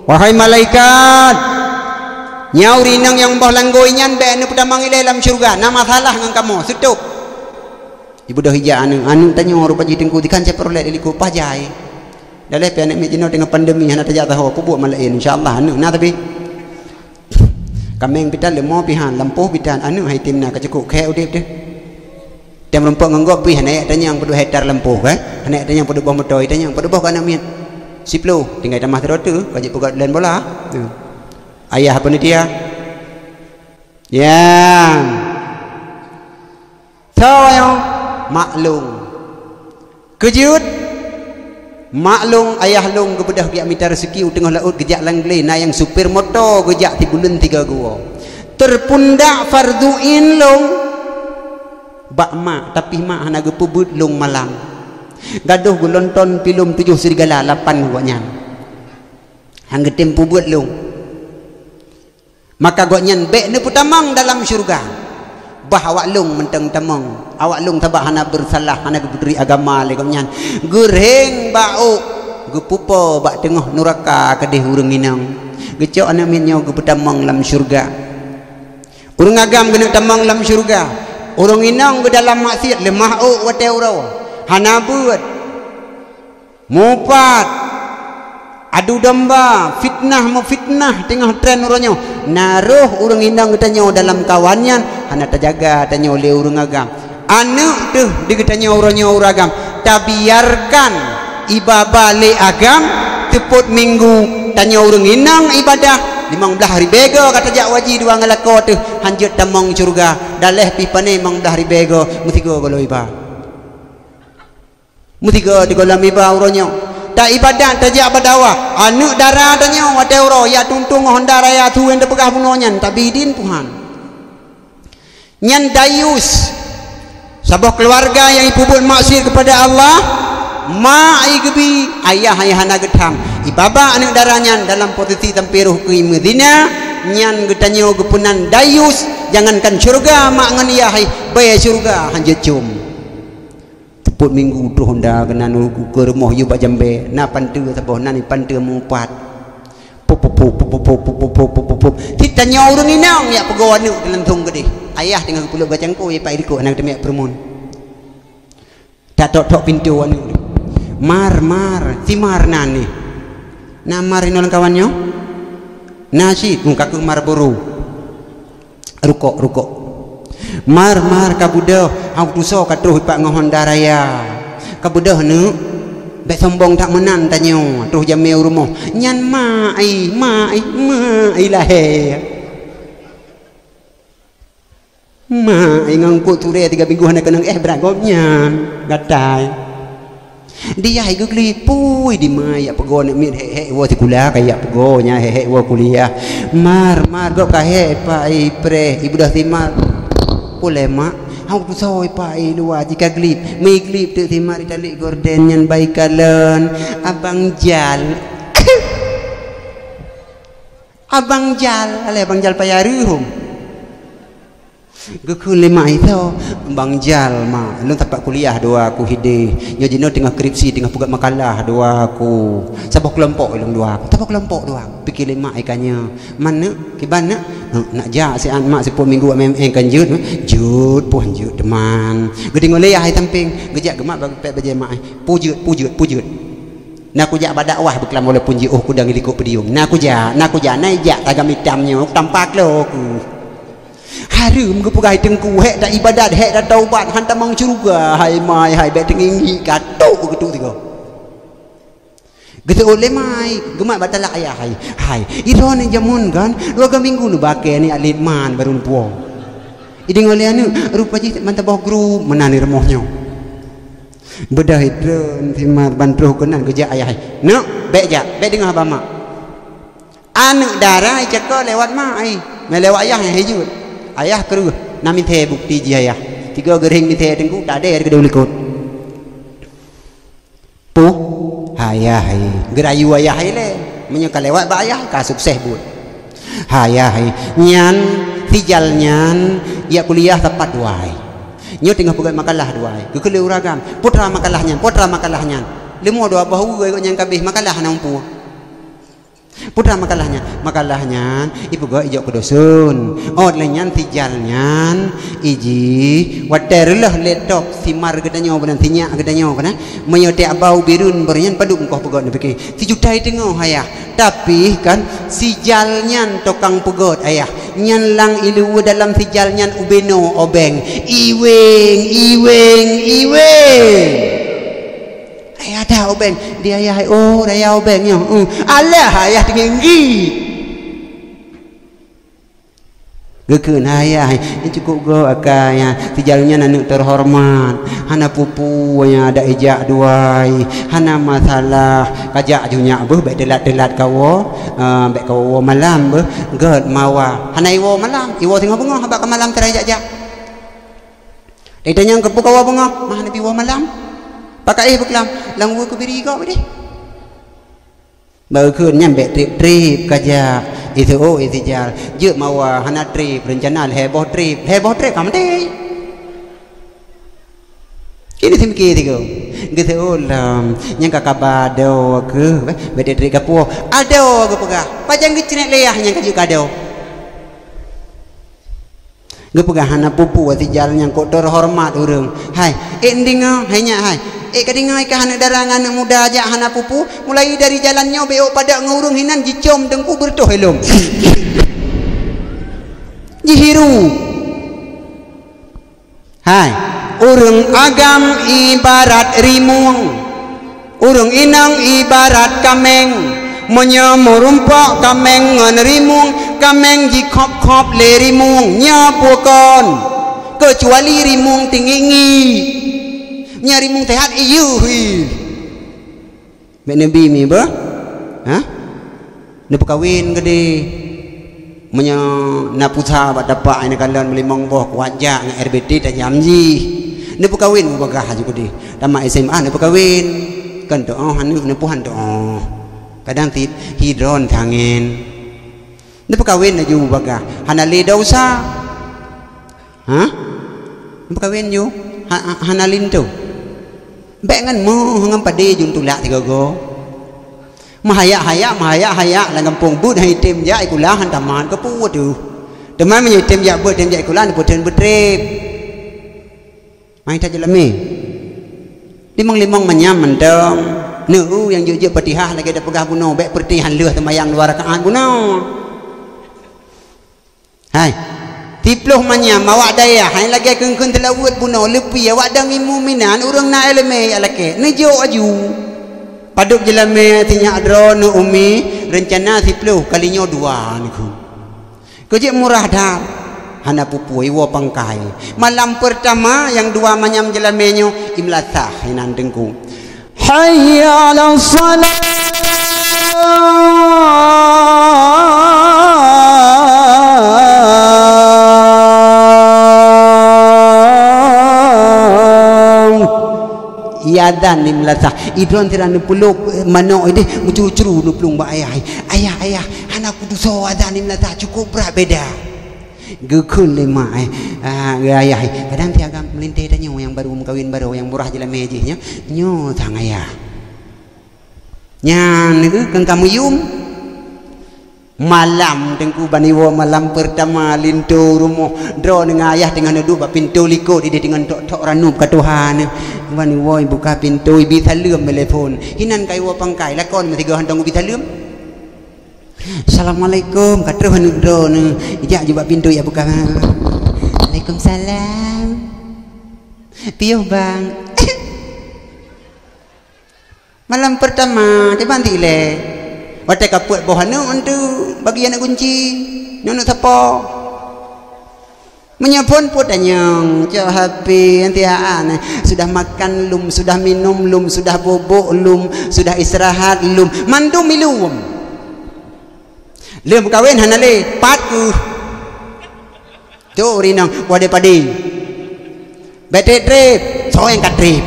Wahai malaikat, nyoe ureueng inong nyang boh langgôi nyan bék neupeutamong ilée lam syeuruga, na masalah ngon kamoe, seutôt. Ibeudôh ija aneuk, aneuk tanyoe rupa jih teungku, dikan cit peureulée di likot, paih jai. Daleh pi aneuk miet jinoe teungoh pandemi hana tajak sahoe, peubuet meunan, insya Allah aneuk na tapi. Kaméng pih tan, leumo pih han, lampôh pih tan, aneuk hai tem na ka cukup khée udeb teuh. Tem rumpok ngon gob pih hana ék tanyong peue duek hektar lampôh, kan? Hana ék tanyong peue duek boh moto, tanyong peue duek boh keu aneuk miet. Siploh, tinggai tamah sidroe teuh, ka jeuet peugöt laén bola. Tuh. Ayah panitia. Nyan. Soe nyoe? Mak lôn. Keujeuet, mak lôn, ayah lôn geubeudôh geujak mita reuseuki u teungoh laôt, geujak lam glé, na nyang supir moto geujak sibuleuen tiga gua. Teupundak fardhu ain lôn bak mak, tapi mak hana geupeubeuet lôn malam. Gadôh geulonton pi lom tujoh serigala lapan gobnyan. Han geutem peubeuet lôn. Maka gobnyan bék neupeutamong dalam syeuruga. Bah awak lôn mantong tamong. Awak lôn sabab hana beusalah, hana geupeuturi agama lé gobnyan. Geurheng bak ôk, geupupo bak teungoh nuraka keudeh ureuëng inong. Geucok aneuk miet nyoe geupeutamong lam syeuruga. Ureuëng agam geuneuk tamong lam syeuruga. Ureuëng inong geudalam maksiet, leumah ôk watée uroe. Hana beuet. Mupat, adu domba, fitnah meufitnah teungoh tren uroe nyoe. Na roh ureuëng inong geutanyoe dalam kawan nyan, hana tajaga tanyoe lé ureuëng agam. Aneuk teuh di geutanyoe uroe nyoe ureuëng agam, tabiarkan iba-ba lé agam, teupot minggu tanyoe ureuëng inong ibadah, limong blaih ribée goe ka tajak haji dua ngon lakoe teuh, hanjeuet tamong syeuruga, daleh pih pané limong blaih ribée goe, meusigoe gohlom iba. Meusigoe di gohlom iba uroe nyoe. Ta ibadat, tajak bak dakwah. Aneuk dara tanyoe watée uroe jak tuntung Honda Raya su nyang teupeugah bunoe nyan, tabi idin Tuhan. Nyan dayus. Saboh keuluwarga nyang jipeubuet maksiet keupada Allah, mak jigeubi, ayah nyang hana geutham. Jibaba aneuk dara nyan dalam posisi sampoe roh keu meuzina, nyan geutanyoe geupeunan dayus, jangankan syeuruga mak ngon yah, bée syeuruga hanjeuet com. Teupot minggu troh Honda keunan u keu rumoh yue bak Jambe, na panteue saboh, na ni panteue mupat. Pup, pup, pup. Cit tanyoe ureuëng inong jak peugoe aneuk langsong keudeh. Ayah teungoh geupeuleuk gacangko, ya Pak Iliko, aneuk teumiet peureumeun. Tak tok-tok pintoe aneuk. Mar, mar, si mar nan ni. Na mar inoe lam kawan nyoe? Na cit, hmm, ka keuh mar boro. Rukok, rukok. Mar, mar, ka beudôh, hau tusoe ka troh ipak ngon Honda Raya. Ka beudôh, neuk? Bék sombong that meunan tanyoe, troh jamé u rumoh. Nyan mak ai, mak ai, mak ai lahé. Mak ai ngon kok turé tiga minggu hana keunong éh brat gobnyan. Gatai. Di yah ai geuglipui di ma yak peugo aneuk miet hék-hék woe sikula ka yak peugo nyan hék-hék woe kuliah. Mar, mar gob ka hék pak ai preh ibudah simar. Pulé mak, hau tusoe pak ai luwa jika glip. Meuglip teuk simar italek gorden nyan bai kalon. Abang Jal. Abang Jal, alah Abang Jal payah reuhom. Geukheun lé mak ai tho, "Bang Jal, mak, lôn tapat kuliah dua ku hideh. Nyoe jinoe teungoh skripsi, teungoh peugét makalah dua ku. Saboh keulompok lôn dua ku, saboh keulompok dua ku." Pike lé mak ai ka nyoe, "Man neuk, kiban neuk?" "Neuk, nak jak siat mak, siploh minggu M M N kan jeuet." "Jeuet, poh jeuet teuma." Geudeungoe lé yah ai sampéng, geujak geumat bak pet bajée mak ai. "Peue jeuet, peue jeuet, peue jeuet?" "Na kujak bak dakwah beuklam walaupun jiôh kudang ilikot peudium. Na kujak, na kujak, na ijak tagam itam nyoe, tampak lo ku." Hareuem geupeugah teungku, hék ta ibadat, hék ta taubat, han tamong syeuruga, hai mai, hai bék teungingi, ka tok geutuk tiga. Geuseuôt lé mai, geumat bak talak ayah hai. Hai, idroe ni jameun kan, dua minggu neubakée ni alit man baru neupuwoe. Ideungoe lé aneuk, rupa jih mantong boh grup meunan di rumoh nyoe. Beudôh idroe simar ban troh keunan geujak ayah hai. Neuk, bék jak, bék deungoe haba mak. Aneuk dara icakô lewat mak ai, meunan lewat ayah nyang hijeuet. Ayah kreueh, na mithée bukeuti jih ayah. Tiga geuring mithée teungku, tadée keudeh likot. Puh, ayah ai, geurayu ayah ai lé. Meunyoe ka lewat bak ayah, ka sukses buet. Ayah ai, nyan, sijal nyan, jak kuliah sapat dua ai. Nyoe teungoh peugét makalah dua ai. Geukheun lé ureueng agam, "Putra makalah nyan, putra makalah nyan." Leumô dua boh uroe gobnyan ka abéh makalah hana muphom. Putra makalah nyan, makalah nyan ipeugét ijok keu dusun. Ôt lheueh nyan sijal nyan iji watée reuloh lé tok simar geutanyoe beunan sinyak geutanyoe keunan. Meunyoe tiek bau bireuen baroe nyan padub engkoh peugét neupike. Sijuta iteungoh ayah. Tapi kan sijal nyan tukang peugét ayah. Nyan lam ileue dalam sijal nyan ubenoe obeng. Iweng, iweng, iweng. Hai ada obeng, di ayah hai, oh, raya obeng nyoe. Hmm. Alah ayah teunginggi. Geukheun ayah hai, cukôp goe akai nyan, sijal nyan aneuk teuhoreumat, hana peue-peue nyan ada ijak dua ai, hana masalah, kajak junyak beuh bék teulat-teulat kawoe, eh, bék kawoe malam beuh, gét mawa, hana iwoe malam, iwoe singoh beungoh bak ka malam teurai jak-jak. Itanyong keupeue kawoe beungoh, mah neubi woe malam. Pakaiéh beuklam, lam ueh keubiri gob ideh. Bak geukheun nyan bék treb-treb kajak, iseuôt isijal. Jeuet mawa hana treb, reuncana lhée boh treb, lhée boh treb ka meudeh. Kini simike tigo. Geuseuôt lom, nyang ka kaba adoe keuh, bék treb-treb kapuoh. Adoe geupeugah, pajan geucrét lé yah nyang ka jeuet keu adoe. Geupeugah hana peue-peue sijal nyang kok teuhoreumat ureuëng. Hai, ék deungoe, hai nyak hai. Ék ka deungoe kah aneuk dara ngon aneuk muda jak hana peue-peue? Mulai dari jalan nyoe bék padang ngon ureuëng hinan jicom teungku beureutoh ilom. Jihiru. Hai, ureuëng agam ibarat rimueng. Ureuëng inong ibarat kaméng, meunyoe meurumpok kaméng ngon rimueng, kaméng jikhôb-khôb lé rimueng, nyoe peue kon? Keucuali rimueng teungingi. Nyoe rimueng teuhat iyeuh ih. Bék neubi mi beuh? Hah? Neupeukawen keudeh. Meunyoe na pulsa bak tapak, hana kalon meulimong boh kuat jak ngon R B T tajam jih. Neupeukawen mubagah laju keudeh. Tamat S M A neupeukawen. Kan teuh oh aneuk neupeuhan teuh oh. Kadang sit hidron tangen. Neupeukawen laju mubagah. Hana lé desya. Hah? Neupeukawen ju? Ha, ha, hana linto. Bék ngon moh ngon padé jun tulak tiga go. Meuhayak-hayak, meuhayak-hayak lam gampông beuet hai tem jak sikula han tamat keupeue teuh. Teuma meunyoe tem jak beuet, tem jak sikula neupeutheun beutreb. Mai that jeulamé. Limong-limong manyam mantong. Neu nyang jeuet-jeuet Fatihah lagée tapeugah bunoe, bék peureuté han lheueh seumayang dua rakaat bunoe. Hai, siploh manyam awak dayah hai lagée kheun-kheun seulaweuet bunoe leupie awak dang imuminan ureuëng na iéleumé jak lakée neujok aju. Padub jeulamé sinyak droeneuh umi, reuncana siplôh kali nyoe dua nyoe. Keu jeuet murah that, hana peue-peue iwoe pangkai. Malam peurtama nyang dua manyam jeulamé nyoe imeulasah inan teungku. Hayya 'alas shalah. Iazan di meulasah. Idroen sira neupeulob, eh, manok ideh meucuru-curu neuplueng bak ayah. "Ayah, ayah, hana kudusoe azan di meulasah, cukôp brat beda." Geukheun lé mak, eh, ah, geu ayah, eh, "Padang siagam meulintèe tanyoe nyang barô meukawen barô, nyang murah jeulamé jih nyoe, nyoe sang ayah." Nyan, eh, keu ka meuyum. Malam teungku ban iwoe malam peurtama linto rumoh. Droeneuh ngon ayah teungoh neuduek bak pintoe likot, ideh teungoh tok-tok ranub ka tuha nyoe. Ban iwoe ibuka pintoe, ibi saleuem lé phôn. Inan ka iwoe pangkai, lakon meusigoe hantom ibi saleuem. "Assalamualaikum," ka troh aneuk droeneuh. Ijak ju bak pintoe, ijak buka. "Waalaikumsalam." "Piôh, Bang." Malam peurtama, kiban ti ilée. Watée ka peuet boh aneuk antu bagi aneuk gunci, nyoe aneuk sapo. Meunyoe phôn peuet tanyong, cok H P, nanti aan. Sudah makan lum, sudah minum lum, sudah bobok lum, sudah istirahat lum, mandum ilum. Lheueh meukawen hana lé, pat keuh. Cok rinong, wadée padé. Bék treb-treb, soe nyang ka treb.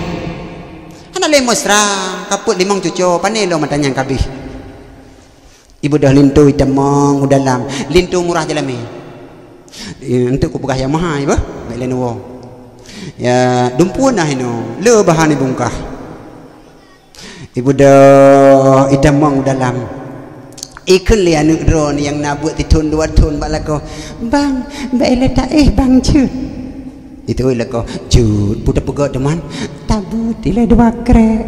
Hana lé mesra, ka peuet limong cuco, pané lom mata nyang kabéh. Ibeudôh linto itamong u dalam, linto murah jeulamé. Eh, enteuk kupeugah nyang mahai bah, bék lé neuwoe. Ya, dumpeue na inoe, le bahan ibungkah. Ibeudôh itamong u dalam. Ikheun lé aneuk droeneuh nyang na beuet sithon dua thon bak lakoe, "Bang, bék ilée taéh, Bang, jeuet." Itu lakoe, "Jeuet, peue tapeugah teuma?" "Tabeuet ilée dua krek."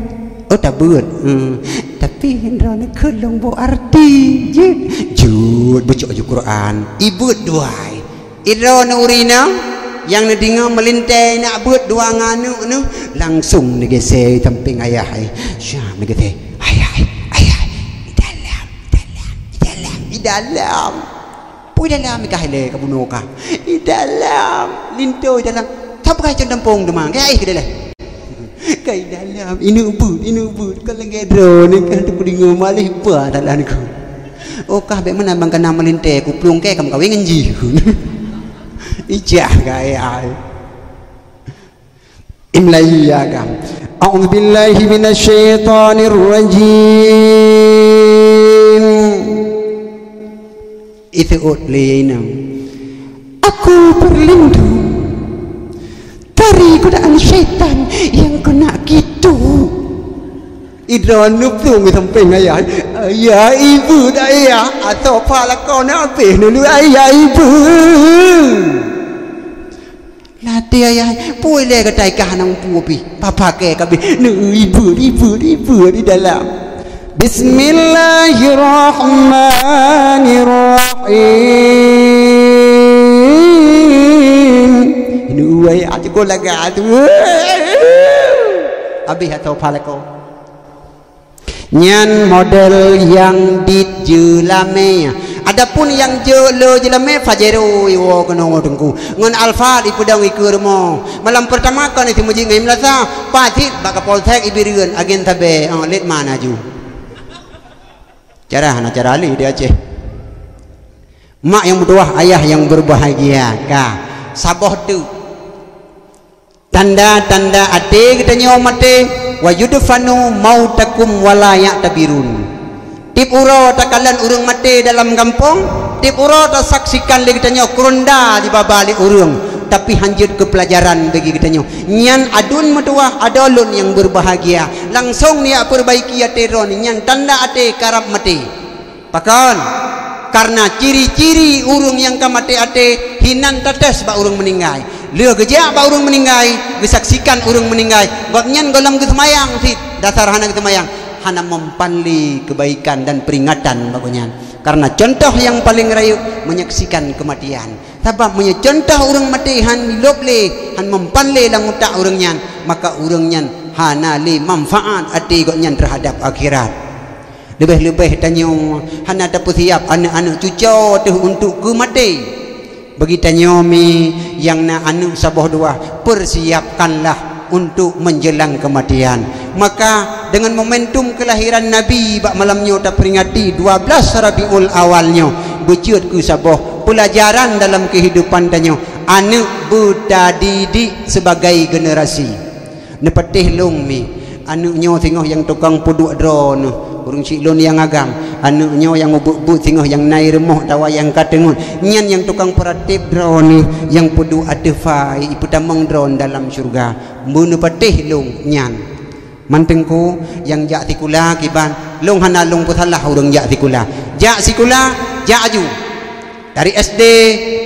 "Oh, tabeuet." "Hmm. Tapi droeneuh kheun lôn bôh arti." "Jeuet." "Jeuet, beucok ju Quran." Ibeuet dua. Idroeneuh ureueng inong nyang neudeungoe meulintèe nak beuet dua ngon aneuk neuh, langsong neugisé sampéng ayah, eh. Syah neugisé, "Ayah, eh, ayah, eh, i dalam, i dalam, i dalam, i dalam." "Peue i dalam?" "Ikah ilée ka bunoe kah." "I dalam, linto i dalam." "Sapeue kah icon tampông teuma, keu ayah keu dalam." "Ka i dalam, ineuk beuet, ineuk beuet, ka lagée droeneuh ka teupeudingoe maleh ba dalam ku." "Oh, kah bék meunan bang, kana meulintèe, kuplueng kèe ka meukawen ngon jih." Ijak gaya. Imlai ya kan. A'udzubillahi minasyaitonirrajim. Iseuôt lé inong. "Aku berlindung dari godaan syaitan yang kena gitu." Idroeneuh plueng sampéng ayah. "Ayah, ibeuet ayah. Asoe pha lakoe na abéh neulheueh ayah, ibeuet." Latih ayah, "Peue ilée gata ikah hana muphom pih? Papa kèe kabéh." "Neu ibeuet, ibeuet, ibeuet di dalam." Bismillahirrahmanirrahim. Ini uwai aku kok lagak tu. Habis atau palako. Nyan model nyang dit jeulamé. Adapun nyang jeuet le jeulamé, Pajero iwoe keunoe teungku. Ngon Alphard ipeudong ikeue rumoh. Malam peurtama kon iseumeujiek ngon imlasa, pasit bak Kapolsek Ibireuen, agen sabe, oh, let mana ju. Cara hana cara lé di Aceh. Mak nyang meutuwah, ayah nyang berbahagia, ka. Saboh teuk. Tanda-tanda até geutanyoe maté, "Wa yudfanu mautakum wa la ya'tabirun." Tiep uroe takalon ureuëng maté dalam gampông, tiep uroe tasaksikan lé geutanyoe keuronda jibaba lé ureuëng, tapi hanjeuet keu peulajaran bagi geutanyoe. Nyan aduen meutuwah, adoe lôn nyang berbahagia. Langsong neujak peurbaiki até droeneuh, nyan tanda até karab maté. Pakon? Kareuna ciri-ciri ureuëng nyang ka maté até hinan tates bak ureuëng meuninggai. Lheueh geujak bak ureuëng meuninggai, geusaksikan ureuëng meuninggai, gobnyan gohlom geuseumayang cit, dasar hana geuseumayang, hana mempan lé keubaikan dan peuringatan bak gobnyan. Kareuna contoh nyang paleng rayeuk menyaksikan keumatian. Sabab meunyoe cuntoh ureuëng maté han lheueh lé, han mempan lé lam utak ureuëng nyan, maka ureuëng nyan hana lé manfaat até gobnyan terhadap akhirat. Leubeh-leubeh tanyoe hana tapeusiab aneuëk-aneuëk cucoe teuh untuk keu maté. Bagi tanyoe mi nyang na aneuëk saboh dua, persiapkanlah untuk menjelang kematian. Maka, dengan momentum kelahiran Nabi bak malam nyoe taperingati dua belas Rabiul Awal nyoe, beuceuet keu saboh peulajaran dalam kehidupan tanyoe, aneuëk beutadidik sebagai generasi. Neupatéh lôn mi, aneuëk nyoe singoh nyang tukang peuduek droeneuh, ureuëng chik lôn nyang agam, aneuëk nyoe nyang ubeuet-beuet singoh nyang na i rumoh atawa nyang ka teungeut, nyan nyang tukang peurateb droeneuh, nyang peuduek ateueh fa, ipeutamong droeneuh dalam syeuruga. Meuneupatéh lôn nyan. Man Teungku, nyang jak sikula kiban, lôn hana lôn peusalah ureuëng jak sikula. Jak sikula, jak aju. Dari S D,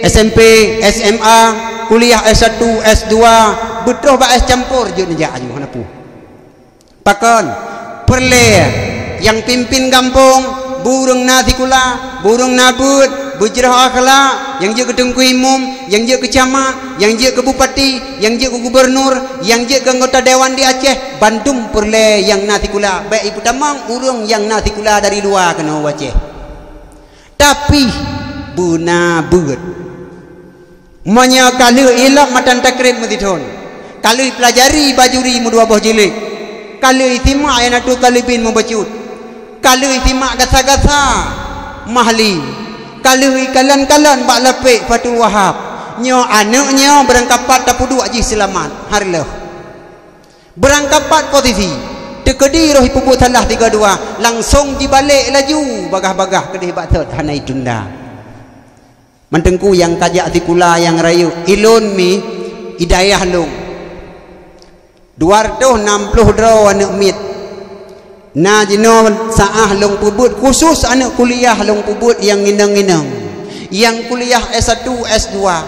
S M P, S M A, kuliah S satu, S dua, beutroh bak S campur jeuet neujak aju hana peue. Pakon? Peureulée nyang pimpin gampông, bu ureuëng na sikula, bu ureuëng na beuet, beujroh akhlak, nyang jeuet keu teungku imum, nyang jeuet keu camat, nyang jeuet keu bupati, nyang jeuet keu gubernur, nyang jeuet keu anggota dewan di Aceh, bandum peureulée nyang na sikula, bék ipeutamong ureuëng nyang na sikula dari luwa keunoe u Aceh. Tapi beuna beuet. Meunyoe ka lheueh ilab matan takrib meusithon, ka lheueh pelajari bajuri meudua boh jilid, ka lheueh simak I'anatut Thalibin meubacut, ka lheueh simak gasa-gasa Mahli, ka lheueh ikalon-kalon bak lapék Fathul Wahab, nyoe aneuëk nyoe beurangkapat tapeuduek jih seulamat, hareuloh. Beurangkapat posisi, teukeudi roh ipeubuet salah tiga dua, langsong jibalek laju bagah-bagah keudeh bak thot hana itunda. Man Teungku nyang ka jak sikula nyang rayeuk, ilôn mi i dayah lôn. Dua reutôh nam ploh droe aneuëk miet. Na jinoe saah lôn peubuet khusos aneuëk kuliah lôn peubuet nyang inong-inong. Nyang kuliah S satu, S dua.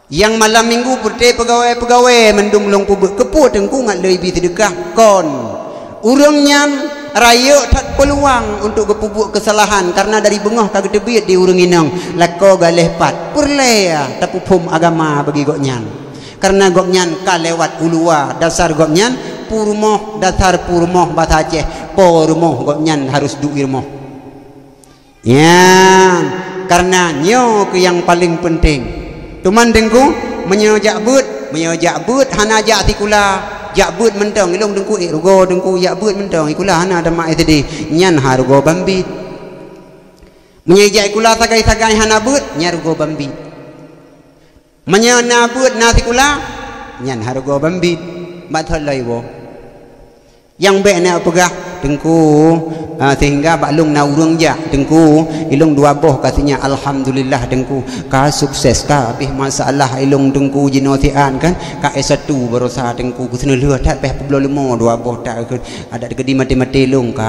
Nyang malam minggu peureté peugawée-peugawée mandum lôn peubuet. Keupeue Teungku ngat lé ibi seudeukah? Kon. Ureuëng nyan rayeuk that peuluang untuk geupeubuet keusalahan, kareuna dari beungoh ka geuteubiet di ureuëng inong, lakoe galéh pat. Peureulée tapeuphom agama bagi gobnyan. Kareuna gobnyan ka lewat uluwa, dasar gobnyan peurumoh, dasar peurumoh basa Aceh, po rumoh gobnyan harôh duek i rumoh. Nyan, kareuna nyoe keuh nyang paleng peunteng. Teuma Teungku, meunyoe jak beuet, meunyoe jak beuet hana jak sikula, jak beuet mantong, ilôn Teungku ék rugoe Teungku jak beuet mantong, sikula hana tamat S D, nyan ha rugoe ban biet. Meunyoe jak sikula sagai-sagai hana beuet, nyan rugoe ban biet. Meunyoe na beuet na sikula, nyan ha rugoe ban biet, bak thot lom iwoe. Nyang bék na peugah, Teungku, ah, sehingga bak lôn na ureuëng jak, Teungku, ilôn dua boh ka sinyak, alhamdulillah, Teungku, ka sukses, ka habéh masalah ilôn, Teungku, jinoe siat kan, ka S satu baroesa, Teungku, keu seuneulheueh that, pih peubloe leumo dua boh that, adak teukeudi maté-maté lôn, ka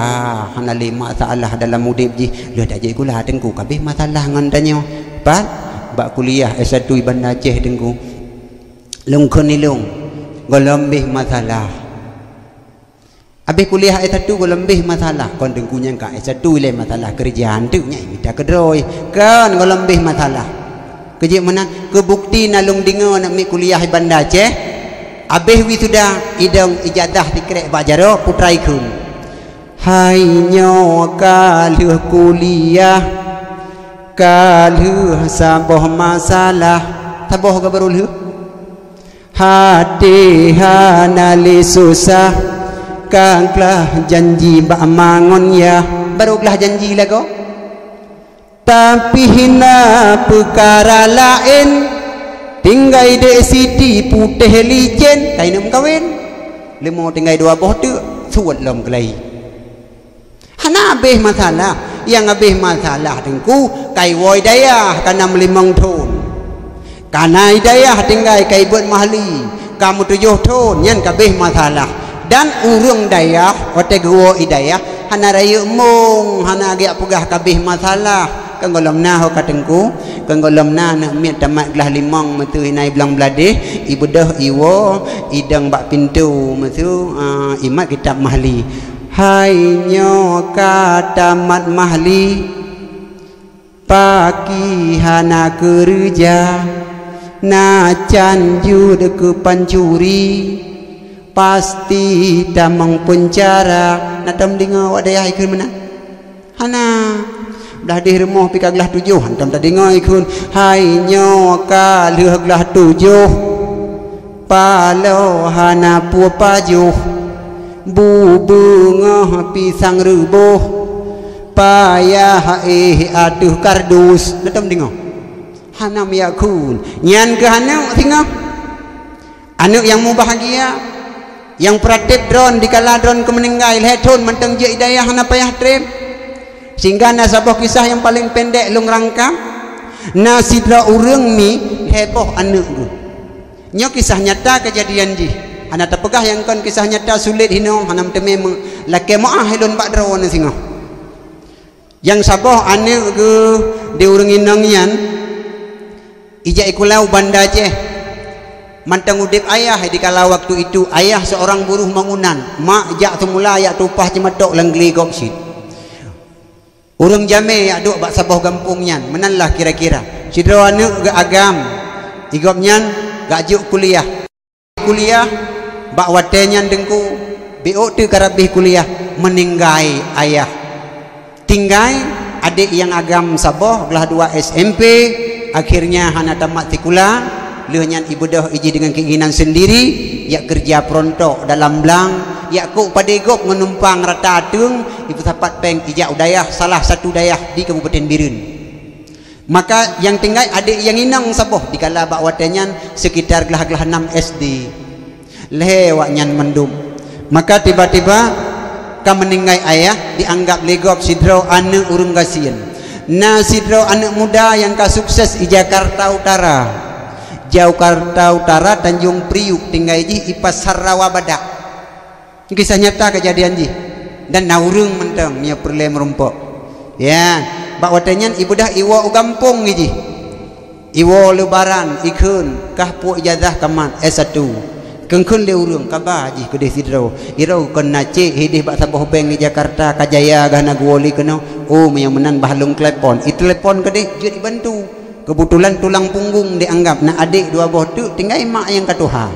hana lé masalah dalam udeb jih, lheueh tajak sikula, Teungku, ka habéh masalah ngon tanyoe. Pat, bak kuliah S satu i Banda Aceh, Teungku. Lôn kheun ilôn, gohlom beh masalah. Habéh kuliah S satu gohlom beh masalah, kon Teungku nyang ka S satu ilée masalah keureuja, anteuk nyan mita keudroe. Kon gohlom beh masalah. Keujeuet meunan, keubukti na lôn deungoe aneuëk miet kuliah i Banda Aceh, habéh wisuda, idong ijazah sikrek bak jaroe, putra ikheun. Hai nyoe ka lheueh kuliah, ka lheueh saboh masalah, saboh ka barô lheueh. Até hana lé susah, ka glah janji bak ma ngon yah. Barô glah janji lagoe. Tapi na peukara laén, tinggai dek Siti putéh licén, ka ineuk meukawen. Leumo tinggai dua boh teuk, suet lom keulai. Hana habéh masalah. Nyang habéh masalah Teungku, ka iwoe i dayah ka na meulimong thon. Ka na i dayah tinggai ka ibeuet mahli, ka meutujoh thon, nyan ka habéh masalah. Dan ureuëng dayah, watée geuwoe i dayah, hana rayeuk mong, hana geujak peugah ka habéh masalah. Kon gohlom na ho ka Teungku, kon gohlom na aneuëk miet tamat glah limong meuteuh inai blang bladeh, ibeudôh iwoe, idong bak pintoe meuteuh, ah, imat kitab mahli. Hai nyoe ka tamat mahli, Paki hana keureuja, na can jeuet keu pancuri, pasti tamong peunjara. Na tom deungoe awak dayah ikheun meunan? Hana. Blah deh rumoh pih ka glah tujoh, hantom tadeungoe ikheun, "Hai nyoe ka lheueh glah tujoh, paloe hana peue pajoh, bu beungoh pisang reuboh, payah éh ateueh kardus." Na tom deungoe? Hana meuyakheun. Nyan keuh aneuk singoh. Aneuk nyang mubahgia, nyang peurateb droen dikala droen keuh meuninggai lhée thon mantong jeuet i dayah hana payah treb. Sehingga na saboh kisah nyang paleng pendek lôn rangkam, na sidroe ureuëng mi lhée boh aneuk geuh. Nyoe kisah nyata keujadian jih. Hana tapeugah nyang kon kisah nyata sulet hinoe, hana meuteumé lakée meuáh ilôn bak droeneuh singoh. Nyang saboh aneuk geuh di ureuëng inong nyan ijak ikula u Banda Aceh. Mantong udeb ayah dikala waktu itu, ayah seorang buruh bangunan, mak jak seumula jak tumpah ceumatok lam glé gob cit. Ureuëng jamé jak duek bak saboh gampông nyan, meunanlah kira-kira. Sidroe aneuk geuagam, i gobnyan gak jeuet kuliah. Kuliah, bak watée nyan Teungku, biôk teuk ka rabéh kuliah, meuninggai ayah. Tinggai adék nyang agam saboh glah dua S M P, akhirnya hana tamat sikula, lheueh nyan ibeudôh ijih deungon keinginan sendiri, jak keureuja peurontok dalam blang, jak kok padé gob ngon numpang rata ateueng, ipeusapat péng ijak u dayah, salah satu dayah di Kabupaten Bireuen. Maka nyang tinggai adék nyang inong saboh dikala bak watée nyan sekitar glah-glah enam S D. Lhée awak nyan mandum. Maka tiba-tiba ka meuninggai ayah dianggab lé gob sidroe aneuk ureuëng gasien. Na sidroe aneuk muda nyang ka sukses i Jakarta Utara. Jakarta Utara, Tanjung Priuk tinggai jih, i Pasar Rawa Badak. Kisah nyata keujadian jih. Dan na ureuëng mantong meunyoe peureulée meurumpok. Ya, bak watée nyan ibeudôh iwoe u gampông jih. Iwoe leubaran, ikheun, kah puwoe ijazah kamat S satu. Kheun-kheun lé ureuëng, kaba jih keudeh sidroe. Iroe kon na cék hideh bak saboh bank di Jakarta, ka jaya gah na geuwoe lé keunoe. Oh, meunyoe meunan bah lôn telepon. Itelepon keudeh, jeuet ibantu. Keubeutulan tulang punggong dianggab, na adék dua boh teuk, tinggai mak nyang ka tuha.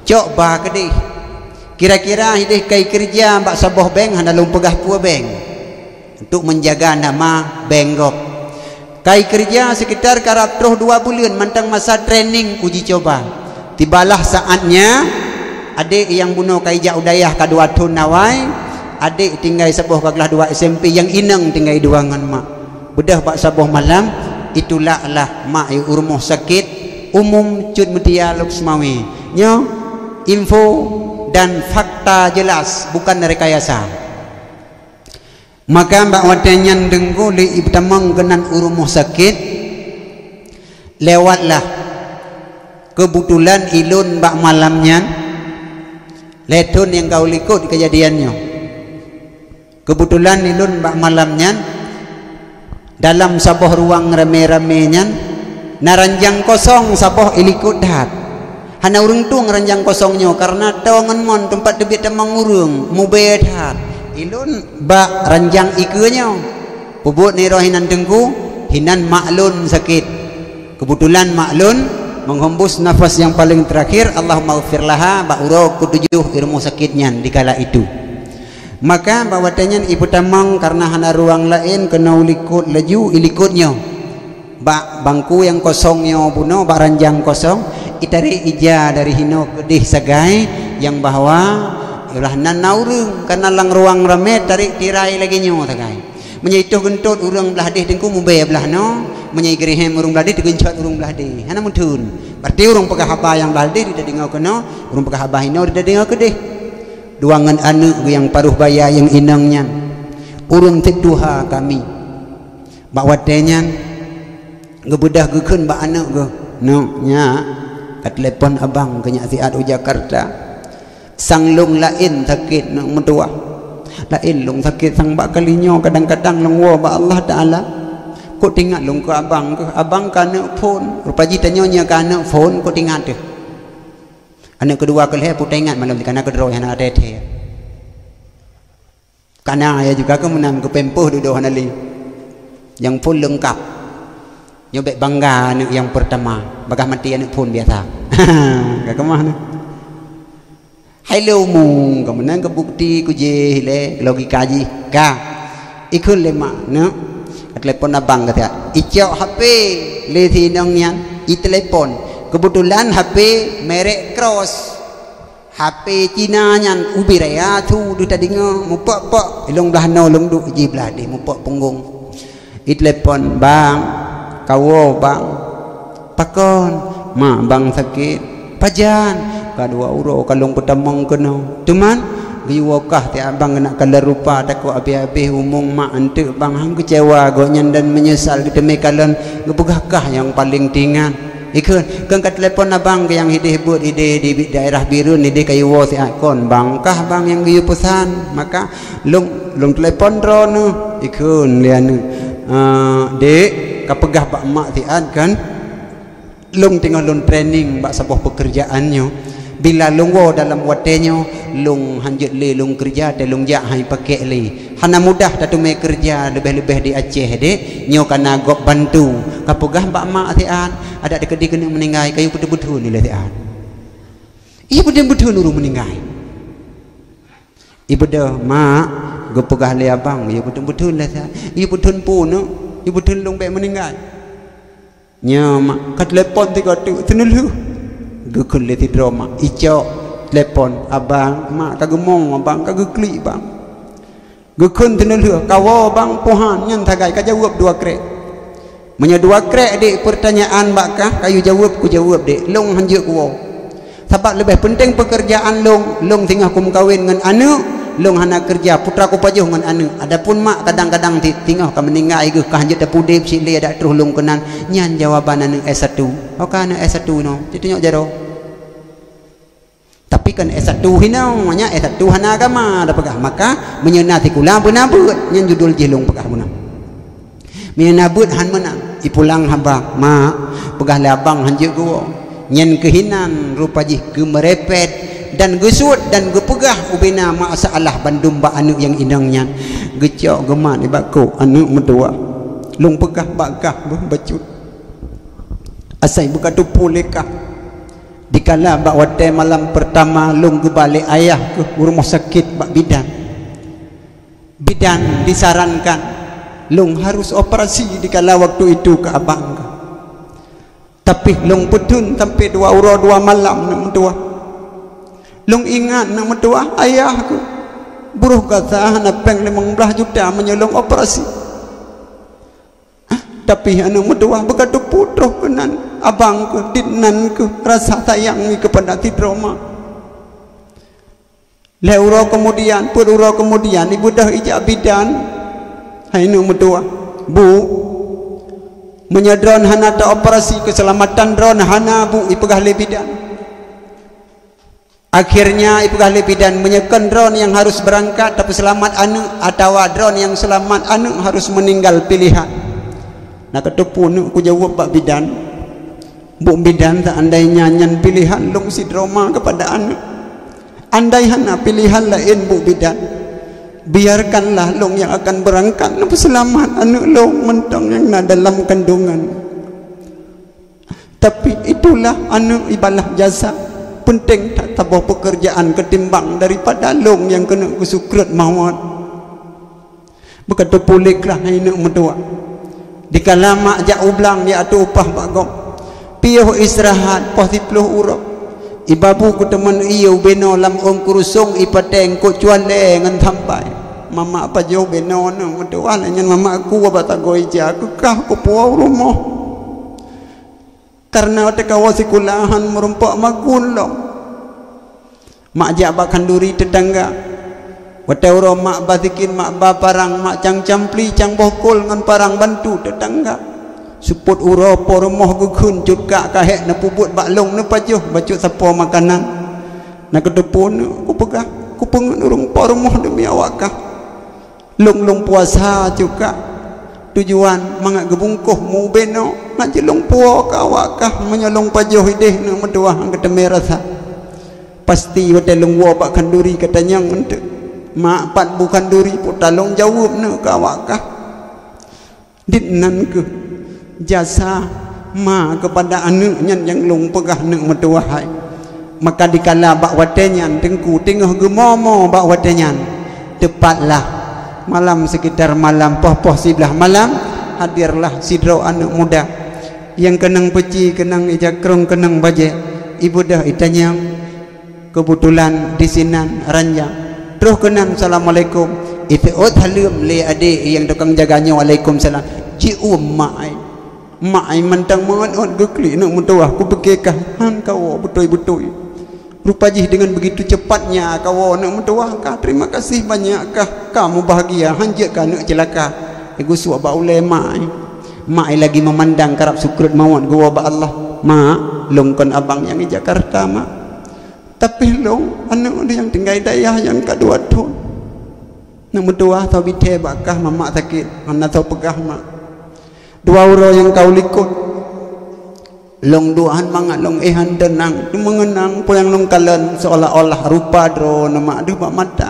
Cok ba keudeh. Kira-kira hideh kai keureuja bak saboh bank, hana lôn peugah peue bank, untuk menjaga nama bank gob. Kai keureuja sekitar karab troh dua buleuen mantong masa training uji coba. Tibalah saatnya, adék nyang bunoe kai jak u dayah ka dua thon awai, adék tinggai saboh ka glah dua S M P, nyang inong tinggai dua ngon mak. Beudôh bak saboh malam, itulaklah mak i rumoh sakét umum Cut Mutia Lhokseumawe. Nyoe info dan fakta jelas, bukan rekayasa. Maka bak watée nyan Teungku lé ipeutamong keunan u rumoh sakét, lewatlah. Keubeutulan ilôn bak malam nyan, lhée thon nyang ka u likot keujadian nyoe. Keubeutulan ilôn bak malam nyan, dalam saboh ruang ramé-ramé nyan, na ranjang kosong saboh i likot that. Hana ureuëng tueng ranjang kosong nyoe, kareuna toe ngon mon teumpat teubiet tamong ureuëng, mubée that. Ilôn bak ranjang ikeue nyoe. Peubuet nirok hinan Teungku, hinan mak lôn sakét. Keubeutulan mak lôn meuhembus nafas nyang paleng teurakhir, Allahummaghfir laha, bak uroe keutujoh i rumoh sakét nyan dikala itu. Maka bak watée nyan ipeutamong kareuna hana ruang laén keunoe u likot laju i likot nyoe. Bak bangku nyang kosong nyoe bunoe, bak ranjang kosong, itarek ija dari hinoe keudeh sagai nyang bahwa ulah nan na ureuëng, kareuna lam ruang ramé tarek tirai lagée nyoe sagai. Meunyoe itoh geuntot ureuëng blah deh Teungku mubée blah noe, meunyoe geureuhem ureuëng blah deh teugeuncot ureuëng blah deh. Hana meutheun. Berarti ureuëng peugah haba nyang blah deh dideungoe keunoe, ureuëng peugah haba hinoe dideungoe keudeh. Dua ngon aneuk geuh nyang paruh baya nyang inong nyan. Ureuëng teutuha kami. Bak watée nyan, geubeudôh geukheun bak aneuk geuh, "Neuk, nyak, ka telepon abang keu nyak siat u Jakarta. Sang lôn laén sakét neuk meutuwah. Laén lôn sakét sang bak kali nyoe kadang-kadang lôn woe bak Allah Taala. Kok teuingat lôn keu abang keuh, abang ka neuk phon. Rupa jih tanyoe nyoe ka neuk phon, kok teuingat teuh." Aneuk keudua keu lhée pun teuingat malam nyan, kana keudroe hana thée-thée. Kana ya juga keu meunan keu pampers dudoe hana lé. Nyang phon leungkap. Nyoe bèk bangga aneuk nyang peurtama, bagaih maté aneuk phon biasa. Ka keumah nyoe. Hai lôn mung, ka meunan keu bukeuti kujih lé logika jih. Ka ikheun lé mak, "Neuk, ka telepon abang," ka siat. Icok H P lé si inong nyan, itelepon. Keubeutulan H P merek Cross. H P Cina nyan ubit raya su deuh tadeungoe, mupok-pok, ilong blah noe lôn duek, jih blah deh, mupok punggong. Itelepon, "Bang, kawoe bang." "Pakon?" "Mak bang sakét." "Pajan?" "Ka dua uroe ka lôn peutamong keunoe. Teuma geuyue woe kah tieb bang keuneuk kalon rupa, takot habéh-habéh umong mak eunteuk bang." Han keucewa gobnyan dan meunyeusal geuteumé kalon, geupeugah kah nyang paleng teuingat. Ikheun, "Kheun ka telepon abang keu nyang ideh beuet ideh di daerah Bireuen, ideh kayue woe siat." "Kon bang kah bang nyang geuyue peusan?" "Maka lôn, lôn telepon droeneuh." Ikheun lé aneuk, "Ah, dek, ka peugah bak mak siat kan, lôn teungoh lôn training bak saboh peukeurjaan nyoe. Bila lôn woe dalam watèe nyoe, lôn hanjeuet lé lôn keureuja, teuh lôn jak han pakèk lé. Hana mudah tateumé keureuja leubeh-leubeh di Aceh, dek. Nyoe ka na gob bantu. Ka peugah bak mak siat, adak teukeudi keuneuk meuninggai, kayue peutheun-peutheun ilèe siat." Ih, peutheun-peutheun ureueng meuninggai. Ibeudôh, "Mak, geupeugah lé abang, yue peutheun-peutheun lé siat." "Yue peutheun peue neuk?" "Yue peutheun lôn bèk meuninggai." "Nyoe mak, ka telepon sigoe teuk, seuneulheueh." Geukheun lé sidroe mak, icok telepon, "Abang, mak ka geumong, abang ka geuklik bang." Geukheun seuneulheueh, "Kawoe bang, puhan nyan sagai ka jaweueb dua krek." "Meunyoe dua krek dek peurtanyaan bak kah, kayue jaweueb, kujaweueb dek, lôn hanjeuet kuwoe. Sabab leubeh peunteng peukeurjaan lôn, lôn singoh kumeukawen ngon aneuk, lôn hana keureuja, putra kupajoh ngon aneuk. Adapun mak kadang-kadang ti-, singoh ka meuninggai geuh, ka hanjeuet tapeuudeb, cit lé adak troh lôn keunan." Nyan jawaban aneuk S satu. Oka aneuk S satu nyoe, teutunyok jaroe. Tapi kan S satu hinoe, nyan S satu hana agama, tapeugah. Maka, meunyoe na sikula beuna beuet, nyan judul jih lôn peugah meunan. Meunyoe na beuet han meunan, ipulang haba, "Mak, peugah lé abang hanjeuet geuwoe." Nyan keuh inan rupa jih geumeurepet dan geusuet dan geupeugah ubena masalah bandum bak aneuk nyang inong nyan. Geucok geumat nibak kok aneuk meutuwah. Lôn peugah bak kah beuh bacut. Asai beukateupeue lé kah. Dikala bak watèe malam peurtama lôn geuba lé ayah keuh u rumoh sakét bak bidan. Bidan disarankan lôn harus operasi dikala waktu itu keu abang keuh. Tapi lôn peutheun sampai dua uroe dua malam aneuk meutuwah. Lôn ingat aneuk meutuwah, ayah keuh, broh gata hana péng limong blaih juta meunyoe lôn operasi. Tapi aneuk meutuwah beukateupeue troh keunan abang keuh, dit nan keuh rasa sayang keupada sidroe mak. Lhèe uroe keumudian, peuet uroe keumudian, ibeudôh ijak bidan, hai aneuk meutuwah, "Bu, meunyoe droen hana taoperasi, keuseulamatan droen hana, Bu," ipeugah lé bidan. Akhirnya ipeugah lé bidan, "Meunyoe kon droen nyang harus beurangkat tapeuseulamat aneuk, atawa droen nyang seulamat aneuk harus meuninggai, piléhan." Na kateupeue neuk kujaweueb bak bidan, "Bu bidan, seandainya nyan piléhan lôn sidroe ma keupada aneuk, andai hana piléhan laén, Bu bidan, biarkanlah lôn nyang akan beurangkat neupeuseulamat aneuk lôn mantong nyang na dalam kandungan." Tapi itulah aneuk ibalah jasa peunteng that saboh peukeurjaan keutimbang daripada lôn nyang keuneuk geusukreut mawöt. Beukateupuléh keuh hai aneuk meutuwah. Dikala mak jak u blang, iatô upah bak gob, piôh istirahat poh siploh uroe, iba bu keu teumon ie ubé noe lam ôn keurusong, ipateng kok cualée ngon sampai. Mamak pajoh ubé noe aneuk meutuwah, lagée nyan mamak ku bak sagoe ija, keu kah kupuwoe u rumoh. Kareuna watée kawoe sikula hán meurumpok magun lom. Mak jak bak khanduri teutangga. Watée uroe mak ba sikin, mak ba parang, mak cang campli, cang boh kol ngon parang bantu teutangga. Seupôt uroe po rumoh geukheun cut kak ka hék neupeubuet bak lôn neupajoh bacut sapoe makanan. Na kateupeue neuk kupeugah, kupeungeut ureuëng po rumoh deumi awak kah. Lôn, lôn puasa cut kak. Tujuan mangat geubungkoh meu ubé noe, ngat jeuet lôn puwoe keu awak kah, meunyoe lôn pajoh ideh aneuk meutuwah nyang geuteumé rasa. Pasti watée lôn woe bak khanduri ka tanyong eunteuk, "Mak, pat bu khanduri?" Pue talôn jaweueb neuk keu awak kah. Dit nan keuh Jasa ma keupada aneuëk nyan nyang lôn peugah aneuëk meutuwah hai. Maka dikala bak watée nyan Teungku teungoh geumo-mo bak watée nyan, teupatlah malam, sekitar malam poh-poh siblaih malam, hadirlah sidroe aneuëk muda nyang keunong peuci, keunong ija krong, keunong bajée, ibeudôh itanyong. Keubeutulan disinan ranjang. Troh keunan, "Assalamualaikum." Iteuôt haleum lé adék nyang tukang jaga nyoe, "Waalaikumsalam." Jiuem mak ai. Mak ai mantong meuôt-ôt geuklik aneuëk meutuwah, kupike kah han kawoe beutôi-beutôi. Rupa jih deungon beugitu ceupatnya kawoe aneuëk meutuwah kah, terima kasih banyak kah, ka mubahgia, han jeuet kah aneuëk ceulaka. Geusuek bak ulée mak ai. Mak ai lagi meumandang karab sukreut mawöt geuwoe bak Allah. "Mak, lôn kon abang nyang di Jakarta, Mak." Tapi lôn aneuëk nyang tinggai dayah nyang ka dua thon. Aneuëk meutuwah soe bithée bak kah, mamak sakét, hana soe peugah mak. Dua uroe nyang ka u likot. Lôn duek han mangat, lôn éh han teunang, meungeunang peue nyang lôn kalon, seolah-olah rupa droeneuh mak deuh bak mata.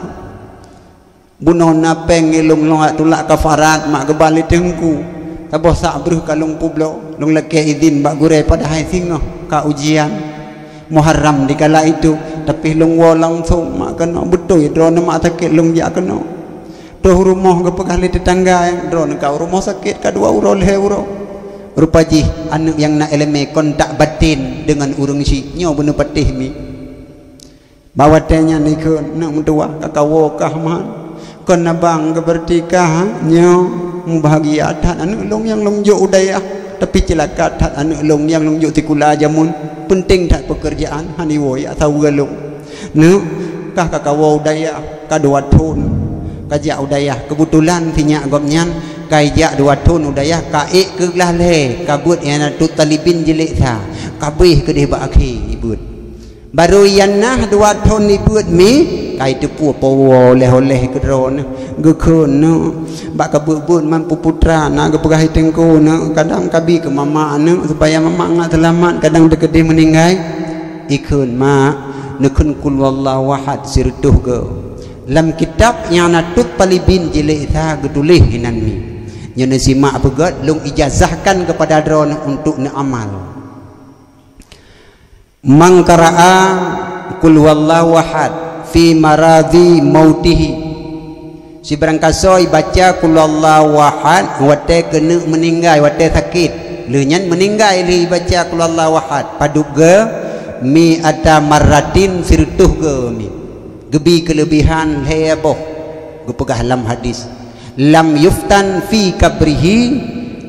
Bunoe na péng ilôn lôn tulak kafarat mak geuba lé Teungku. Saboh sak breuh ka lôn peubloe, lôn lakée idhin bak gurée padahai singoh ka ujian Muharram dikala itu, tapi lôn woe langsong mak keunoe, beutôi droeneuh mak sakét lôn jak keunoe. Troh rumoh geupeugah lé teutangga, droeneuh ka u rumoh sakét ka dua uroe lhée uroe. Rupa jih aneuëk nyang na iéleumé kontak baten deungon ureuëng syik nyoe beuneupatéh mi. Bak watée nyan ikheun, "Aneuëk meutuwah, ka kawoe kah man? Kon abang geubeureuti kah nyoe?" "Mubahgia that aneuëk lôn nyang lôn jok u dayah, tapi ceulaka that aneuëk lôn nyang lôn jok sikula jameun. Peunteng that peukeurjaan, han iwoe jak saweue lôn." "Neuk, kah ka kawoe u dayah, ka dua thon ka jak u dayah. Keubeutulan sinyak gobnyan ka ijak dua thon u dayah, ka ék keu glah lhée, ka beuet ianatut talibin jilek sa, ka béh keudeh bak akhé ibeuet." Barô ianah dua thon ibeuet mi, ka iteupue po woe oleh-oleh keu droeneuh. Geukheun neuh, bak kabeuet-beuet man puputra na geupeugah i Teungku neuh, kadang kabi keu mama neuh supaya mama ngat seulamat, kadang teukeudeh meuninggai. Ikheun mak, neukheun qul huwallahu ahad sireutôh goe. Lam kitab ianatut talibin jilek sa geutuléh inan mi. Nyoe neusimak peugét, lôn ijazahkan keupada droeneuh untuk neuamal. "Man qara'a qul huwallahu ahad fi maradhi mautihi." Sibarang kasoe ibaca qul huwallahu ahad watée keuneuk meuninggai, watée sakét, lheueh nyan meuninggai lheueh ibaca qul huwallahu ahad, padub goe, "mi'ata marratin," sireutôh goe mi. Geubi keuleubihan lhée boh, geupeugah lam hadis, "Lam yuftan fi qabrihi,"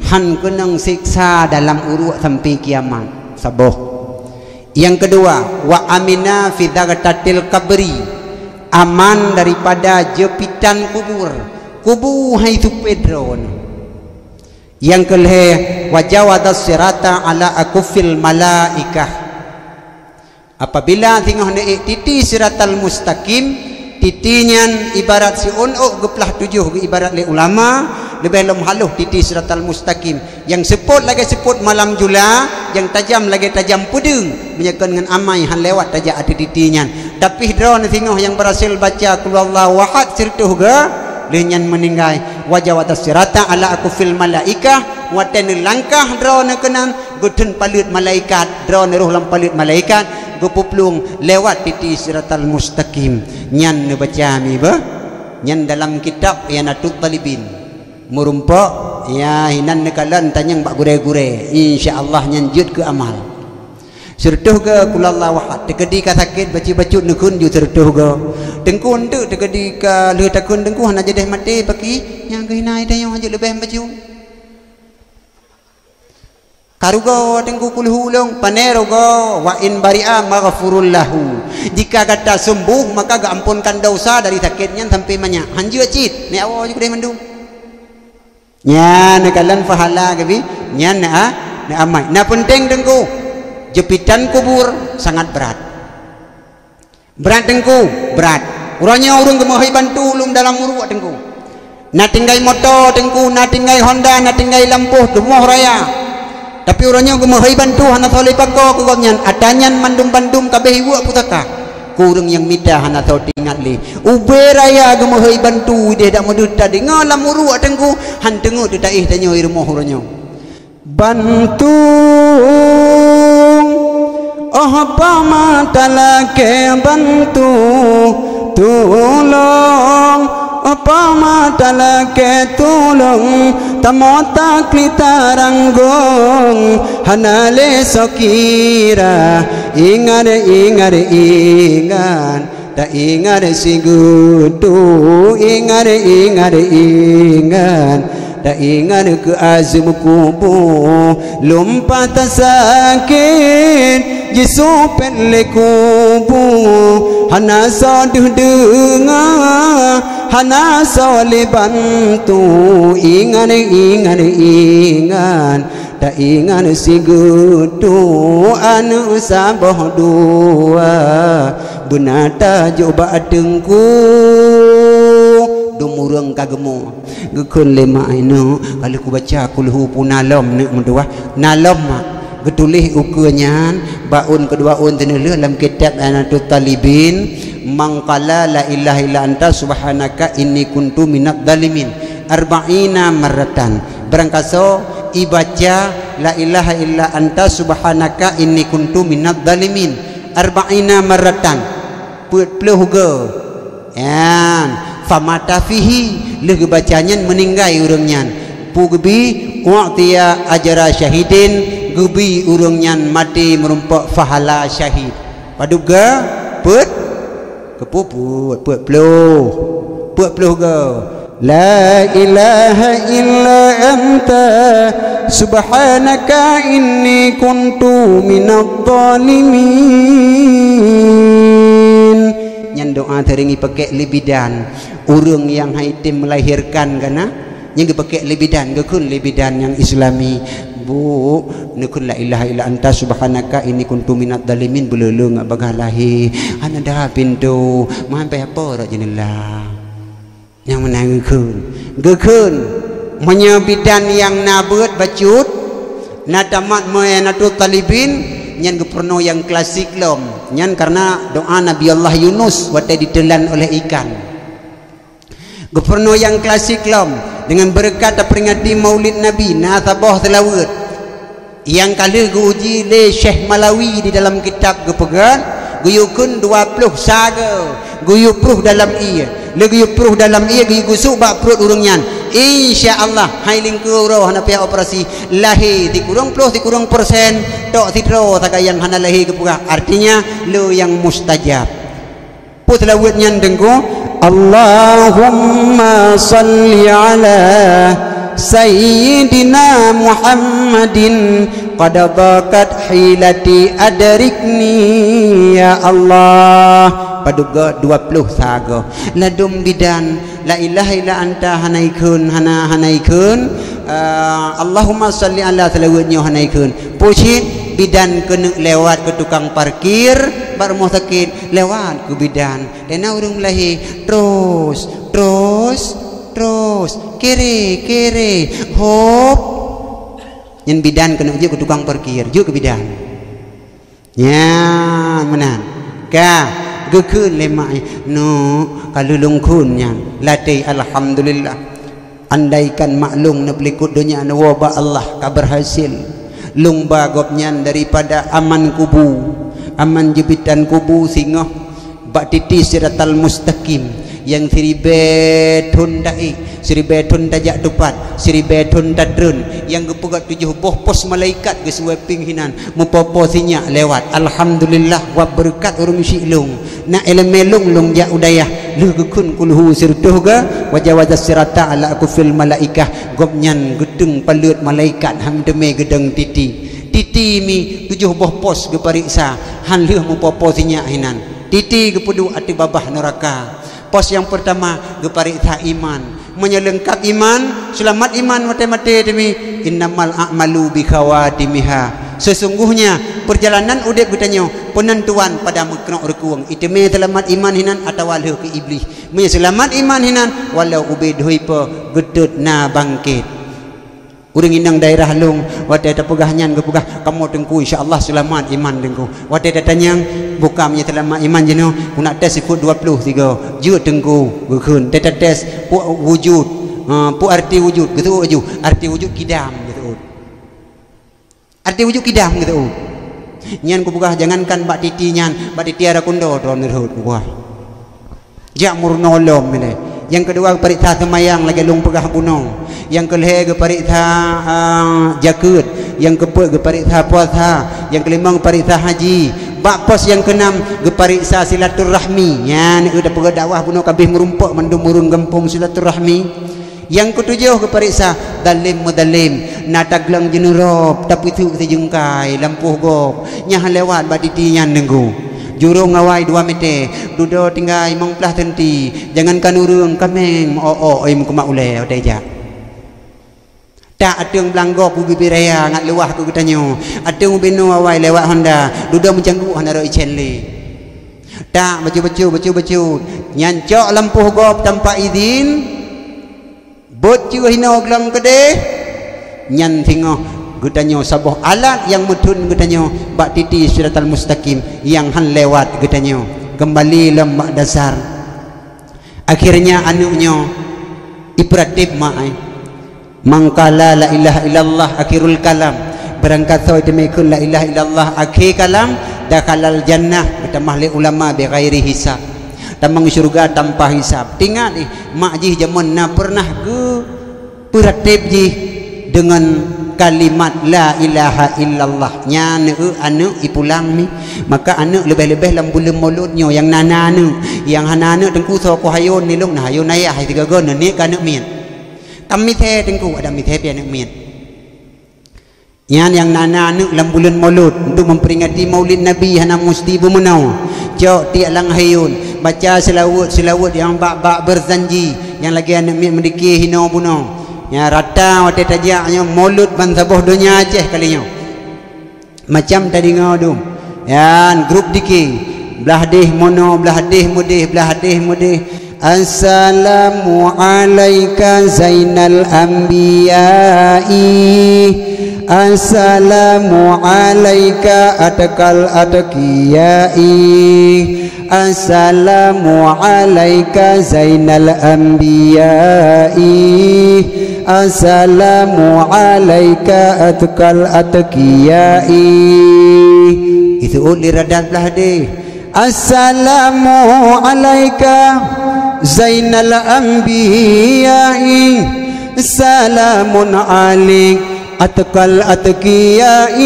han keunong siksa dalam uruek sampai kiamat. Saboh. Nyang keudua, "Wa amina fi dagatatil qabri," aman daripada jeupitan kubur. Kubu hai supée droeneuh. Nyang keulhée, "Wa jawaza sirata ala akufil malaikah." Apabila singoh neuék titi siratal mustaqim, titi nyan ibarat siôn ôk geuplah tujoh geuibarat lé ulama, leubeh lom haloh titi siratal mustaqim. Nyang seupôt lagée seupôt malam jula, nyang tajam lagée tajam peudeueng, meunyoe kon ngon amai han lewat tajak ateueh titi nyan. Tapi droeneuh singoh nyang beurhasil baca qul huwallahu ahad sireutôh goe, lheueh nyan meuninggai. "Wa jawaza sirata ala akufil malaikah," watée neulangkah droeneuh keunan, geutheun paleuet malaikat, droeneuh rôh lam paleuet malaikat, geupeuplueng lewat titi siratal mustaqim. Nyan neubaca mi beuh. Nyan dalam kitab I'anatut Talibin. Meurumpok, ya, hinan neukalon tanyong bak gurée-gurée. Insya Allah nyan jeuet keu amal. Sireutôh goe qul huwallahu ahad. Teukeudi ka sakét bacut-bacut neukheun ju sireutôh goe. Teungku eunteuk teukeudi ka lheueh takheun teungku hana jadeh maté paki nyang geuhina tanyoe hana jeuet leubeh bacut. Ka rugoe teungku kulhu lôn, pane rugoe, wa in bari'a maghfurun lahu. Jika gata sembuh, maka geuamponkan dosa dari sakét nyan sampai manyak. Han jeuet cit, nyak awoe ju keudeh mandum. Nyan neukalon pahala geubi, nyan na, na amai. Na peunteng teungku, jeupitan kubur sangat brat. Brat teungku, brat. Uroe nyoe ureuëng geumeuhôi bantu lom dalam uruek teungku. Na tinggai moto teungku, na tinggai Honda, na tinggai lampôh, rumoh raya. Tapi uroe nyoe geumeuhôi bantu hana soe lé pakoe keu gobnyan, ata nyan mandum-bandum ka béh iweuek pusaka. Keu ureuëng nyang mita hana soe teuingat lé. Ubé raya geumeuhôi bantu ideh dak meudeuh tadeungoe lam uruek teungku, han teungeut teutaéh tanyoe i rumoh uroe nyoe. Bantu, oh pama talakée bantu, tulông, oh pama talakée tulông, tamong takli taranggong, hana lé sokira, ingat, ingat, ingat. Taingat sigeutu, ingat, ingat, ingat. Taingat keu azeueb kubu, lumpah tasakét, jisupet lé kubu. Hana soe deuh deungoe, hana soe lé bantu. Ingat, ingat, ingat. Taingat sigeutu aneuk saboh dua, beuna tajok bak teungku. Dum ureuëng ka geumo. Geukheun lé mak, "Ai neuk, ka lheueh kubaca kulhu puna lom neuk meutuwah." Na lom mak. Geutuléh ukeue nyan bak ôn keudua ôn teuneulheueh lam kitab I'anatut Thalibin, "Man qala la ilaha illa anta subhanaka inni kuntu minadh dhalimin arba'ina marratan." Barangkasoe ibaca la ilaha illa anta subhanaka inni kuntu minadh dhalimin arba'ina marratan, peuet ploh goe. Nyan, famata fihi, lheueh geubaca nyan meuninggai ureuëng nyan. Peue geubi? U'tiya ajra syahidin, geubi ureuëng nyan maté meurumpok pahala syahid. Padub goe? Peuet? Keupeue peuet? Peuet ploh. Peuet ploh goe. La ilaha illa anta subhanaka inni kuntu minadh dhalimin. Nyan doa seuring jipakék lé bidan. Ureuëng nyang han item meulahirkan ka na, nyang geupakék lé bidan, geukheun lé bidan nyang Islami, "Bu, neukheun la ilaha illa anta subhanaka inni kuntu minadh dhalimin beuleuleung ngat bagaih lahé. Hana deuh pintoe, meuhan pih apo rot jeuneula." Nyang meunan geukheun. Geukheun, meunyoe bidan nyang na beuet bacut, na tamat I'anatut Thalibin, nyan geupeurunoe nyang klasik lom. Nyan kareuna doa Nabi Allah Yunus watée diteulan oleh ikan. Geupeurunoe nyang klasik lom, deungon beureukat taperingati Maulid Nabi, na saboh seulaweuet. Nyang ka lheueh geuuji lé Syekh Malawi di dalam kitab geupeugah, geuyue kheun dua ploh sa goe, geuyue pruh dalam ié. Lé geuyue pruh dalam ié, geuyue gusuk bak pruet ureuëng nyan. Insya Allah, hai lingkeu uroe hana payah operasi. Lahé sikureueng ploh sikureueng persen, tok sidroe sagai nyang hana lahé geupeugah. Artinya, le nyang mustajab. Peue seulaweuet nyan Teungku? Allahumma salli ala Sayyidina Muhammadin, qad dhaqat hilati adrikni, ya Allah. Padub goe? Dua ploh sa goe. Ladum bidan, la ilaha illa anta hana ikheun, hana, hana ikheun. Ah, Allahumma salli ala seulaweuet nyoe hana ikheun. Peue cit? Bidan keuneuk lewat keu tukang parkir bak rumoh sakét, lewat keu bidan. Teuma ureuëng meulahé, terus, terus, terus, kiri, kiri, hop. Nyan bidan keuneuk jeuet keu tukang parkir, jeuet keu bidan. Nyan meunan. Ka geukheun lé mak, "Neuk, ka lheueh lôn kheun nyan." Latée, alhamdulillah. Andaikan mak lôn neupeulikot donya neuwoe bak Allah ka beurhasil, lôn ba gobnyan daripada aman kubu, aman jeubitan kubu singoh bak titi siratal mustaqim, nyang siribée thon taék, siribée thon tajak tupat, siribée thon tatreun, nyang geupeugét tujoh boh pos malaikat geusweeping hinan, meupopo sinyak lewat. Alhamdulillah, wab beureukat ureuëng syik lôn. Na iéleumé lôn, lôn jak u dayah, lheueh geukheun kulhu sireutôh goe, wa jawazas sirata ala akufil malaikah, gobnyan geuteung paleuet malaikat han teumé geudong titi. Titi mi tujoh boh pos geupareksa, han lheueh meupopo sinyak hinan. Titi geupeuduek ateueh babah nuraka. Pos nyang peurtama geupareksa iman. Meunyoe leungkab iman, seulamat iman maté-maté teumi, "Innamal a'malu bikhawatimiha." Sesungguhnya, peurjalanan udeb geutanyoe peunentuan pada meukeunok reukueng. Iteumé seulamat iman hinan atawa lheueh keu Iblih. Meunyoe seulamat iman hinan, walau ubé dhui po geutot na bangkét. Ureuëng inong daerah lôn, watée tapeugah nyan geupeugah, "Kamoe Teungku, insya Allah seulamat iman Teungku." Watée tatanyong, "Buka meunyoe seulamat iman jinoe, guna tes sifeuet dua ploh tiga." "Jeuet Teungku," geukheun. Teutateues, "Peue wujud?" Ha, "Peue arti wujud?" Geuseuôt laju, "Arti wujud kidam," geuseuôt. Arti ujuk kidam gitu. Nyan kupeugah, jangankan bak titi nyan, bak titi ara kundo droe neurhot kupeugah. Jak meurunoe lom ilée. Nyang keudua geupareksa seumayang lagée lôn peugah bunoe. Nyang keulhée geupareksa, ah, jakeuet. Nyang keupeuet geupareksa puasa. Nyang keulimong geupareksa haji. Bak pos nyang keunam geupareksa silaturahmi. Nyan, eu, tapeugah dakwah bunoe kabeh meurumpok mandum ureuëng gampông silaturahmi. Nyang keutujôh geupareksa, zalém meuzalém, na tagleueng jeuneurôb, tapeuteuk sijeungkai lampôh gob, nyang lewat bak titi nyan deungku. Jurông awai dua meter, dudoe tinggai limong plah senti, jangankan ureuëng, kaméng meu-ôk-ôk meukumat ulée watée jak. Tak ateueng blang gob u Bibiraya ngat luwah keu geutanyoe, ateueng u Binoe awai lewat honda, dudoe meucangguek hana rot icén lé. Tak bacut-bacut, bacut-bacut, nyan cok lampôh gob tanpa idin. Bot cue hinoe glöng keudeh, nyan singoh geutanyoe saboh alat nyang meuthon geutanyoe bak titi siratal mustaqim nyang han lewat geutanyoe keumbali lom bak dasar. Akhirnya aneuëk nyoe ipeuratéb mak ai. Mangkala la ilaha illallah akhirul kalam. Barangkasoe teumé kheun la ilaha illallah akhé kalam, dakhalal jannah, geutamah lé ulama bighairi hisab. Tamong syeuruga tanpa hisab. Tingat ih, mak jih jameun na peureunah geupeuratéb jih deungon kalimat la ilaha illallah. Nyan eu aneuëk ipulang mi. Maka aneuëk leubeh-leubeh lam buleuen Maulud nyoe nyang na-na aneuëk. Nyang hana aneuëk teungku soe ku hayôn nilông na hayôn ayah sigoe-goe neuniet keu aneuëk miet. Tam misée teungku, ada misée pih aneuëk miet. Nyan nyang na-na aneuëk lam buleuen Maulud untuk memperingati Maulid Nabi hana musti beumeunoe. Cok tiek lam hayôn, baca seulaweuet-seulaweuet nyang bak-bak beurjanji, nyang lagée aneuëk miet meudike hinoe bunoe. Nyang rata watée tajak nyoe Maulud ban saboh donya Aceh kali nyoe. Macam tadeungoe dum. Nyan grup dike. Blah deh mono, blah deh meudeh, blah deh meudeh. Assalamu alaika zainal anbiya'i. Assalamu alaika atkal atqiyai. Assalamu alaika zainal anbiya'i. Assalamu alaika atkal atqiyai. Itu ulih radat blah deh. Assalamu alaika zainal anbiya'i. Salamun alaik atkal atqiyai.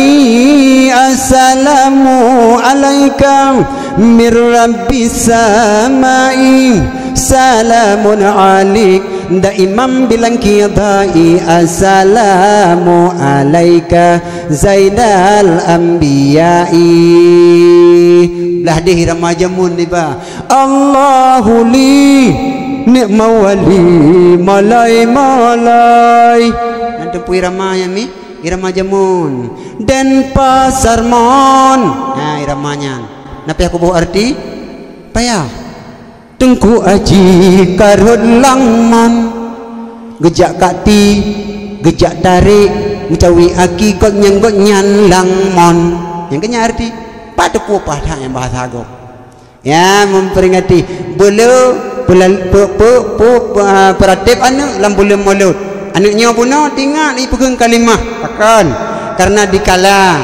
Assalamu alaika mir rabbis samai. Salamun alaik daiman bil qidai. Assalamu alaika zainal anbiya'i. Blah deh irama jameun iba. Allahu li ni'mal wali malai-malai. Nyan teungku irama nyan mi, irama jameun. Denpasar mon. Nah, irama nyan. Na pih kuboh arti? Payah. Teungku Aji karhot lam mon. Geujak kati, geujak tarek, meucawi aki gobnyan-gobnyan lam mon. Nyang keu nyan arti, pat teupeue paih that nyang bahasa gob. Ya, memperingati. Beu le peulal-, pe-, pe-, pe-, pe-, ah, peuratéb aneuëk lam buleuen Maulud. Aneuëk nyoe bunoe tingat ipeukeun kalimah. Pakon? Karena dikala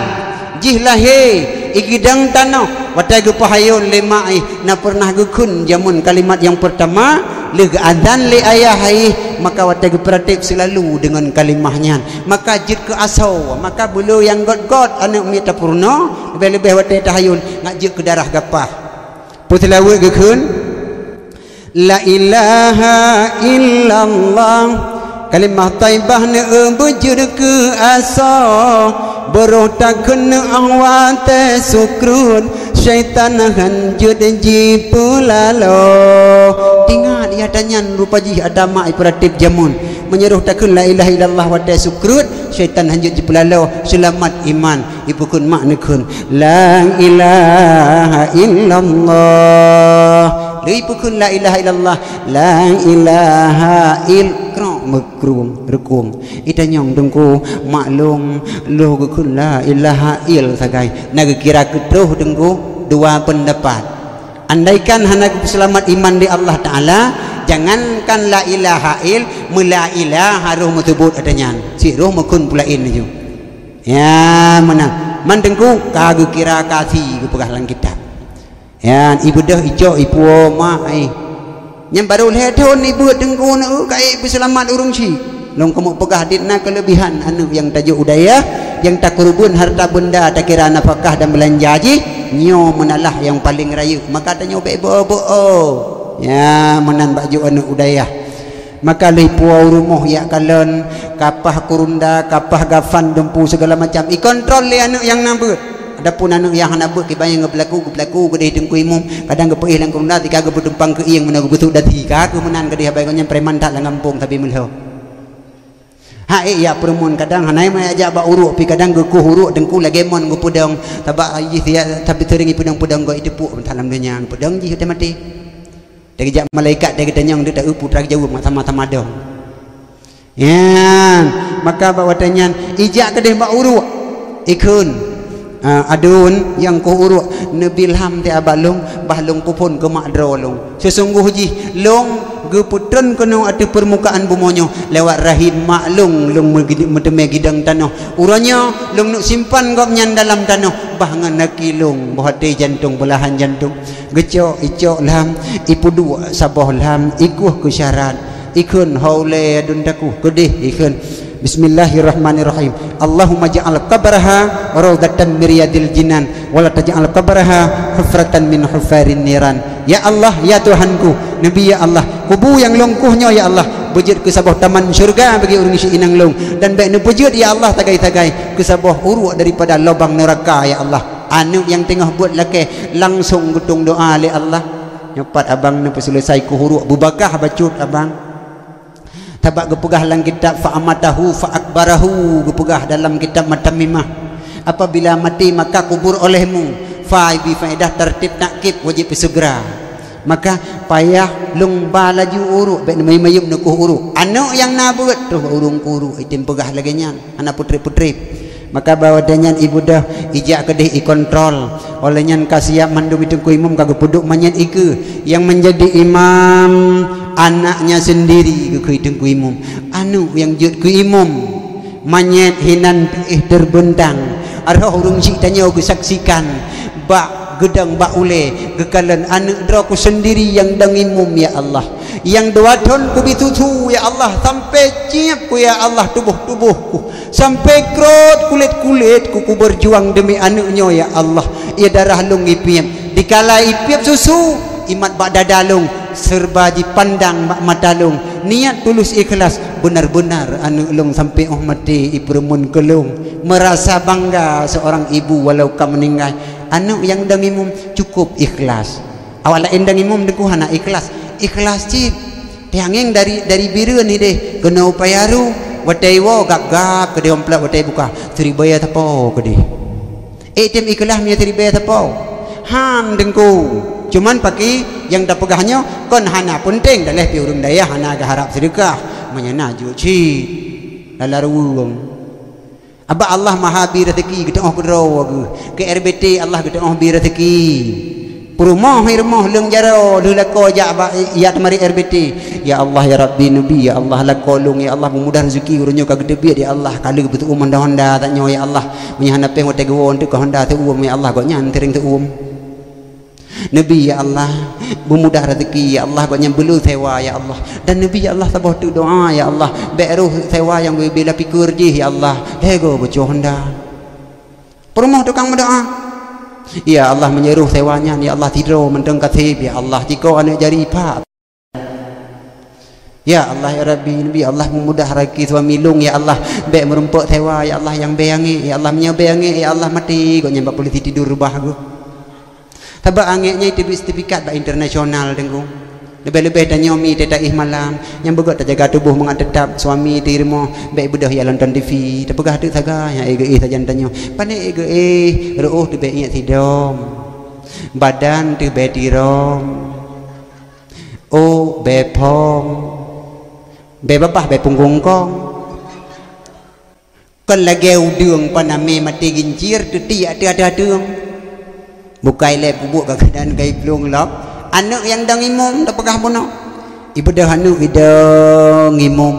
jih lahé, igidang tanoh, watée geupeuhayôn lé mak ih, na peureunah geukheun jameun kalimat nyang peurtama, lheueh geuazan lé ayah ih, maka watée geupeuratéb seulalu deungon kalimah nyan. Maka jeuet keu asoe, maka beu le nyang gét-gét aneuëk miet tapeurunoe, leubeh-leubeh watée tahayôn, ngat jeuet keu darah gapah. Peuseulaweuet geukheun, la ilaha illallah. Kalimah thaibah neu beujeuet keu asoe, beurôh takheun neu watée sukruet, syaitan hanjeuet jipeulaloe. Ingat, ya tanyan rupa jih ada mak ipeuratéb jameun. Meunyoe roh takheun la ilaha illallah watée sukruet, syaitan hanjeuet jipeulaloe, seulamat iman. Ipeukeun mak neukheun, "La ilaha illallah." Lheueh ipeukeun la ilaha illallah, "La ilaha il-," krok meukrung, reukung. Itanyong teungku, maklum, lheueh geukheun la ilaha il sagai. Na geukira keu troh teungku, dua peundapat. Andaikan hana geupeuseulamat iman di Allah Taala, jangankan la ilaha il, meula ilaha roh meuseubut ata nyan. Cit roh meukeun peulaén laju. Ya, meunan. Man Teungku, ka geukira ka si geupeugah lam kitab. Ya, ibeudôh icok ipuwoe mak, eh. Nyan barô lhèe thon ibeuet Teungku na, eh, ka ék beuseulamat ureueng chik. Lôn keumeung peugah dit na keuleubihan aneuk nyang tajok u dayah, nyang takeureubeuen harta beunda takira nafakah dan beulanja jih, nyoe meunalah nyang paleng rayeuk. Maka tanyoe bèk beu-beu, oh. Ya, meunan bak jok aneuk u dayah. Maka lheuh puwoe u rumoh jak kalon, kapah kurunda, kapah gafan, dumpu, segala macam. Ikontrol lé aneuk nyang na beuet. Adapun aneuk nyang hana beuet, kiban nyang geupeulaku, geupeulaku keudeh Teungku Imum. Kadang geupeuéh lam kurunda, tika geupeutumpang keu ieng meunan geubeusuek dasi. Ka keuh meunan keudeh, abai gobnyan preman that lam gampông sabe meulhô. Ha, ék jak peurumoh kadang hana meuajak bak uruek, pi kadang geukoh uruek Teungku lagèe mon geupeudong. Sabab jih siat, tapi seuring ipeudong-peudong gob iteupuk mantong lam donya, geupeudong jih watèe maté. Teukeujak malaikat teukeutanyong, teuta eu putra jaweueb sama-sama dong. Nyan, maka bak watèe nyan ijak keudeh bak uruek, ikheun, ah, aduen nyang koh uruek, neubi lham teuh bak lôn, bah lôn peuphon keu mak droe lôn. Seusunggoh jih lôn geupeutreun keunoe ateueh peurmukaan bumoe nyoe lewat rahim mak lôn, lôn meugi-, meuteumé gidong tanoh. Uroe nyoe lôn neuk simpan gobnyan dalam tanoh, bah ngon gaki lôn, boh até jantông, beulahan jantông. Geucok, icok lham, ipeuduek saboh lham, ikueh keu syarat, ikheun, "Ho ulèe aduen takueh," keudeh ikheun, "Bismillahirrahmanirrahim. Allahumma ja'al qabraha raudhatan min riyadil jinan, wa la taj'al qabraha hufratan min hufarin niran." Ya Allah, ya Tuhanku, neubi ya Allah, kubu nyang lôn kueh nyoe ya Allah, beujeuet keu saboh taman syeuruga bagi ureueng chik inong lôn, dan bèk neubeujeuet ya Allah sagai-sagai keu saboh uruek daripada lubang neuraka ya Allah. Aneuk nyang teungoh beuet lakèe langsông geutueng doa lé Allah. Nyoe pat abang neupeuseuleusoe koh uruek, beubakah bacut abang. Sabab geupeugah lam kitab, "Fa amatahu fa akbarahu," geupeugah dalam kitab Matan Mimah. Apabila maté maka kubur olehmu, fa bi faedah tartib takkib wajéb peuseugeura. Maka payah lôn ba laju uruek, bèk neumayum-mayum neukoh uruek. Aneuk nyang na beuet troh ureueng koh uruek, item peugah lagèe nyan. Hana peutrép-peutrép. Maka bak watèe nyan ibeudôh, ijak keudeh ikontrol. Óh lheueh nyan ka siap mandum, Teungku Imum ka geupeuduek manyét ikeue. Nyang menjadi imam anaknya sendiri, geukheun Teungku Imum. Aneuk nyang jeuet keu imum. Manyét hinan teuéh teurbentang. Roh ureueng chik tanyoe geusaksikan. Bak geudong bak ulèe, geukalon aneuk droe ku sendiri nyang dong imum, ya Allah. Nyang dua thon kubi susu, ya Allah, sampai ciep ku, ya Allah, tuboh-tuboh ku, sampai krot kulét-kulét ku, ku berjuang demi aneuk nyoe, ya Allah. Ie darah lôn ipiep. Dikala ipiep susu, imat bak dada lôn, serba jipandang bak mata lôn. Niat tulus ikhlas, benar-benar aneuk lôn sampai óh maté ipeurumeun keu lôn. Merasa bangga seorang ibu walau ka meninggal. Aneuk nyang dong imum cukup ikhlas. Awak laén dong imum Teungku hana ikhlas. Ikhlas cit. Tiangeng dari, dari Bireuen ideh keunoe u Payaru, watèe iwoe gab-gab keudeh amplop watèe buka. Siribèe sapo keudeh. Eh, tem ikhlas meunyoe siribèe sapo. Han Teungku. Cuman paki nyang tapeugah nyoe kon hana peunteng, daleh pih ureueng dayah hana geuharab seudeukah. Meunyoe na jeuet cit. Lala ruweueng. Abak Allah maha bi raseuki geuteungoh keudroe geuh. Keu R B T Allah geuteungoh bi raseuki. Peurumoh i rumoh leueng jaroe lheueh lakoe jak bak, jak teumari R B T. Ya Allah, ya Rabbi, neubi, ya Allah, lakoe lôn, ya Allah, peumudah raseuki uroe nyoe ka geuteubiet, ya Allah, ka lheueh beuteu'uem honda-honda that nyoe, ya Allah. Meunyoe hana péng watèe geuwoe eunteuk keu honda teu'uem, ya Allah, gobnyan seuring teu'uem. Neubi, ya Allah, beumudah raseuki, ya Allah, gobnyan beulheueh sewa, ya Allah. Dan neubi, ya Allah, saboh teuk doa, ya Allah, bèk roh sewa nyang bela pikeur jih, ya Allah. Lhèe go boco honda. Peurumoh tukang meudoa. Ya Allah, meunyoe roh sewa nyan, ya Allah, sidroe mantong kaseb, ya Allah, jiko aneuk jari pat. Ya Allah, ya Rabbi, neubi, ya Allah, peumudah raseuki suami lôn, ya Allah, bèk meurumpok sewa, ya Allah, nyang bèe angèk, ya Allah, meunyoe bèe angèk, ya Allah, maté gobnyan bak polisi tidur reubah geuh. Sabab angèk nyan teubiet seutifikat bak internasional, Teungku. Leubeh-leubeh tanyoe mi teuta éh malam, nyang beugöt tajaga tuboh mangat teutab suami teuh i rumoh, bèk beudôh jak nonton T V, tapeugah teuk sagai, nyang éh geuéh sajan tanyoe. Pané éh geuéh, reuôh teuh bèk ingat sidom. Badan teuh bèk tirom. Ôk bèk phom. Bèk babah bèk punggong kong. Kon lagèe udeueng panamé maté gincir teutiek ateueh ateueng. Bukai lé peubuet keuadaan kai plueng lom. Aneuk nyang dong imum tapeugah bunoe. Ibeudôh aneuk idong imum.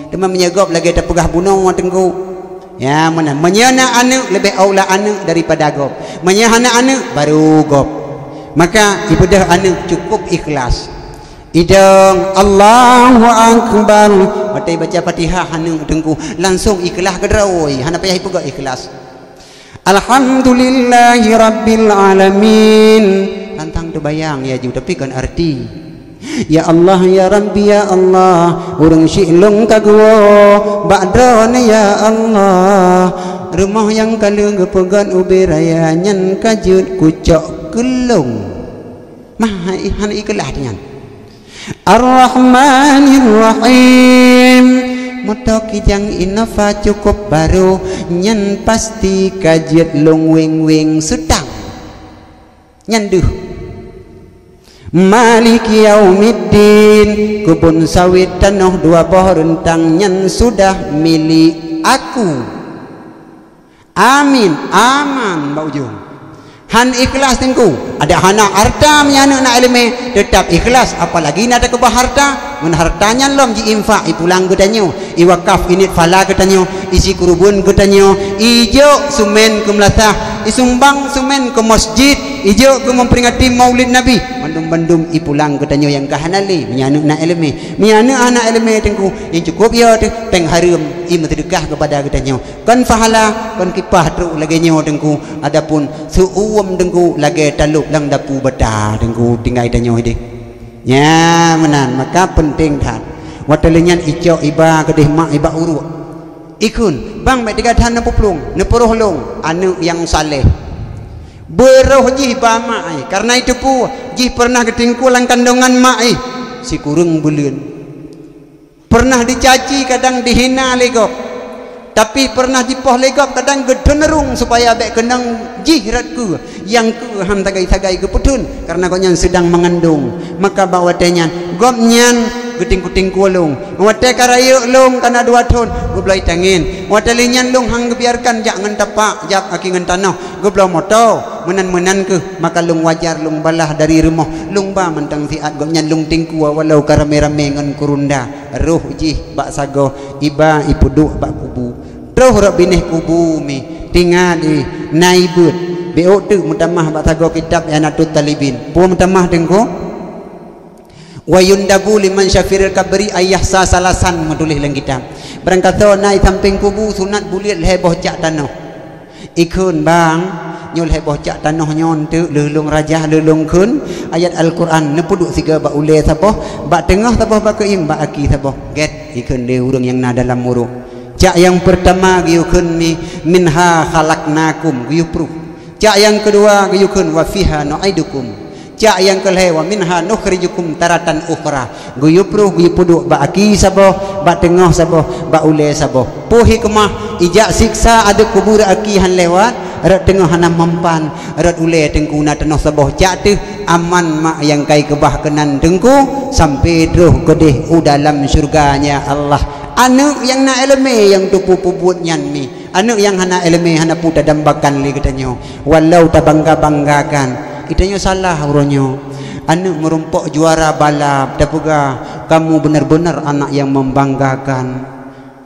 Teuma meunyoe gob lagèe tapeugah bunoe Teungku. Ya, meunan. Meunyoe na aneuk, leubeh aula aneuk daripada gob. Meunyoe hana aneuk, baru gob. Maka, ibeudôh aneuk cukup ikhlas. Idong, Allahu Akbar. Watèe baca Fatihah aneuk teungku, langsung ikhlas keudroe, hana payah ipeugah ikhlas. Alhamdulillahi Rabbil Alamin. Lantang teubayang ya ju, tapi kon arti. Ya Allah, ya Rabbi, ya Allah, ureueng syik lôn ka geuwoe bak Droeneuh, ya Allah. Rumoh nyang ka lheueh geupeugöt ubé raya nyan ka jeuet kucok keu lôn. Mah, hai, hana ikhlas nyan. Ar-Rahmanir Rahim. Moto kijang Innova cukup baru, nyan pasti ka jeuet lôn weng-weng seutang. Nyan deuh. Maliki yaumiddin, keubon sawét tanoh dua boh reuntang nyan sudah milék aku. Amin, aman bak ujong. Han ikhlas teungku, adak hana harta meunyo aneuk na ileumèe, teutap ikhlas, apalagi na teukeubah harta. Ngon harta nyan lom ji-infak, ipulang geutanyoe, iwakaf, init phala geutanyoe, isi kurubeuen geutanyoe, ijok seumén keu meulasah, isumbang seumén keu masjid, ijok keu memperingati Maulid Nabi, bandum-bandum ipulang geutanyoe nyang ka hana lé, meunyo aneuk na ileumèe. Meunyo aneuk hana ileumèe teungku, nyang cukup yo teuh, péng hareuem, imeuseudekah keupada geutanyoe. Kon pahala, kon kipah trok lagèe nyoe teungku. Adapun seuuem teungku lagèe talop lam dapu bata teungku tinggai tanyoe deh. Nya meunan, maka peunteng that. Watèe lheueh nyan icok iba keudeh mak iba uruek. Ikheun, "Bang, bèk teuga that neupeuplong, neupeurôh lôn aneuk nyang saleh." Beurôh jih ba mak, eh, kareuna iteupeue jih peureunah geutingkue lam kandongan mak, eh, sikureueng buleuen. Peureunah dicaci, kadang dihina lé gob. Tapi peureunah jipoh lé gob, kadang geudeuneurong supaya bèk keunong jih rot keue, nyang keue han sagai-sagai geupeutheun, kareuna gobnyan seudang meungandong. Maka bak watèe nyan, gobnyan geutingkue-tingkue lôn. Watèe ka rayeuk lôn kana dua thon, geubloe tangen. Watèe lheueh nyan lôn han geubiarkan jak ngon tapak, jak aki ngon tanoh, geubloe moto. Meunan-meunan keuh, maka lôn wajar lôn balah dari rumoh. Lôn ba mantong siat gobnyan lôn tingkue walau ka ramé-ramé ngon kurunda. Roh jih bak sagoe, iba ipeuduek bak kubu. Troh rot binéh kubu mi, tingat jih, na ibeuet. Beuôt teuk meutamah bak sagoe kitab I'anatut Thalibin. Peue meutamah teungku? "Wa yundabu liman syafiril kabri ayyahsa salasan," meutuléh lam kitab. Barangkasoe na i sampéng kubu sunat buliet lhèe boh cak tanoh. Ikheun, "Bang, nyoe lhèe boh cak tanoh nyoe eunteuk lheueh lôn rajah, lheueh lôn kheun ayat Al-Qur'an, neupeuduek sigoe bak ulèe saboh, bak teungoh saboh, bak keuieng, bak aki saboh." Gèt ikheun lé ureueng nyang na dalam uruek. Cak nyang peurtama geuyue kheun mi, "Minha khalaqnakum," geuyue pruh. Cak nyang keudua geuyue kheun, "Wa fiha nu'idukum." Cak nyang keulhèe, "Wa minha nukhrijukum taratan ukhra." Geuyue pruh, geuyue peuduek bak aki saboh, bak teungoh saboh, bak ulèe saboh. Peue hikmah? Ijak siksa ateueh kubu rot aki han lewat, rot teungoh hana mempan, rot ulèe teungku na tanoh saboh. Cak teuh aman mak nyang kai keubah keunan teungku, sampoe troh keudeh u dalam syeuruga nya Allah. Aneuk nyang na ileumèe nyang teupeu peubuet nyan mi. Aneuk nyang hana ileumèe hana peue tadambakan lé geutanyoe. Walau tabangga-banggakan, geutanyoe salah uroe nyoe. Aneuk meurumpok juara balap, tapeugah, "Kamu benar-benar anak yang membanggakan."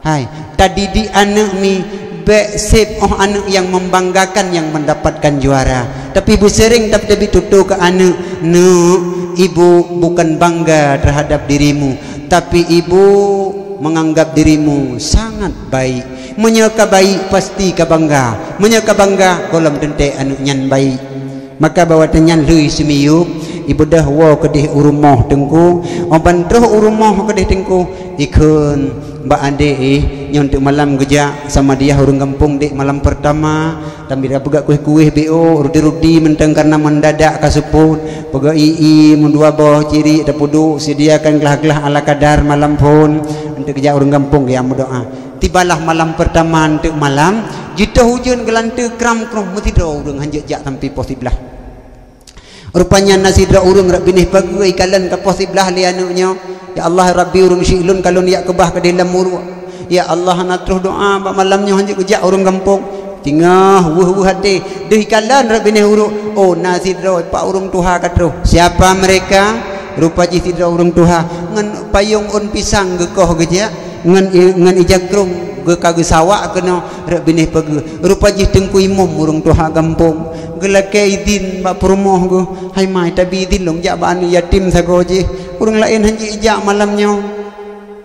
Hai, tadidik aneuk mi, bèk sép 'oh aneuk nyang membanggakan nyang mendapatkan juara. Tapi beuseuréng tateubiet tutoe keu aneuk, "Neuk, ibu bukan bangga terhadap dirimu, tapi ibu menganggap dirimu sangat baik." Meunyoe ka baik, pasti ka bangga. Meunyoe ka bangga, gohlom teuntèe aneuk nyan baik. Maka bak watèe nyan lheueh seumiyueb, ibeudôh woe keudeh u rumoh teungku. 'Oh ban troh u rumoh keudeh teungku, ikheun bak adék, "Eh, nyoe teuk malam geujak sama dia ureueng gampông, Dék, malam peurtama." Sambil tapeugah kueh-kueh, beuôt, ruti-ruti mantong, kareuna mendadak ka seupôt. Peugah ie-ie meudua boh, cirik tapeuduek, sediakan glah-glah ala kadar malam phôn. Eunteuk jak ureueng gampông geujak meudoa. Tibalah malam peurtama eunteuk malam, jitoh ujeuen geulanteue kram-krom, meusidroe ureueng hanjeuet jak sampoe poh siblaih. Rupanya na sidroe ureueng rot binéh pageue ikalon ka poh siblaih lé aneuk nyoe. "Ya Allah, Rabbi, ureueng syik lôn ka lôn jak keubah keudeh lam uruek. Ya Allah, hana troh doa bak malam nyoe hanjeuet geujak ureueng gampông." Teungoh weueh-weueh até, deuh ikalon rot binéh uruek. Oh, na sidroe pat ureueng tuha ka troh. Siapa mereka? Rupa jih sidroe ureueng tuha ngon payông ôn pisang geukoh geujak, ngon i-, ngon ija krông Geuka geusawak keunoe rot binéh pageue. Rupa jih teungku imum ureuëng tuha gampông. Geulakée idin bak peurumoh geuh, "Hai mai, tabi idin lôn jak bak aneuëk yatim sagoe jih. Ureuëng laén hana jijak malam nyoe."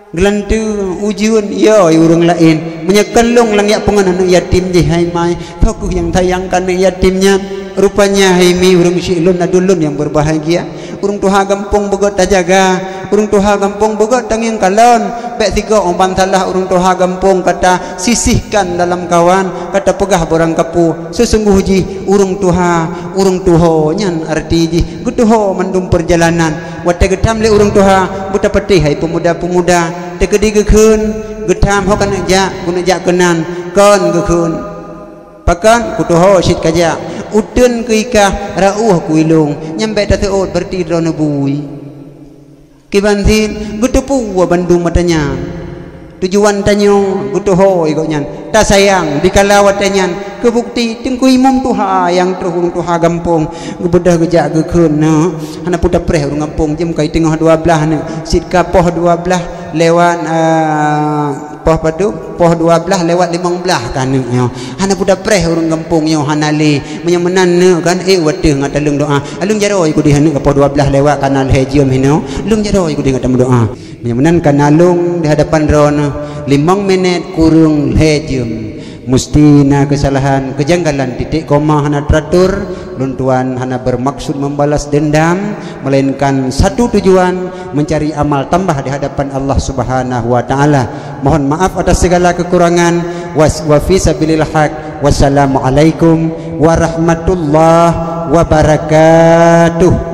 Geulanteue ujeuen, "Yo, ureuëng laén. Meunyoe kon lôn nyang jak peungon aneuëk yatim jih, hai mai, soe kheueh nyang sayang keu aneuëk yatim nyan?" Rupanya hai mi ureuëng syik lôn, aduen lôn nyang berbahagia. Ureuëng tuha gampông beugét tajaga, ureuëng tuha gampông beugét tangieng kalon. Bék sigoe ban salah ureuëng tuha gampông ka tasisihkan dalam kawan, ka tapeugah barangkapeue. Seusunggoh jih ureuëng tuha, ureuëng tuho nyan arti jih geutuho mandum peurjalanan. Watée geutam lé ureuëng tuha, beutapatéh hai peumuda-peumuda, teukeudi geukheun, geutam ho keuneuk jak, keuneuk jak keunan, kon geukheun. Pakon kutuho cit kajak, uteuen keu ikah, rauh keu ilong, nyang bék taseuôt beureuti droeneuh bui. Kiban cit geuteupeue bandum mata nyan. Tujuan tanyoe geutuho gobnyan, tasayang dikala watée nyan. Keu bukti, teungku imum tuha nyang troh ureuëng tuha gampông, geubeudôh geujak geukheun, "Neuk, hana peue tapreh ureuëng gampông, jeuem kai teungoh dua blaih neuk, cit ka poh dua blaih lewat, a, poh padub, poh dua blaih lewat limong blaih ka neuk nyoe. Hana peue tapreh ureuëng gampông nyoe, hana lé. Meunyoe meunan neuk kan, ék wateueh ngat lôn doá. Aleueng jaroe kudeh neuk ka poh dua blaih lewat, ka na lhée jeuem hinoe. Aleueng jaroe kudeh ngat tameudoá. Meunyoe meunan ka na lôn di hadapan droeneuh, limong minét kureueng lhée jeuem. Musti na keusalahan, keujanggalan, titik koma hana teuratur. Lôn tuan hana bermaksud membalas dendam, melainkan satu tujuan, mencari amal tambah di hadapan Allah Subhanahu wa Ta'ala. Mohon maaf atas segala kekurangan. Was-, wa fi sabilil haq. Wassalamualaikum warahmatullahi wabarakatuh.